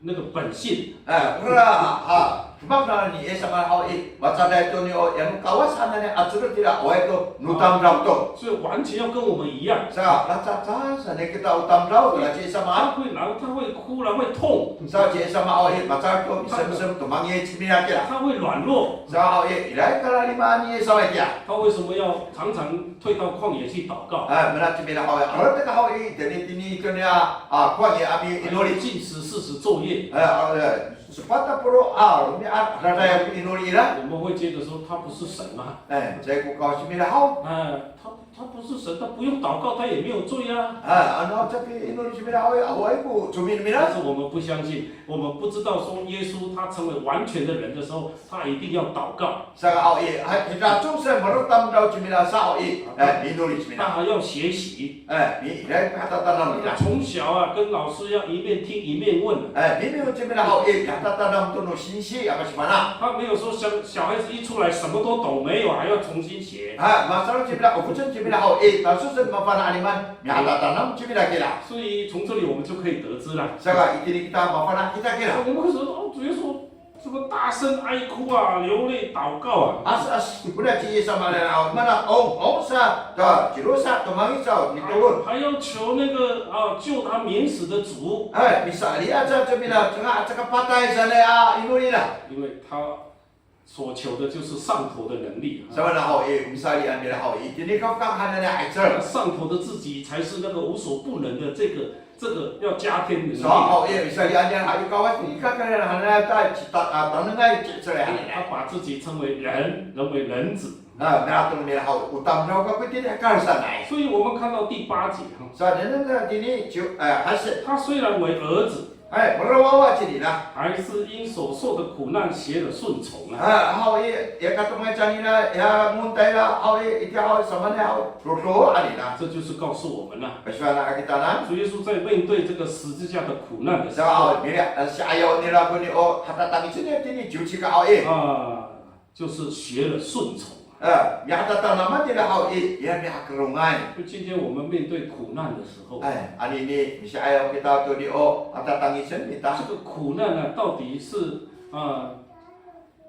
那个本性。 E, ora, a, demak nira ni Yis sama haw i, mahecaday to niya o, ya no Kawas hananay a tireng nira, awaay to no tamdaw to. 所以完全要跟我们一样。 Sa, lacaca sanay kita o tamdaw, ora ci Yis sama. 他会难，他会哭了，会痛。 Sa, ci Yis sama haw i, mahecaday to, misemsem to, mangihi cingra kira. 他会软弱。 Sa haw i, ira i kalalimaan ni Yis sama itiya. 他为什么要常常退到旷野去祷告？ A, mana cingra haw i, aro to ka haw i, tini, tini to niya, a, 旷野 a miinori. 禁食四十昼夜。 A, a, e, sepat a polo', a, romi'ad, a, dadaya ko inori ira. 我们会觉得说他不是神吗？ E, caay ko Kawas cingra haw. 啊，他，他不是神，他不用祷告，他也没有罪啊。 A, ano caay piinori cingra haw i, awaay ko comin nira. 但是我们不相信，我们不知道说耶稣他成为完全的人的时候，他一定要祷告。 Saka haw i, hay, kita congsa malotamdaw cingra sa haw i, e, inori cingra. 他还要学习。 E, mi, ira ko pihatatanam nira. 从小啊，跟老师要一面听一面问。 E, mimi cingra haw i, pihatatanam to no singsi a masifana'. 他没有说小，小孩子一出来什么都懂，没有，还要重新学。 Ha, masalo cingra, o focen cingra haw i, tasosen mafana' a niman, mihatatanam cingra kira. 所以从这里我们就可以得知了。 Saka itini kita mafana' kita kira. 我们会说，哦，主耶稣 什么大声哀哭啊，流泪祷告啊。 As, as, kona ci Yis sama nira, mana, ong, ong sa, ta, cilosa, tomangic sa, mitolon. 还要求那个，啊，救他免死的主。 Hay, misali' aca cingra, caka, caka patay sanay a inori nira. 因为他所求的就是上头的能力啊。 Samaanay haw i, misalian nira haw i, itini kafokang hananay a 'icel. 上头的自己才是那个无所不能的这个，这个要加添能力。 So haw i, misalian nira haw i Kawas, i kakarayan hananay ta, cita, a, tanengay ci'icel hananay. 他把自己称为人，人为人子。 A, miharateng nira haw, o tamdaw kako itini i kalo sanay. 所以我们看到第八节哈， Sa nengneng nira itini ciw, e, hasit. 他虽然为儿子， Hay, marawawaw cinira. 还是因所受的苦难学了顺从啊。 A, haw i, ya katomangic nira, ya montay nira, haw i, itiya haw i, samanay haw, dodo nira. 这就是告诉我们了， Pasifana' kitanan. 主耶稣在面对这个十字架的苦难的时 Sa 候， haw, mira, e, si'ayaw nira koni o, hatatangicen nira itini ciwcika haw i. 啊，就是学了顺从。 A, mihatatanaman nira haw i, ya mihakelongay. 就今天我们面对苦难的时候， Ay, anini, misi'ayaw kita toni o, hatatangicen kita. 这个苦难呢，到底是啊，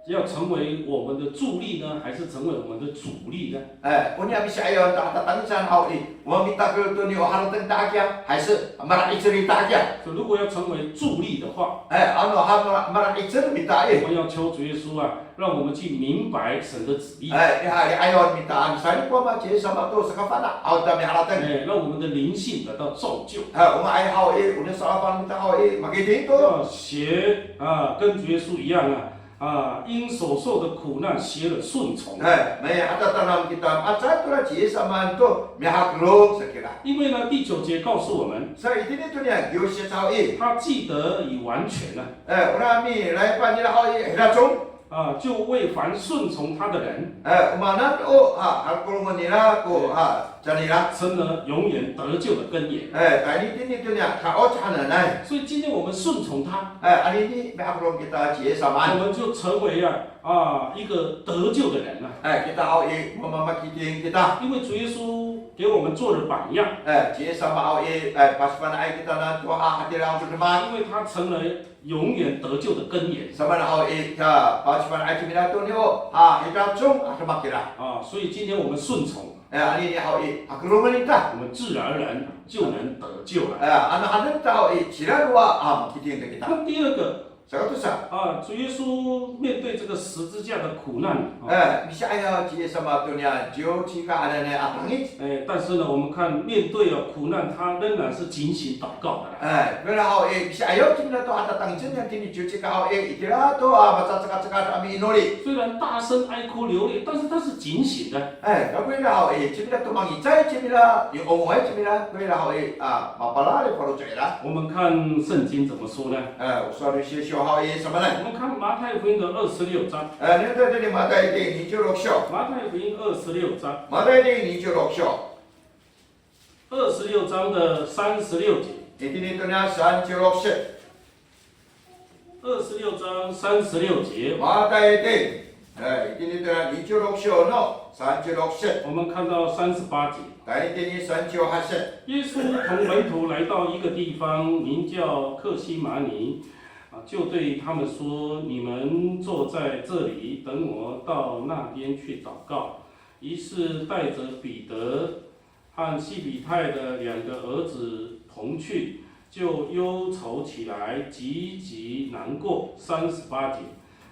要成为我们的助力呢，还是成为我们的阻力呢？ E, oniya misi'ayaw to hatatangicen haw i, o mamitakel toni o harateng to hakiya, 还是 mala'icel to hakiya. 所以如果要成为助力的话， E, ano ha mala-, mala'icel mita i. 我们要求主耶稣啊，让我们去明白神的旨意。 E, ya, ya, ayaw mita a misalikoma ci Yis sama to sakafana' haw to miharateng. 哎，让我们的灵性得到造就。 E, o nga'ay haw i, o nisaofalan mita haw i, makiting to. 要学啊，跟主耶稣一样啊，啊，因所受的苦难学了顺从。 E, maya hatatanaman kita, a, caay to ra ci Yis samaan to mihakelong sa kira. 因为呢，第九节告诉我们， Sa itini toniya, giwsit haw i. 他既得以完全呢， E, ora milayap nira haw i, hira cong. 啊，就为凡顺从他的人， E, o maan to, a, hakelongen nira ko, a, canira. 成了永远得救的根源。 E, tayni tini toniya, ka'oc hananay. 所以今天我们顺从他， E, anini mihakelong kita ci Yis samaan. 我们就成为啊啊一个得救的人了。 E, kita haw i, mamamakiting kita. 因为主耶稣给我们做了榜样， E, ci Yis sama haw i, e, pasifana'ay kitanan to, a, hatira o demak. 因为他成了永远得救的根源。 Samaan haw i, a, pasifana'ay cingra toni o, a, hira cong a demak kira. 啊，所以今天我们顺从， E, anini haw i, hakelongen ita. 我们自然而然就能得救了。 E, ano hanen ta haw i, sira rowa, a, makiting kita. 那第二个 Saka tosa. 啊，主耶稣面对这个十字架的苦难啊， E, misi'ayaw ci Yis sama toniya ciwcika hananay a tangic. 哎，但是呢，我们看面对啊苦难，他仍然是警醒祷告的啦。 E, kira haw i, misi'ayaw cingra to hatatangicen nira tini ciwcika haw i, itira to, a, macakacakacaka a miinori. 虽然大声哀哭流泪，但是他是警醒的。 E, kako ira haw i, cingra to mangicay cingra, i, o ngoay cingra, kira haw i, a, mapalal i faloco' ira. 我们看圣经怎么说呢？ E, o sowal no Sisiw haw i, samaan. 我们看马太福音的二十六章， E, nengneng to itini Matay ting niciwrok siw. 马太福音二十六章， Matay ting niciwrok siw. 二十六章的三十六节。 Itini toniya sanciwrok sit. 二十六章三十六节， Matay ting. E, itini toniya niciwrok siw no sanciwrok sit. 我们看到三十八节。 Tayni tini sanciwhasit. 耶稣同门徒来到一个地方，名叫客西马尼，啊，就对他们说：“你们坐在这里，等我到那边去祷告。”于是带着彼得和西庇太的两个儿子同去，就忧愁起来，极其难过。三十八节，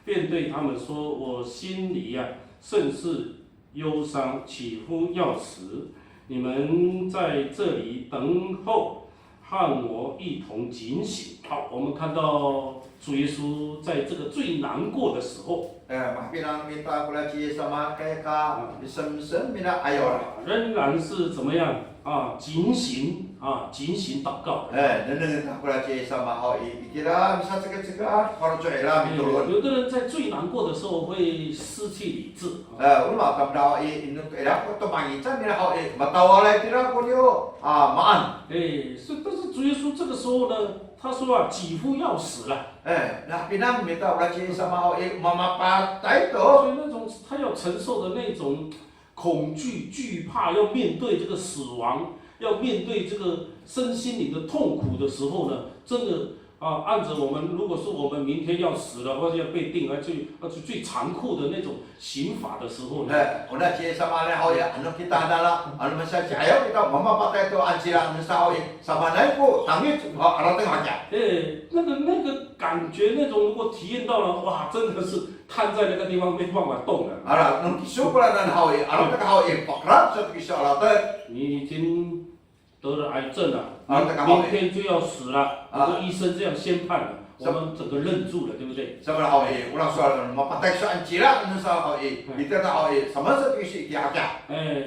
便对他们说：“我心里啊，甚是 忧伤，几乎要死。你们在这里等候，和我一同警醒。”好，我们看到主耶稣在这个最难过的时候， E, mahapinang mita kora ci Yis sama kay ka, misemsem mira 'ayaw ra. 仍然是怎么样啊？警醒啊，警醒祷告。 E, nengneng ta kora ci Yis sama haw i, itira misacekaceka, faloco' ira mitolon. 有的人在最难过的时候会失去理智。 E, o roma tamdaw i, ino to ira ko tomangic nira haw i, matawalay tira ko niyo, a, maan. 哎，是，但是主耶稣这个时候呢，他说啊，几乎要死了。 E, na pinang mita kora ci Yis sama haw i, mamapatay to. 所以那种他要承受的那种恐惧、惧怕，要面对这个死亡，要面对这个身心灵的痛苦的时候呢，真的啊，按着我们，如果是我们明天要死了，或者要被钉，要去，要去最残酷的那种刑罚的时候呢， E, ona ci Yis sama nira haw i, ano kita hananay, ano masa ci 'ayaw kita, mamapatay to anocila, ano sa haw i, samaanay ko tangic, a, harateng hakiya. 哎，那个那个感觉，那种如果体验到了，哇，真的是瘫在那个地方没办法动了。 Ara, no kiso koranan haw i, harateng haw i, pakerap sato kiso harateng. 你已经得了癌症了，啊，这个好，明天就要死了，啊，很多医生这样宣判了，我们整个愣住了，对不对？Sa haw i, ora sowal, mapatay kiso a cila, ano sa haw i, ita haw i, samaan sa to kiso i kiyakiya. 哎，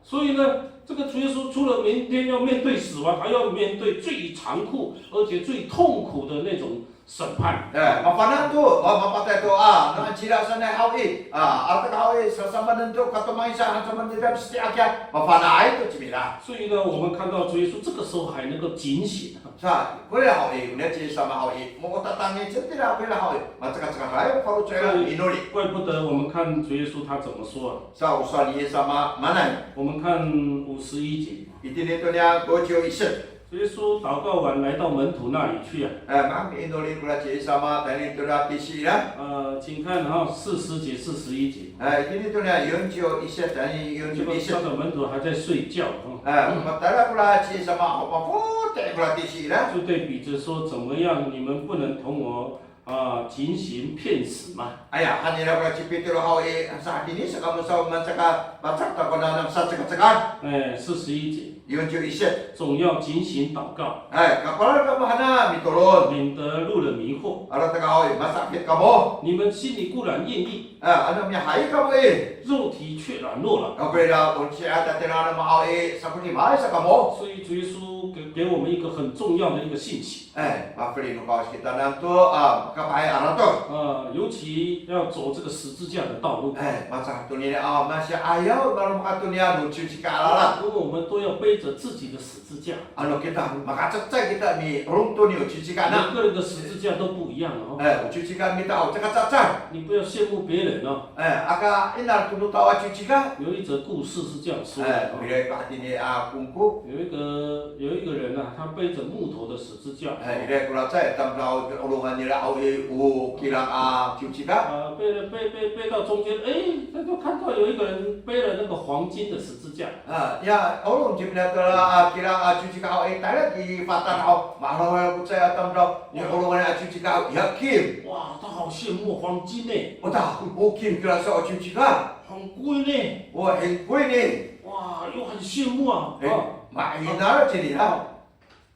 所以呢，这个主耶稣除了明天要面对死亡，还要面对最残酷而且最痛苦的那种审判。 E, mafana' to, a, mapatay to, a, na cila sanay haw i, a, ata ka haw i, sa, samaan to, katomangic sa, samaan to, sa kiyakiya, mafana'ay to cingra. 所以呢，我们看到主耶稣这个时候还能够警醒。 Sa, kora haw i, oniya ci Yis sama haw i, mo tatangis cingra kora haw i, macekacekay ko faloco' nira minoli. 怪不得我们看主耶稣他怎么说啊。 Sa, o sowal ni Yis sama maanay. 我们看五十一节。 Itini to niya 五十一节。 主耶稣祷告完，来到门徒那里去啊。 E, ma'inoli kora ci Yis sama, tayni to niya tisi nira. 呃，请看哈，四十节、四十一节。 E, itini to niya 四十一节 tayni 四十一节。 这个，他的门徒还在睡觉，嗯。 E, matayra kora ci Yis sama, o, mafoti' kora tisi nira. 就对彼得说：“怎么样，你们不能同我，啊，警醒片时吗？” Aya, han nira kora ci Petero haw i, sa, "Hatini sa kamo saw, mancaka, mancaka ta ko nanam sa cekaceka." 哎，四十一节。 四十一节。 总要警醒祷告， E, kapalal kamo hanan mitolon. 免得入了迷惑。 Ora ta ka haw i, masakit kamo. 你们心里固然愿意， E, ano mihayi kamo i. 肉体却软弱了。 Kamo ira, o ci'at a tayra namo haw i, sakotimaay sa kamo. 所以主耶稣给，给我们一个很重要的一个信息。 E, mafeli no Kawas kitanan to, a, kapahay a ratoh. 啊，尤其要走这个十字架的道路。 E, maca to nira, a, masi'ayaw, malo maka to nira no ciwcika a lalan. 因为我们都要背着自己的十字架。 Ano kita, makacecay kita mi'orong to niya ciwcika na. 每个人的十字架都不一样哦。 E, o ciwcika mita, o, caka caca. 你不要羡慕别人哦。 E, aka inal to no tawa ciwcika. 有一则故事是这样说的哦。 E, ira ko hatini a kongko. 有一个，有一个人啊，他背着木头的十字架。 E, ira ko lacay tamdaw, 'orongan nira haw i, o kilang a ciwcika. 啊，背了，背，背，背到中间，哎，他就看到有一个人背了那个黄金的十字架。 A, ya, 'orong cingra to a, a, kilang a ciwcika haw i, tayra i fatan haw, ma'araw ko cecay a tamdaw, ni'orongan a ciwcika haw, ya kim. 哇，他好羡慕黄金呢。 O ta, o kim kira sa a ciwcika. 很贵呢。 O, 很贵呢。 哇，又很羡慕啊。 E, 啊。 Ma'inal cinira.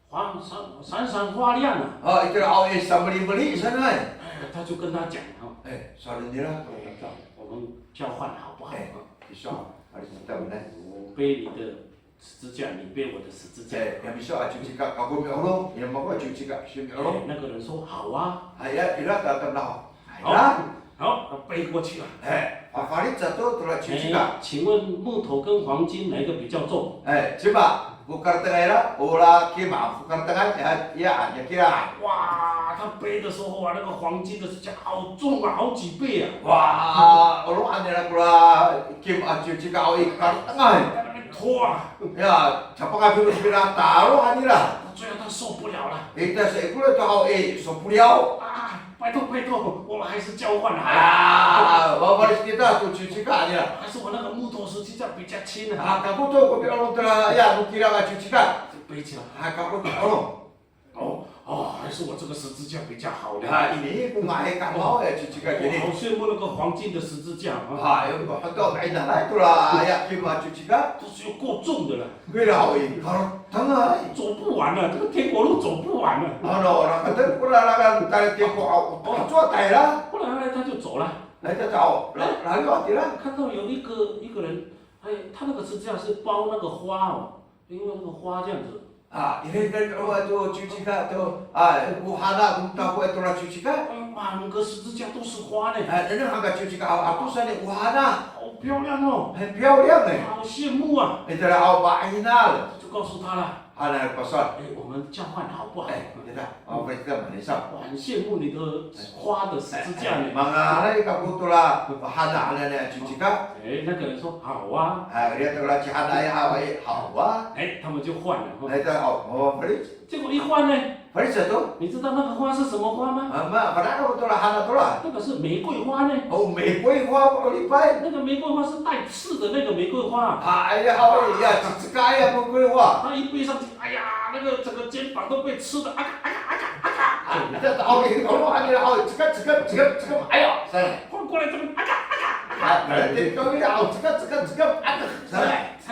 闪闪，闪闪发亮啊。 A, itira haw i, samelimeli sanay. 哎，他就跟他讲哈。 E, sowal nira to. 我们交换好不好？ E, iso, a, 我背你的十字架，你背我的十字架。 E, ya miso a ciwcika, kako mi'orong, ya mako a ciwcika, kiso mi'orong. 哎，那个人说好啊。 Aya, ira to a tamdaw. 好，好，背过去了。 E, pafalic sato tora ciwcika. 哎，请问木头跟黄金哪一个比较重？ E, cima, ko karetengay ira, ora kim ko karetengay, ya, ya, ya kira. 哇，他背的时候啊，那个黄金的十字架好重啊，好几倍啊。 Wa, 'orongan nira kora kim a ciwcika haw i karetengay. 在那边拖啊。 Ya, caay pakafilofiloan, taro han nira. 最后他受不了了。 Ita sa ikor to haw i, 受不了。 啊，拜托拜托，我们还是交换好了。 A, mafalic kita to ciwcika nira. 还是我那个木头十字架比较轻啊。 A, kako to ko mi'orong tora, ya, no kilang a ciwcika. 背起来。 A, kako to mi'orong. 哦，哦，还是我这个十字架比较好呢。 A, ini ko nga'ay kamo a ciwcika kini. 我好羡慕那个黄金的十字架啊。 A, yo ko hato ma'inal tora, ya, kim a ciwcika. 都是有够重的了。 Kira haw i, karetengay. 走不完了，这个天国路走不完了。 Ano, ora katen kora lalan tayra tengko haw, o, kacowa tayra. 后来，后来他就走了。 Ay, ta, ta, o, la, laliw a tira. 看到有一个，一个人，哎，他那个十字架是包那个花哦，因为那个花这样子。 A, ira, ira, o, to ciwcika to, a, o hana, o tafoay tora ciwcika. 哎，满个十字架都是花呢。 A, nengneng han ko ciwcika, a, ato sanay o hana. 好漂亮哦。 Hay, 漂亮哎。 好羡慕啊。 Itira haw, ma'inal. 就告诉他了。 Hananay ko pasowal. 哎，我们交换好不好？ E, ita, o, pwede kita manisaw. 我很羡慕你的花的十字架呢。 E, mangalay kako tora, hana, hananay a ciwcika. 哎，那个人说好啊。 A, ira to ora cihanaay haw i, haw a. 哎，他们就换了哈。 Ita, o, o, pwede. 结果一换呢， Pwede sato. 你知道那个花是什么花吗？ A, ma, pala kako tora hana tora. 那个是玫瑰花呢。 O, 玫瑰花 ko 'oripay. 那个玫瑰花是带刺的那个玫瑰花。 A, aya haw i, ya, cicekay a 玫瑰花. 他一背上去，哎呀，那个整个肩膀都被刺的，啊嘎啊嘎啊嘎啊嘎。 A, ita haw i, 'orong han nira haw i, cekap, cekap, cekap, cekap, aya, sanay. 换过来这边，啊嘎啊嘎啊嘎。 A, ira to kawira haw, cekap, cekap, cekap, aya, sanay.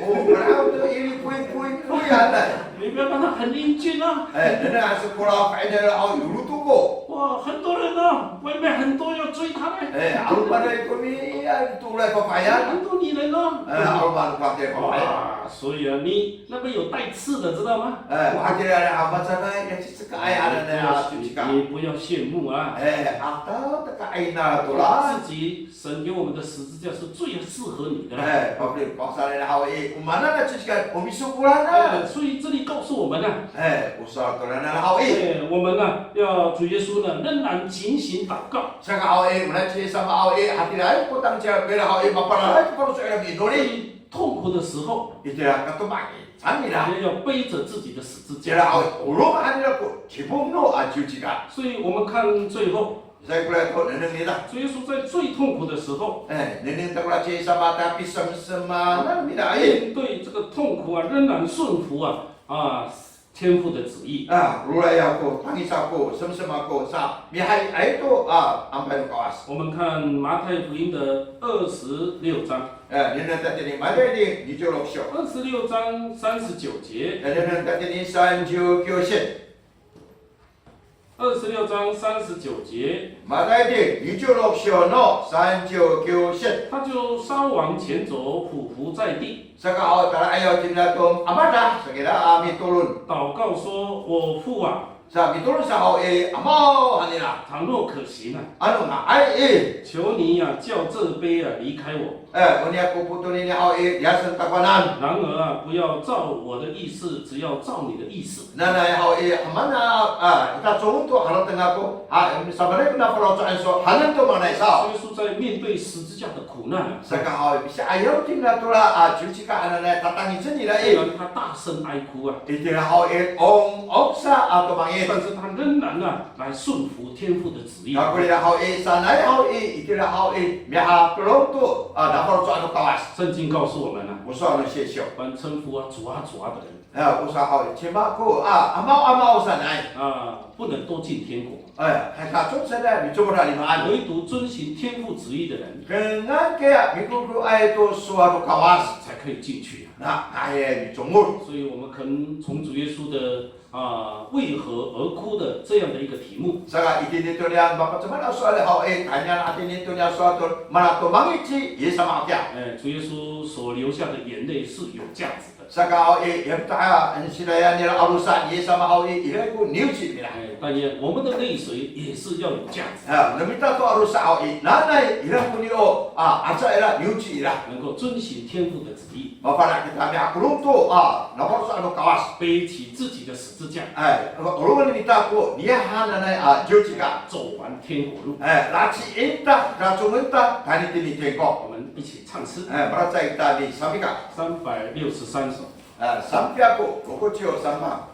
O, kora to iri poy, poy, poy, anay. 你不要看他很英俊啊。 E, nengneng a sikola fa'inay haw i, o lotoko. 哇，很多人呢，外面很多要追他嘞。 E, 'aloman to romi'ad to ira a fafahiyan. 很多女人呢。 E, 'aloman to ira a fafahiyan. 哇，所以啊，你那边有带刺的，知道吗？ E, o hatiraay a macanay, ya ciceka'ay hananay a ciwcika. 你不要羡慕啊。 E, ato taka'ay nira to la. 自己 神给我们的十字架是最适合你的。 E, pafeli ko saan haw i, o maan a ciwcika o misokoran. 哎，所以这里告诉我们呢， E, o sowal to nira haw i. 哎，我们呢，要主耶稣呢，仍然警醒祷告。 Saka haw i, o nira ci Yis sama haw i, hatiraay ko tangciyal nira haw i, mapalaay ko faloco' nira miinoli. 痛苦的时候， Itira katomangic sa nira. 也要背着自己的十字架。 Itira haw i, o 'orong han nira ko cipong no a ciwcika. 所以我们看最后， Saka kora to nengneng nira. 主耶稣在最痛苦的时候， E, nengneng to kora ci Yis sama a pisemsem a nira mi'ayaw. 面对这个痛苦啊，仍然顺服啊，啊，天父的旨意。 A, roray ako, tangic ako, semsem ako, sa, mihayay to, a, anpay no Kawas. 我们看马太福音的二十六章。 E, nengneng to itini i Matay ning niciw rokco. 二十六章三十九节。 E, nengneng to itini i sanciw kiw sec. 二十六章三十九节。 Matay ning niciw rokco no sanciw kiw sec. 他就稍往前走，俯伏在地。 Saka haw i, tala'ayaw cingra to amadah, saka ira a mitolon. 祷告说：“我父啊。” Sa mitolon sa haw i, Amaw han nira. 倘若可行啊， Ano nga'ay i. 求你呀，叫这杯啊离开我。 E, o niyako potolen haw i, liyasen takowanan. 然而啊，不要照我的意思，只要照你的意思。 Nanay haw i, hamaan a, a, ita cowa to harateng ako, a, samaanay ko nafaloco'an iso, hanen to manay saw. 所以说，在面对十字架的苦难啊， Saka haw i, pisi'ayaw cingra to ira a ciwcika hananay tatangicen nira i. 虽然他大声哀哭啊， Itira haw i, ong, ong sa a tomangic. 但是他仍然啊，来顺服天父的旨意。 Kako ira haw i, sanay haw i, itira haw i, mihatolon to, a, nafaloco'an no Kawas. 圣经告诉我们啊， O sowal no Sisiw. 凡称呼啊主啊主啊的人， A, o sowal haw i, cima ko, a, Amaw, Amaw sanay. 啊，不能都进天国。 E, hay ka cong sanay micomod a limaan. 唯独遵行天父旨意的人， Dengan kiya mikokoay to sowal no Kawas. 才可以进去啊。 Na, nga'ay micomod. 所以我们可能从主耶稣的，啊，为何而哭的这样的一个题目， Saka itini to niyam, mapacemad a sowal haw i, taynian itini to niyam sowal to, mana tomangic ci Yis sama hakiya. 哎，主耶稣所流下的眼泪是有价值的。Saka haw i, ya mita a, sinayan nira a losa' ni Yis sama haw i, ira ko niwci nira. 哎，但愿我们的泪水也是要有价值。 A, no mita to a losa' haw i, nanay ira ko niw, a, aca ira niwci ira. 能够遵行天父的旨意。 Mafana' kita mihakolong to, a, nafaloco' no Kawas. 背起自己的十字架。 Ay, 'olongan mita ko niyah hananay a ciwcika. 走完天国路。 Ay, laciden ta, lacongen ta, tayni tini tingko. 我们一起唱诗。 Ay, malacecay kita misamika. 三百六十三首。 A, sanpyako rokociw sanpang.